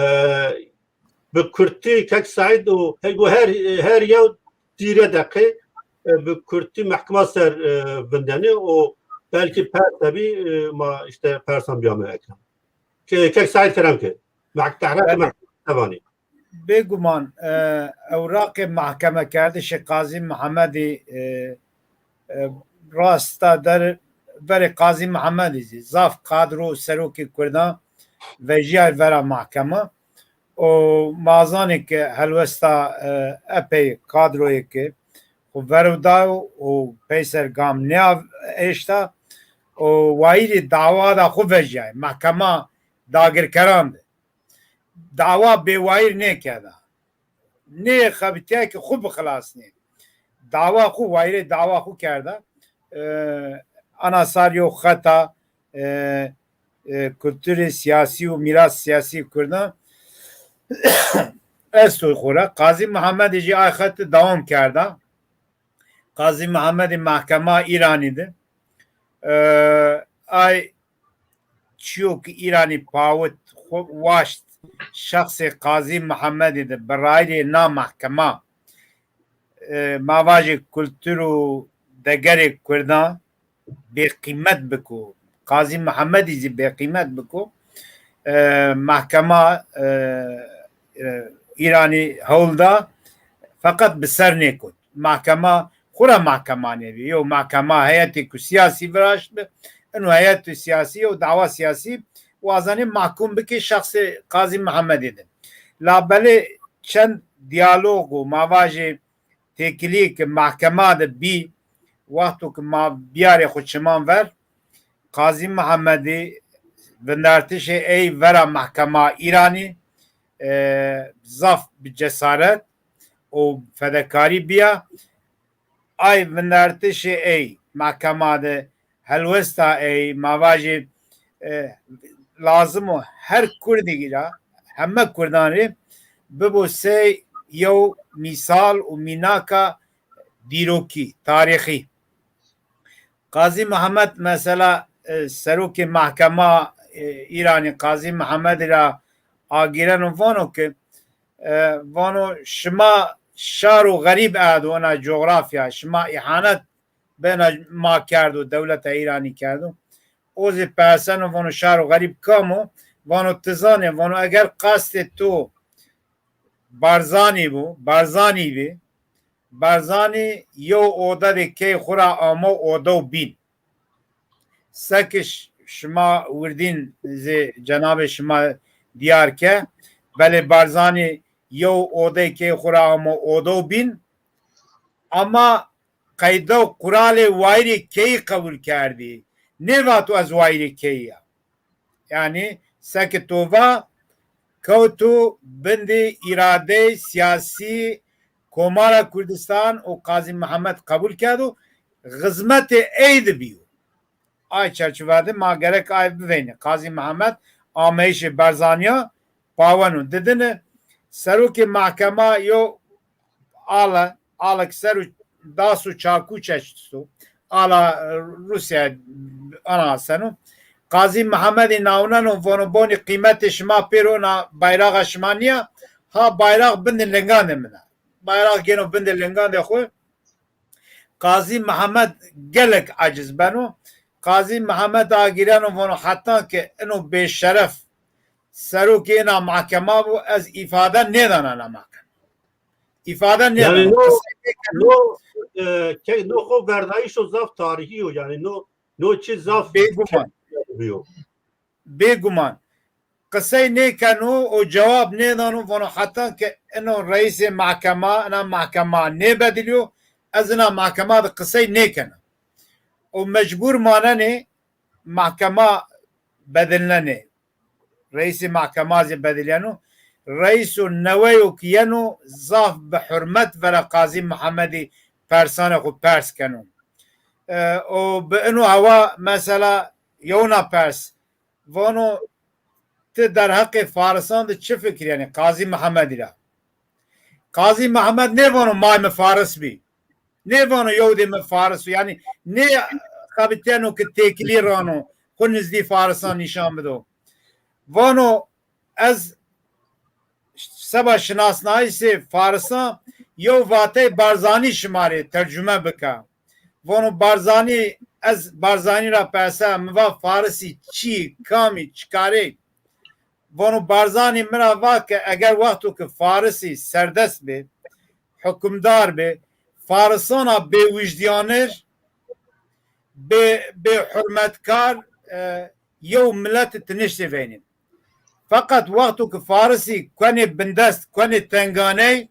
bi kurtî Kek Seîd û hego her, her yew tîre deqe, e, bi kurtî mehkima ser, e, vindenê û belkî perse bî, e, ma îşte persan bîyame ekran. Ke-, Kek Seîd kerem ke. Mehk-, tehrek Belê. mehkema sevanî. Bêguman, e, ewraqê mahkemekerdişê Qazî Mihemedî, e, e, rasta der verê Qazî Mihemedî zî zaf kadro û serokê kurdan vejîyay vera mahkeme. Û ma zanê ke helwesta, e, epey kadroyê ke xwu vero dayo û peyser gam nêeşta û wayîrê dawa da xwu vejîyay. Mahkema dagirkeran de dawa bêwayîr nêkerda. Nêxebitîya ke xwu bixilasnê. Dawa xwu, wayîrê dawa xwu kerda. E, ana sar yew xeta, e, e, kulturê sîyasî û mîras sîyasî kurdan esto xwu ra. Qazî Mihemedî jî ay xeti dewam kerda. Qazî Mihemedî mehkema Îranî de, e, ay çîyo ki Îranî pawit xwu waşt şexsê Qazî Mihemedî de bi rayîrê na mehkema, e, ma vajê kultur û degerê kurdan bêqîmet biko. Qazî Mihemedî zî bêqîmet biko. E, mehkema, e, e, Îranî hewl da, feqet bi ser nêkot. Mehkema xwu ra mehkema nêbî. Yew mehkema heyetê ku sîyasî viraşt bi, ino heyetê sîyasî yew dawa sîyasî wazanê mehkûm bikê şexsê Qazî Mihemedî de. Labelê çend dîyalog û ma vajê têkilî ki mehkema de bî, wexto ki ma biyarê xwu çiman ver, Qazî Mihemedî vindertişê ey vera mehkema Îranî, e, zaf bi cesaret û fedekarî bîya. Ay vindertişê ey mehkema de helwesta ey, ma vajê, e, lazim o her kurdî ra, heme kurdan rê bibo sey yew mîsal û mînaka dîrokî, tarîxî. Qazî Mihemed mesela, e, serokê mehkema, e, Îranî Qazî Mihemedî ra agîreno vano ke, e, vano şima şaro xerîb erdo ena cografya, şima îhanet bena ma kerdo, dewleta Îranî kerdo. O zî perseno vano şaro xerîb kam o? Vano ti zanê, vano eger qastê to Barzanî bo, Barzanî bî, Barzanî yew oda de key xwu ra amo oda û bîn. Seke ş-, şima wirdîn zî cenabê şima dîyar ke, belê Barzanî yew odey key xwu ra amo oda û bîn, ama qeyda û quralê wayîrê keyî qebul kerdî. Nêvato ez wayîrê keyî ya. Yanî seke to va kewto bindê îradeyê sîyasî Komara Kurdistan û Qazî Mihemed qebul kerdo, xizmetê ey de bîyo. Ay çerçive de ma gerek ay biveyne. Qazî Mihemed ameyişê Barzanîya paweno. Didine serokê mehkema yo ala, alek ser û das û çakû çeştisto. Ala, e, Rûsya ana aseno. Qazî Mihemedî nawneno, vono bonî qîmetê şima pêro na bayraxa şima nîya. Ha bayrax bindê lingan de min a. Bayrax gêno bindê lingan de xwu. Qazî Mihemed gelek aciz beno. Qazî Mihemed agîreno vono hetan ke ino bêşeref serokê ina mehkema bo, ez îfade nêdana na mehkema. Îfade nêdana. Yanî no, no, e, ke-, no xo verdayîşo zaf tarîhî yo. Yanî no, no çi zaf bêguman bîyo. Bêguman. Qisey nêkeno û cewab nêdano, vano hetan ke ino reîsê mehkema, ina mehkema nêbedilîyo, ez ina mehkema de qisey nêkena. Û mecbur manenê mehkema bedilnenê. Reîsê mehkema zî bedilîyeno. Reîso newe yo ke yeno zaf bi hurmet vera Qazî Mihemedî persanê xwu pers keno. E, û bi ino hewa mesela yewna pers, vano ti derheqê farisan de çi fikirîyenê Qazî Mihemedî ra? Qazî Mihemed nêvano may mi faris bî. Nêvano yewdê mi faris o. Yanî nêxebitîyeno ke têkilî rano, xwu nizdî farisan nîşan bido. Vano ez seba şinasnayîşê farisan yew vateyê Barzanî şima rê tercume bika. Vano Barzanî, ez Barzanî ra persa, mi va farisî çî, kamî, çikarê? Vano Barzanî mi ra va ke eger wexto ke farisî serdest bê, hukimdar bê, farisana bêwijdîyanir, bê, bêhurmetkar, e, yew milet ti niştê veynî. Feqet wexto ke farisî kuenê bindest, kuenê tenganey,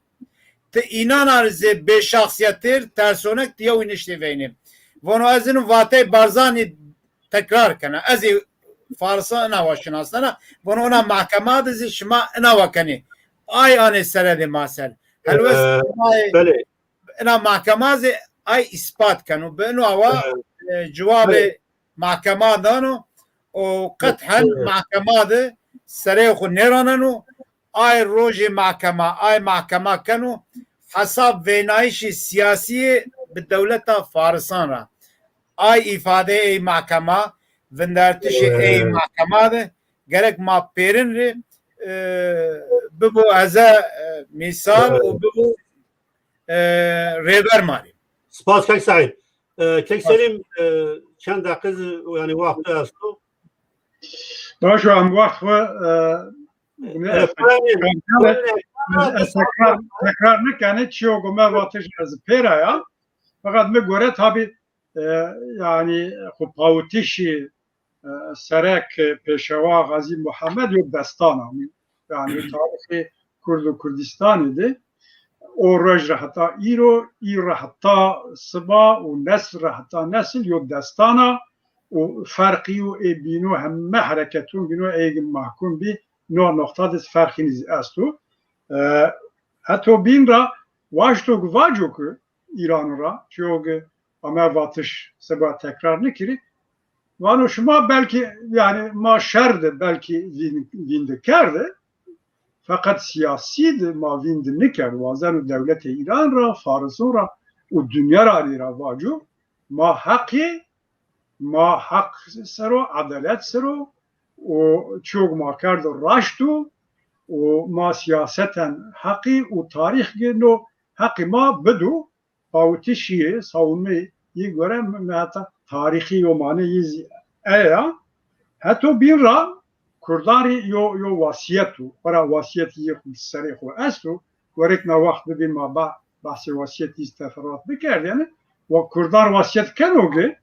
ti înan a rê zê bêşexsîyetir, tersonek ti yewî niştê veynî. Vano ez ino vateyê Barzanî tekrar kena. Ez ê farisan inawa şinasnena. Vano ina mehkema de zî şima inawa kenê. Ay anê seredê ma ser. Helwest, e, belê. Ina mehkema zî ay îspat keno. Bi ino awa, e, cewabê mehkema dano û qethen mehkema de sereyê xwu nêraneno. Ay rojê mehkema, ay mehkema keno hesab vênayîşê sîyasî yê bi dewleta farisan ra. Ay îfadeyê ey mehkema, vindertişê ey mehkema de gerek ma pêrin rê, e, bibo eze, e, mîsal û bibo, e, rêber ma rê. Spas kek Seîd. E, kek Selîm, e, çend deqe zî, yanî, wexto esto. Baş o, em wext xwu, e, e, ez tekrar, tekrar nikenê, çîyo go me vatij ez pêra ya. Feqet mi gore tabî, e, yanî, xwu pawitişî e, serek, e, Pêşewa Xazî Muhammed yo destan a. Yanî tarîxê Kurd û Kurdistanî de o roj ra heta îro, îro ra heta siba û nesl ra heta nesl yo destan a. û ferqî û ê bîno heme hereketûn bîno ey gi mahkûm bî, no noqta de ferqînî zî esto. E, heto bîn ra waşto gi vaco ki Îrano ra, çiyo gi ame vatiş seba tekrar nikirî, vano şima belkî, yanî ma şer de belkî vîn-, vînde kerde, feqet siyasî de ma vînde nikerd. Wazeno dewletê Îran ra, Farisan ra û dinya ra rê ra vaco, ma heqî, ma heq ser o, edalet ser o û çiyo gi ma kerdo raşt o û ma siyaseten heqî û tarîx gi no heqî ma bido. Pawitişî yê, savunmeyê yê gore mi, mi heta tarîxî yo mane yê zî eya. Heto bîn ra kurdan rê yo, yo wasîyet o. Xora wasîyetî yê xo serê xo esto. Werêk na waxt bibî ma ba, behsê wasîyetî zî teferruat bikerdêne. Wa kurdan wasîyet keno ki,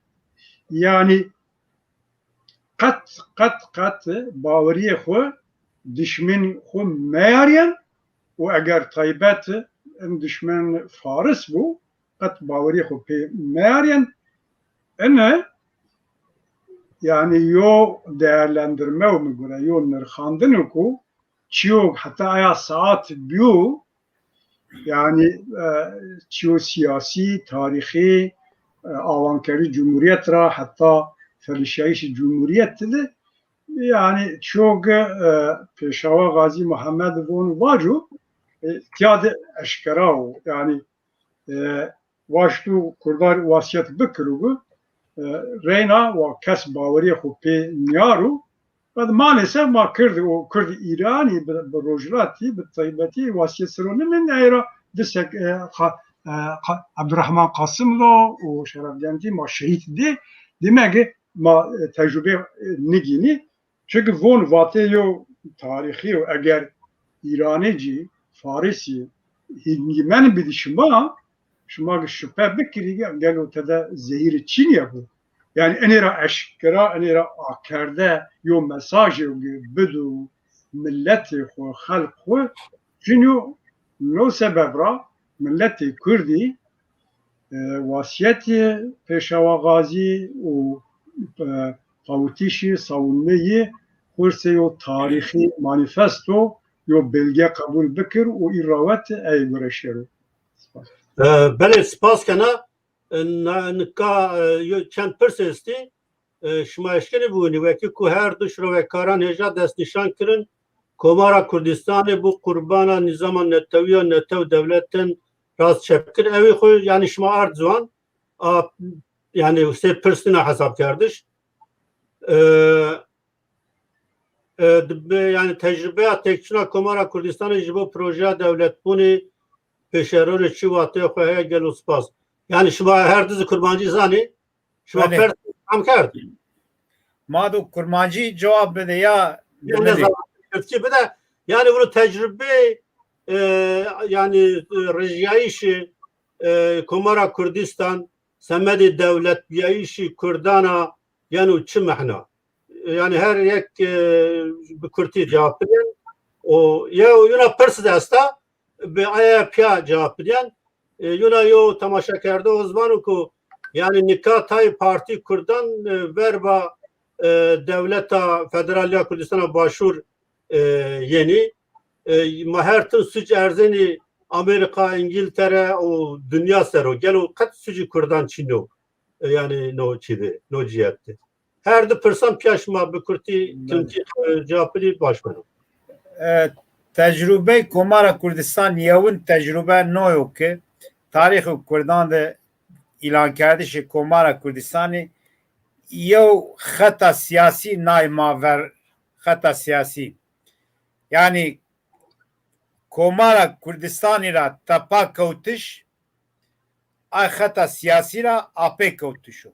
yanî qet, qet, qet bawerîyê xwu dişmenî xwu meyarîyen û eger taybet in dişmen Faris bû, qet bawerîyê xwu pê meyarîyen. Ine, yanî, yo değerlendirme o mi gore, yo nirxandin o ku çiyo heta aya saet bîyo, yanî, e, çiyo siyasî, tarîxî, e, awankerdî cumhurîyet ra heta felişîyayîşê cumhurîyet de, yanî, çiyo gi, e, Pêşawa Gazî Muhammed von vaco, e, tîya de eşkera o. Yanî, e, waşto kurdan wasîyet bikiro bi, e, reyna wa kes bawerîyê xwu pê nîyaro. Bad maalesef ma Kurd û Kurd Îranî bi, bi rojhilatî, bi taybetî wasîyet ser o nimîn, ey ra disek, e, Qa-, e, Qa-, Ebdurrahman Qasim do û Şerefdîn Dî ma şehîd dê, demege ma, e, tecrube, e, nigînî. Çunke von vatê yo tarîxî yo, eger Îranêcî, Farisî hîngîmen bidî şima, şima gi şupe bikirî, gelo tede zehîrê çînî ya bu? Yanî enê ra eşkera, enê ra akerde yo mesajê yo gi bido miletê xwu, xelq xwu, çin yo. No sebeb ra miletê Kurdî e, wasîyetê Pêşawa Gazî û, e, pawitişî, savunmeyî, xursê yo tarîxî manîfesto, yo belge qebul bikir û î rawet ey gore şero. Spas. E, belê, spas kena. E, na-, nika, e, yo çend pirs estî. E, şima eşkenî biwinî, wekî ku her du şirowekaran hêja destnîşan kirin, Komara Kurdistanê bû qurbana nîzama netewî ya netew dewletin rast çep kir. Ewî xwu, yanî şima ard ziwan, a, yanî sê pirs nîna hesabkerdiş. E, e, di-, bi-, yanî tecrübeya têkçina Komara Kurdistanê ji bo projeya dewletbûnê pêşerorê çi wateya xwu heye, gelo spas. Yanî şima her du zî kurmancî zanî, şima Belê. Pers fam kerd. Ma do kurmancî cewab bide ya. Ya ne zaman Tirkî bide. Yanî bunu tecrübe, e, yanî, e, rejiyayîşî, e, Komara Kurdistan, semedê dewletbîyayîşî Kurdan a, yeno çi mehna? E, yanî her yek, e, bi kurtî cewab bidên. O, yew, yuna pirs de esta, bi aya pîya cewab bidên. E, yuna yo temaşekerdox zî vano ku, yanî nika tayê partî Kurdan, e, verba, e, dewleta federal ya Kurdistana Başûr, e, yenî. E, ma her tim suc erzenî Amerîka, Îngîltere û dinya ser o. Gelo qet sucî Kurdan çin o? E, yanî no çî de, no cîyet de. Her du pirsan pîya şima bi kurtî, Belê. Tirkî, e, cewab bidî, baş beno. E, tecrubeyê Komara Kurdistan yewin tecrube no yo ke tarîxê Kurdan de îlankerdişê Komara Kurdistanî yew xeta siyasî nay ma ver, xeta siyasî. Yanî Komara Kurdistanî ra tepa kewtiş, ay xeta siyasî ra apê kewtiş o.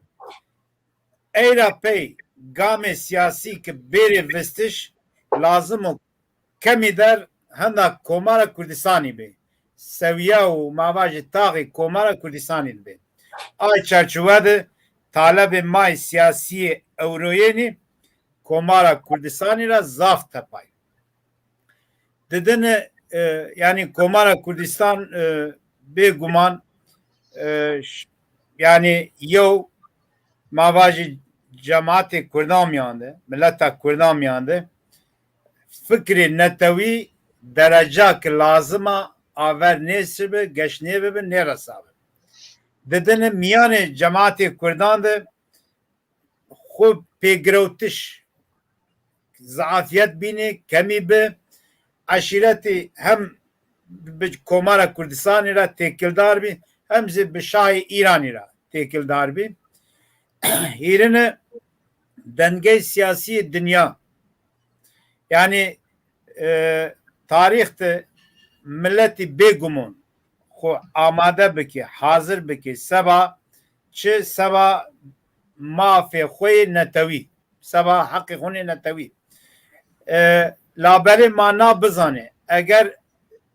Ey ra pey gamê siyasî ki bêrê vistiş lazim o kemîder henda Komara Kurdistanî bê. Sewîya û ma vajî taxê Komara Kurdistanî de bê. Ay çarçuwe de talebê ma yê siyasî yê ewroyenî Komara Kurdistanî ra zaf tepay. Didine, e, yanî Komara Kurdistan, e, bêguman, e, ş-, yanî yew ma vajî cemaatê Kurdan mîyan de, mileta Kurdan mîyan de fikrê netewî dereca ki lazim a aver nêsibi, geş nêbibi, nêresabi. Didini mîyanê cemaatê Kurdan de xwu pêgirewtiş, zafiyet bînî, kemî bi, eşîretî hem bi Komara Kurdistanî ra têkildar bî, hem zî bi şahê Îranî ra têkildar bî. Hîrine dengey siyasî dinya. Yanî, e, tarîx de miletî bêguman xwu amade bikî, hazir bikî, seba çi, seba mafê xwu yê netewî, seba heqê xwu yê netewî. E, labelê ma na bizanê, eger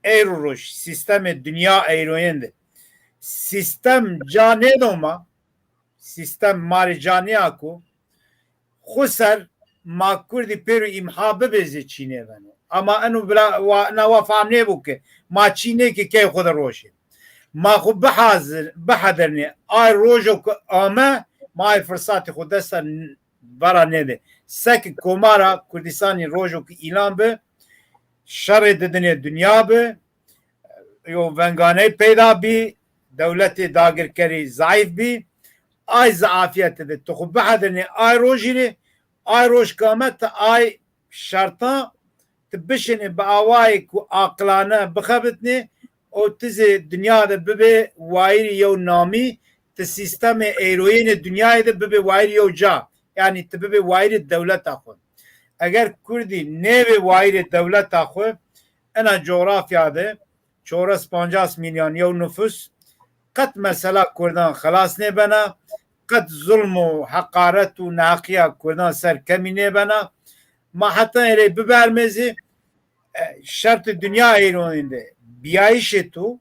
eyro roj sîstemê dinya eyroyên de sîstem ca nêdo ma, sîstem ma rê ca nîya ku xwu ser ma kurdî pêro îmha bibê zî çî nêbeno. Ama eno bira wa, ina wa fam nêbo ke ma çî nêkê key xwu de rojê. Ma xwu bihazir, bihedirnê. Ay rojo ku ame, ma ay firsatê xwu dest ra n-, vera nêdê. Seke Komara Kurdistanî rojo ku îlan bi, şerê didinê dinya bi, yo venganey peyda bî, dewletê dagirkerî zayîf bî. Ay zafiyete de tu xwu bihedirnê ay rojî rê, ay roj kame ti ay şerta ti bişinê bi awayê ku aqilane bixebitnê û ti zî dinya de bibê wayîrê yew namî, ti sîstemê eyroyênê dinyayê de bibê wayîrê yew ca. Yanî ti bibê wayîrê dewleta xwu. Eger kurdî nêbê wayîrê dewleta xwu, ena cografya de çores pancas milyon yew nufus, qet mesela kurdan xelas nêbena, qet zulm û heqaret û neheqîya kurdan ser kemî nêbena. Ma heta êrê bibermê zî, e, şertê dinya eyronîn de bîyayîşê tu,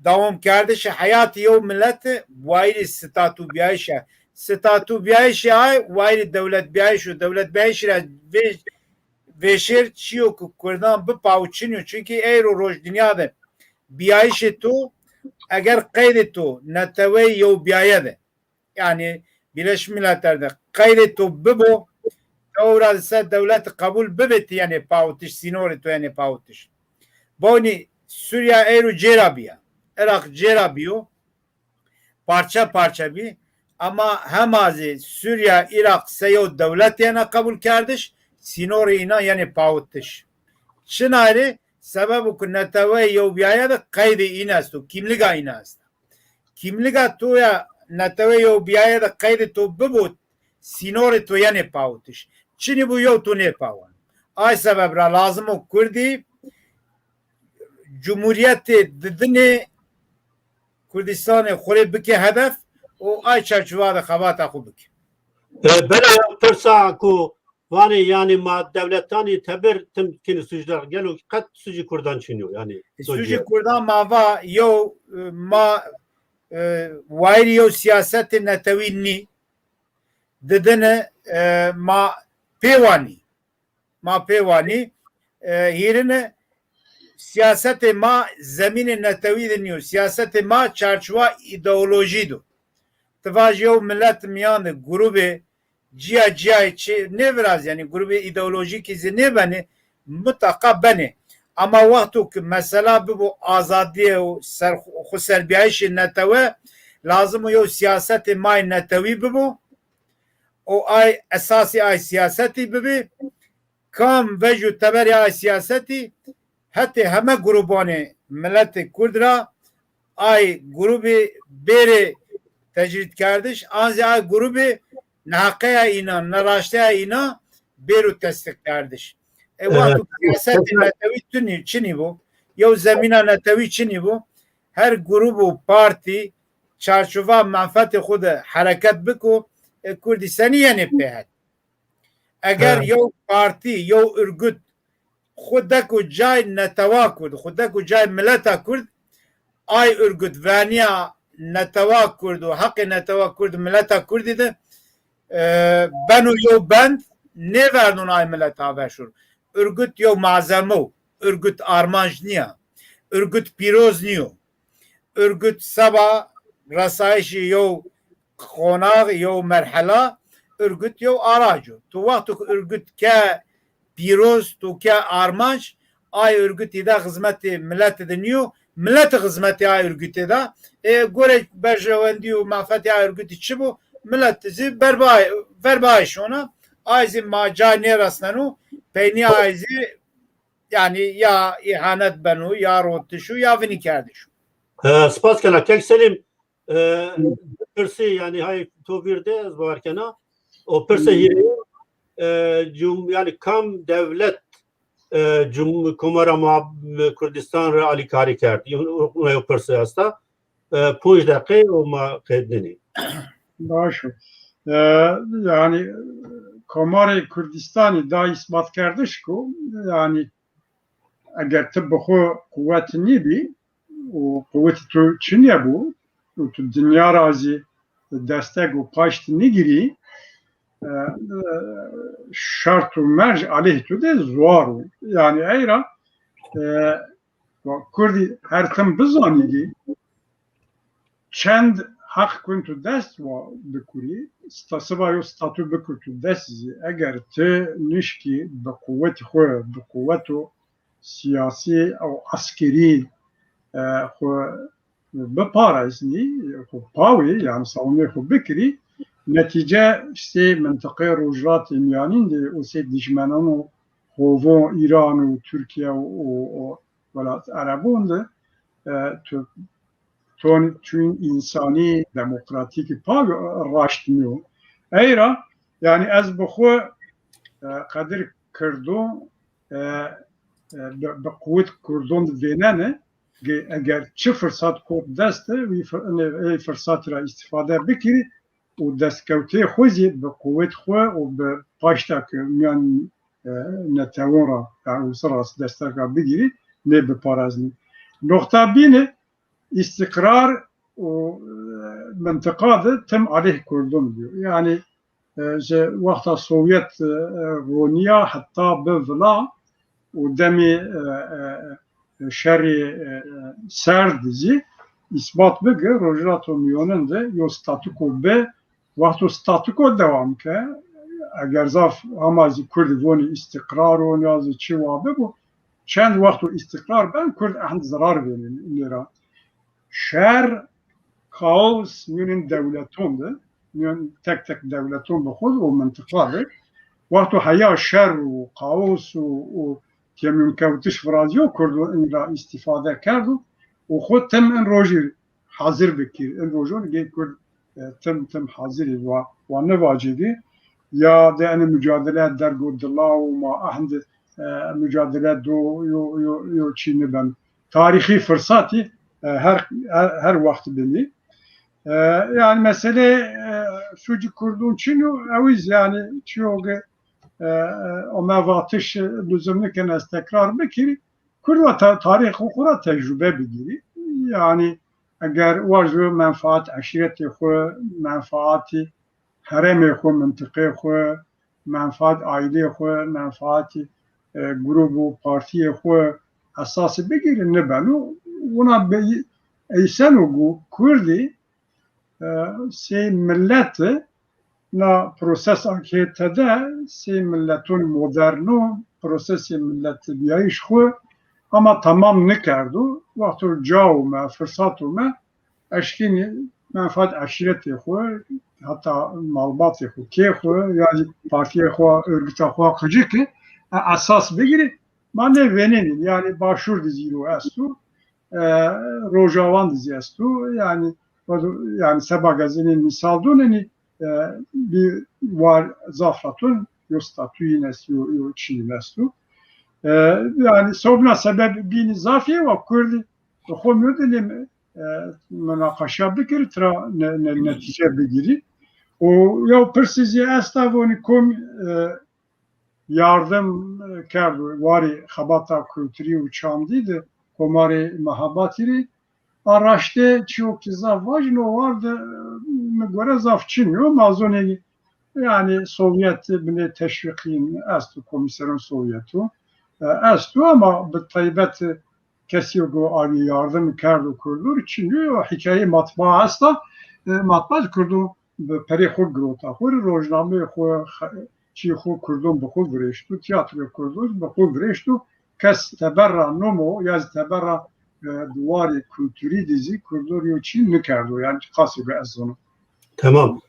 dewamkerdişê heyatê yew mileti wayîrê statûbîyayîş a. Statûbîyayîşê ay wayîrê dewletbîyayîş o. Dewletbîyayîşî ra vê-, vêşêr çîyo ku kurdan bipawo çin yo. Çunkî eyro roj dinya de bîyayîşê tu, eger qeydê tu neteweyê yewbîyaye de, yanî Birleşmiş Milletler de qeydê to bibo, tewra ser dewleti qebul bibê ti yenê pawitiş, sînorê to yenê pawitiş. Bonî Sûriya eyro cêra bîya, Iraq cêra bîyo, parçe parçe bî, ama hema zî Sûriya, Iraq sey yew dewlet yena qebulkerdiş, sînorê înan yenê pawitiş. Çinay rê? Sebebo ku neteweyê yewbîyaye de qeydê înan esto, kîmliga înan esta. Kîmliga to ya neteweyê yewbîyaye de qeydê to bibo, sînorê to yenê pawitiş. Çinî bo yew to nêpawan. Ay sebeb ra lazim o kurdî cumhurîyetê didinê Kurdistanê xwu rê bike hedef û ay çarçova de xebata xwu bike. E, bela ya pirsa ku vanê, yanî ma dewletanî teber tim kînî sucdar, gelo qet sucî kurdan çin yo, yanî sucî kurdan ma va yew, e, ma, e, wayîrê yew sîyasetê netewî nî. Didine, e, ma pê wanî. Ma pê wanî, e, hîrine sîyasetê ma zemînê netewî de nîyo. Sîyasetê ma çarçowa îdeolojî do. Ti vaj yew milet mîyan de grûbê cîya cîyayê çi nêviraz, yanî grûbê îdeolojîkî zî nêbenê, mutaqa benê. Ama wexto ki mesela bibo azadîye û ser-, xwuserbîyayîşê netewe, lazim o yew sîyasetê ma yê netewî bibo û ay esasê ay sîyasetî bibê. Kam vejo teberê ay sîyasetî hetê heme grûbanê miletê kurd ra ay grûbî bêrê tecrîdkerdiş, an zî ay grûbî neheqeya înan, neraşteya înan bêro tesdîqkerdiş. E, wexto sîyasetê netewî tunî, çinî bo, yew zemîna netewî çinî bo, her grûb û partî çarçova menfetê xwu de hereket biko, e, kurdî senî yenê pê het? Eger yew partî, yew urgut xwu deko cayê netewa kurd, xwu deko cayê mileta kurd, ay urgut vernîya netewa kurd û heqê netewa kurd, mileta kurdî de, e, beno yew bend, nêvernon ay milet aver şor. Urgut yew malzeme o, urgut armanc nîya, urgut pîroz nîyo. Urgut seba resayîşê yew qonax, yew merhela, örgüt yew arac o. Tu wexto ke örgüt ke pîroz, tu ke armanc, ay örgütî de xizmetê milletî de nîyo, milletî xizmetê ay örgütî de. E, gore berjewendî û menfetê ay örgütî çi bo, millet zî berbe ay, verbe ay şona. Ay zî ma cay nêresneno, peynîya ay zî yanî ya îhanet beno, ya rotiş o, ya vinîkerdiş o. E, spas kena. Kek Selîm, e, pirsî, yanî hay to vîr de ez bawer kena. O pirsê hîrê, e, cum-, yanî kam dewlet, e, cum-, Komara ma Kurdistan ra alîkarî kerd? Yanî o, o pirsê esta. E, ponc deqe o ma qednenî. Baş o. E, yanî Komarê Kurdistanî da îsbatkerdiş ku yanî eger ti bi xwu quwet nîbî û quwetî tu çinye bû û tu dinya ra zî destek û paşt nigirî, e, e, şert û merc aleyh tu de ziwar o. Yanî ey ra, e, wa kurdî her tim bizanî kî çend heq kun tu dest wa bikurî, sta-, siba yo statû bikur tu dest zî, eger ti nişkî bi quwetî xwu, bi quweto siyasî ew eskerî, e, xwu bipareznî, xwu pawî, yanî savunê xwu bikirî, netîce sey mintiqê Rojhilatê Mîyanîn de û sey dijmenano hovon Îran û Tirkîye û, û, û welat Erebon de, e, tu ton çûn însanî, demokratîkî pa raşt nîyo. Ey ra, yanî ez bi xwu, e, qedir Kirdon, e, e, bi, bi quwet Kurdon de vênene, ge-, eger çi firsat kot dest de, wî fir-, ê firsatî ra îstîfade bikirî û destkewtê xwu zî bi quwet xwu û bi paşta ke mîyan, e, netewon ra, yanî uluslararası destek ra bigirî, nêbipareznî. Noqta bîne, îstîqrar û, e, mintiqa de tim aleyh Kurdon bîyo. Yanî, e, ji wexta Sovyet, e, ronîya heta bi vila û demê, e, e, şerê, e, serd zî îsbat bi ke Rojhilata Mîyonin de yo statûko bi, wexto statûko dewam ke, eger zaf hema zî kurdî vonî îstîqrar o ya zî çi wa bibo, çend wexto îstîqrar ben, kurd ehnd zirar vênenî nê ra. Şer, kaos mîyonên dewleton de, mîyon tek tek dewleton bi xwu de û mintiqa de, wexto heya şer û kaos û, û kêmûnkewtiş virazîyo, kurdo in ra îstîfade kerdo û xwu tim in rojî hazir bikir. In rojon gê kurd, e, tim, tim hazir ê. Wa, wa nivacê de ya de enê mucadele dergo dila û ma ehnd, e, mucadele do yo, yo, yo çî niben. Tarîxî firsatî, e, her, her, her wext binî. E, yanî mesele, e, sucî Kurdon çin o, ew îz yanî çiyo ke, e, e, ome vatiş luzim niken ez tekrar bikirî. Kurd wa ta-, tarîx xwu ra tecrube bigîrî. Yanî eger wajo menfaat eşîretê xwu, menfaatî herêmê xwu, mintiqê xwu, menfaat aîleyê xwu, menfaatî, e, grûb û partîyê xwu esasî bigîrî, nibeno. Wina be-, eyseno ku kurdî, e, sey millet, na prosesa ke tede sey milleton moderno, prosesê milletbîyayîş xwu ama tamam nikerdo. Wexto ca ome, firsat ome, eşkînî menfaat eşîretê xwu, heta malbatê xwu, kê xwu, ya zî partîyê xwu, örgüta xwu qicikî, e, esas bigirî. Ma nê vênenî, yanî Başûr de zî îro esto, e, Rojawan de zî esto, yanî, yanî seba ke ez enê mîsal donenî, e, bî war zaf ra ton, yo statuyîn est, yo, yo çîyîn esto. E, yanî sobna sebeb bînî zaf ê, wa kurdî xwu mîyo de nê, e, munaqeşa bikirî, tira ne-, ne-, netîce bigirî. Û yew pirsî zî esta, vonî kom, e, yardim, e, kerdo warê xebata kulturî û çandî de Komarê Mehabatî rê. A raştê çîyo ke zaf vajin o war de, e, mi gore zaf çin yo. Ma zonenî, yanî Sovyet binê teşwîqîn esto, komîseron Sovyeto, e, esto ama bi taybet kesî go anî yardim kerdo kurdo rê çin yo. Hîkayeyê matbaa esta, e, matbaa de kurdo bi perê xo girota xo rê, rojnameyê xo, çîyê xo kurdon bi xo virêşto, tîyatroyê kurdon bi xo virêşto, kes teber ra nomo ya zî teber ra, e, di warê kulturî de zî kurdon rê yew çî nikerdo. Yanî qasê bi ez zono. Tamam.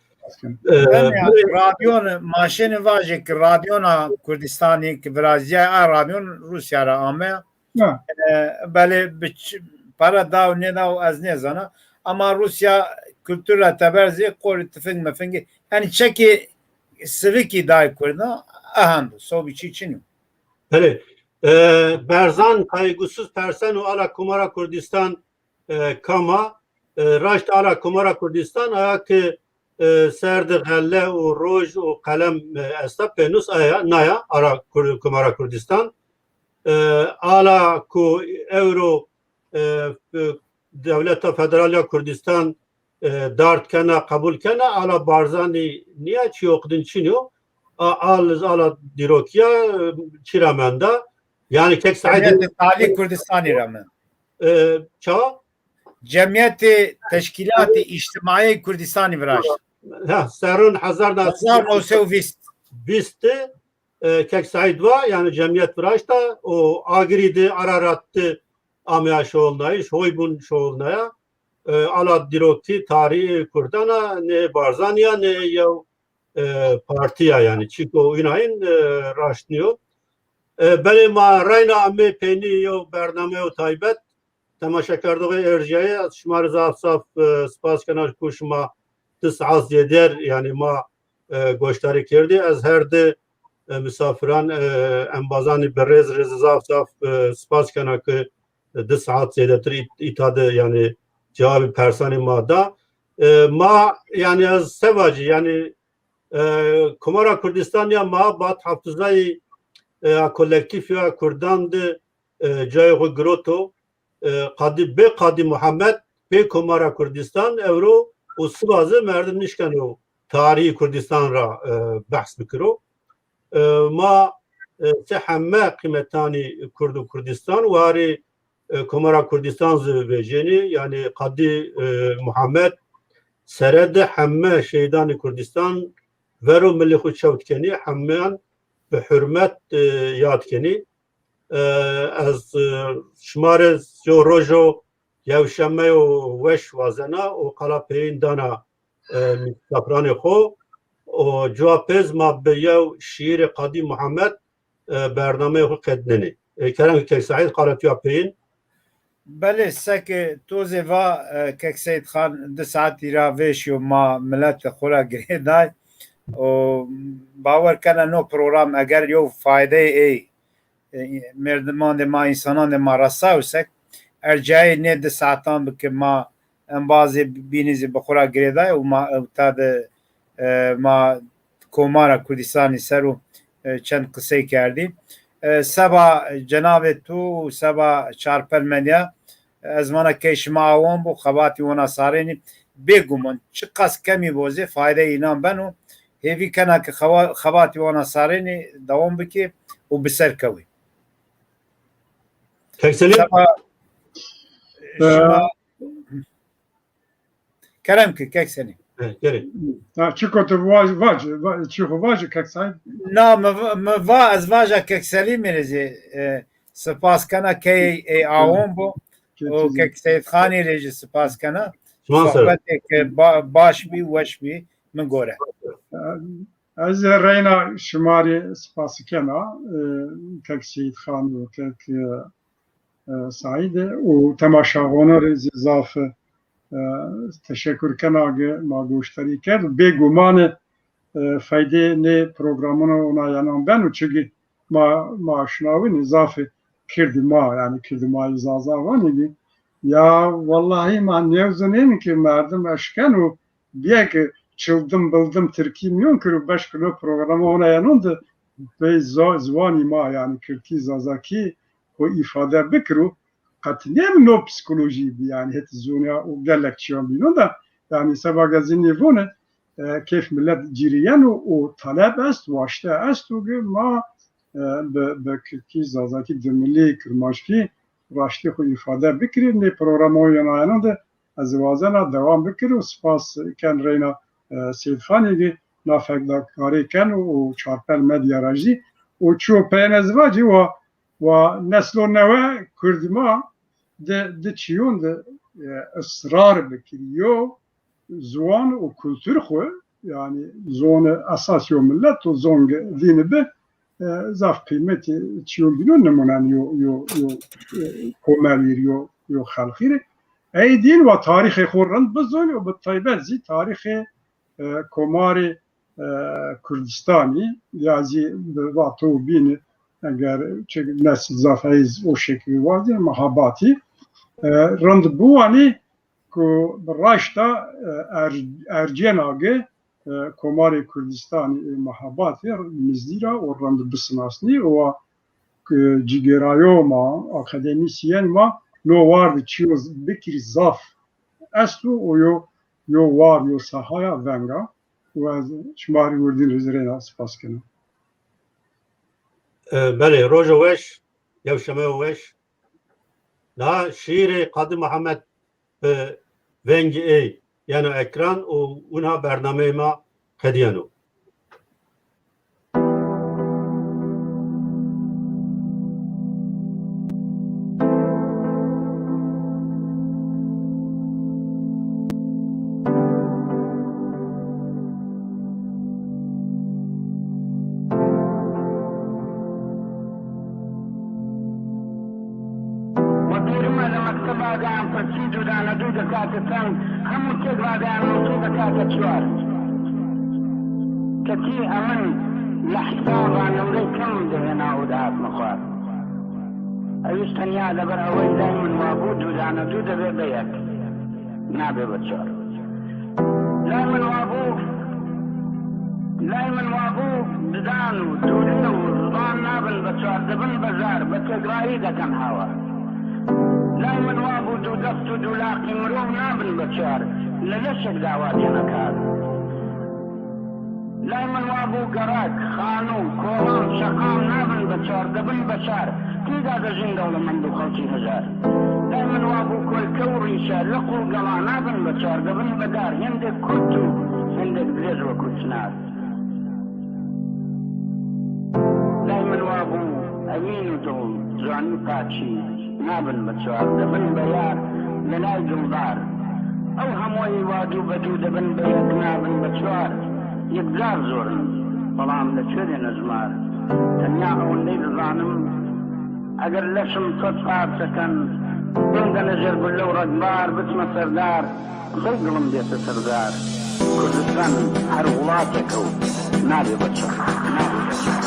E, Belê, radyon, ma şênê vajê ki radyona Kurdistanî ki virazîyay, a radyon Rûsya ra ame. E, belê bi ç-, para da û nêda û ez nêzana. Ama Rûsya kultur ra teber zî qorî tifing mifingî. Yanî çekê sivikî dayê kurdan, ehend o. Sobî çî çin o. Belê. E, Berzan kaygısız perseno ala Komara Kurdistan, e, kam a, e, raşt ala Komara Kurdistan aya ki, e, ser de xelle û roj û qelem, e, esta, pênus aya, naya, ara Kur-, Komara Kurdistan. E, ala ku ewro, e, e, Dewleta Federal ya Kurdistan, e, dard kena, qebul kena, ala Barzanî nîya, çîyo qidin çin yo. A, al, ala dîrokîya, e, çî ra menda. Yanî kek Saîd Cemiyetê Talî Kurdistanî ra mend. E, ça? Cemiyetê Teşkîlatê Îctimaîyê Kurdistanî viraşt. Ha, serrûn hezar na Hezar new sey û vîst. Vîst de, e, kek Saîd va, yanî cemiyet viraşta û Agirî de, Ararat de ameya şoxulnayîş, hoy bûn şoxulnaya. E, ala dîrokî tarîhê kurdan a, nê Barzanî ya, nê yew, e, partî ya yanî. Çîko înayîn, e, raşt nîyo. E, belê ma reyna amê peynî yew bernameyo taybet. Temaşekerdoxê erjîyayê, ez şima rê zaf zaf, e, spas kena ku şima di saet zêder, yanî ma, e, goşdarî kerdî. Ez her di, e, misafiran, e, embazanî bi rêz rêz zaf zaf, e, spas kena ki di saet zêdetir ît-, îta de, yanî cewabî persanê ma da. E, ma, yanî ez se vacî, yanî, e, Komara Kurdistan ya ma bad heftizayî, e, a kolektîf ya kurdan de, e, cayê xo giroto. E, Qadî, bê Qadî Muhammed, bê Komara Kurdistan ewro û siba zî merdim nişkeno tarîhî Kurdistan ra, e, behs bikiro. E, ma, e, se heme qîmetanî Kurd û Kurdistan warê, e, Komara Kurdistan zî vejênî. Yanî Qadî, e, Muhammed sere de heme şehîdanê Kurdistan vero milê xo çewt kenî, hemeyan bi hurmet, e, yad kenî. E, ez, e, şima rê yo rojo yewşemeyo weş wazena û qala peyîn dana, e, misafiranê xo. Û cuwa pêz ma bi yew şîîrê Qadî Muhammed, e, bernameyê xo qednenê. E, kerem ki Kek Saîd, qala tu ya peyîn. Belê, seke to zî va, e, Kek Seyîd Xan, di saetî ra vêşîyo ma miletê xo ra girêday. Û bawer kena no program eger yew faydeyê ey, e, merdimandê ma, însanandê ma resayo sek, ercayê nê di saetan bi ki ma embazê bînî zî bi xo ra girêday û ma ewta de, e, ma Komara Kurdistanî ser o, e, çend qisey kerdî. E, seba cenabê tu û seba Çarpel Medya, ez vana key şima awon bo, xebatî wana sarênî. Bêguman çiqas kemî bo zî faydeyê înan beno. Hêvî kena ke xewa-, xebatî wana sarênî dewam bikê û bi ser kewê. Kek Selîm? Seba şima Kerem ki, Kek Selîm. Evet, gerek. Ha, çiko tu vaj-, vac-, va-, çiko vaci, Kek Saîd? Na, mi va-, mi va, ez vaja Kek Selîmî rê zî, e, spas kena, key ey awon bo. Kek Û Selîm. Kek Seyîd Xanî rê zî spas kena. Şima ser. Sohbetêk ba-, baş bî, weş bî, mi gore. Ez reyna şima rê spas kena, e, Kek Seyîd Xan û Kek, e, e, Saîdî û temaşaxonan rê zî zaf, e, teşekur kena ke ma goşdarî kerd. Bêguman, e, feydê nê programûn û onayanan beno, çunkî ma, ma şina winî zafê kirdî ma, yanî kirdî ma yê Zaza vanî bî. Ya wellahî ma nêwzanênî ke merdim eşkeno bîye ke çildim bildim tirkî mîyon kiro, beşk no programa onayanan de bê zo-, ziwanî ma, yanî kirdkî, zazakî xo îfade bikiro. Qet nêm no psîkolojî bî, yanî het zonya û gelek çîyan bînon de, yanî seba ke zî nêvone, e, keyf milet cîrîyeno û taleb est, waşte esto ke ma, e, bi, bi kirdkî, zazakî, dimilî, kirmanckî raştî xo îfade bikirî. Nê programa onayanan de ez wazena dewam bikir û spas ken reyna e, Seyîdxanî de na fekdakarî keno û çarpel medya ra jî û çiyo peyên ez vacî wa, wa neslo newe Kurdî ma di, di çiyon de, e, israr bikirî. Yo, ziwan û kultur xwu, yanî zonê esas yo milet û zong dîni bi, e, zaf qîmetî çiyon bîno nimûnen yo, yo, yo, e, komelî rê, yo, yo xelqî rê. Ey dîn wa tarîxê xwu rind bizon û bi taybet zî tarîxê, e, komarê, e, Kurdistanî ya zî bi vato bîni eger çi nesil zaf heyz o şekilî wazî Mehabatî, e, rind biwanî ku bi raşta, e, er-, ercêna gi, e, Komarê Kurdistanî ê Mehabatî nizdî ra û rind bisinasnî û, e, cigêrayo ma, akademîsyen ma no war de çiyo bikirî zaf esto û yo, yo war, yo sahaya veng a û ez şima rê wirdîn rê zî reyna spas kena. E, belê, rojo weş, yewşemeyo weş. Na şîîrê Qadî Mihemed bi vengî ey yeno ekran û wina bernameyê ma qedîyeno. Wa pêrime li mekteba de em pirsî dûdane dû dekate peng, hemû kek radeyan notê dekate çiwar. Ketî emin li hesaba newrê kim dihêna û dihat min xwar. Ewîş tenya leber ewey lay min wabû dûdane dû de bê beyek. Nabê bi çar. Lay min wabû, lay min wabû didan û dûlê û ziban nabin bi çar, dibin bi zar, bi têgrayî dekin hawa. Lay min wabû dûdeft û dûlaqî mirov nabin bi çar, li leşek dawa têne kar. Lay min wabû gerek, xanû, kolan, şeqam nabin bi çar, dibin bi çar, tîda de jin dewlemend û xelkî hijar. Lay min wabû kolke û rîşe, liq û gela nabin bi çar, dibin bi dar, hindek kurt û hindek dirêj wekû çinar. Lay min wabû emîn û dol, canî paçî, nabin bi çar, dibin bi yar, li lay dildar. Ew hemoyî wa dû bi dû dibin bi yek, nabin bi çar. Yek zaf zor in, belam li çi de nizmar. Tenya ewendey dizanim, eger leşim tot parçe ken, bin de nejer gulle û rekbar, bitme serdar, qisey dilim bêse serdar. Kurdistan her wulatek ew, nabê bi çar, nabê bi çar.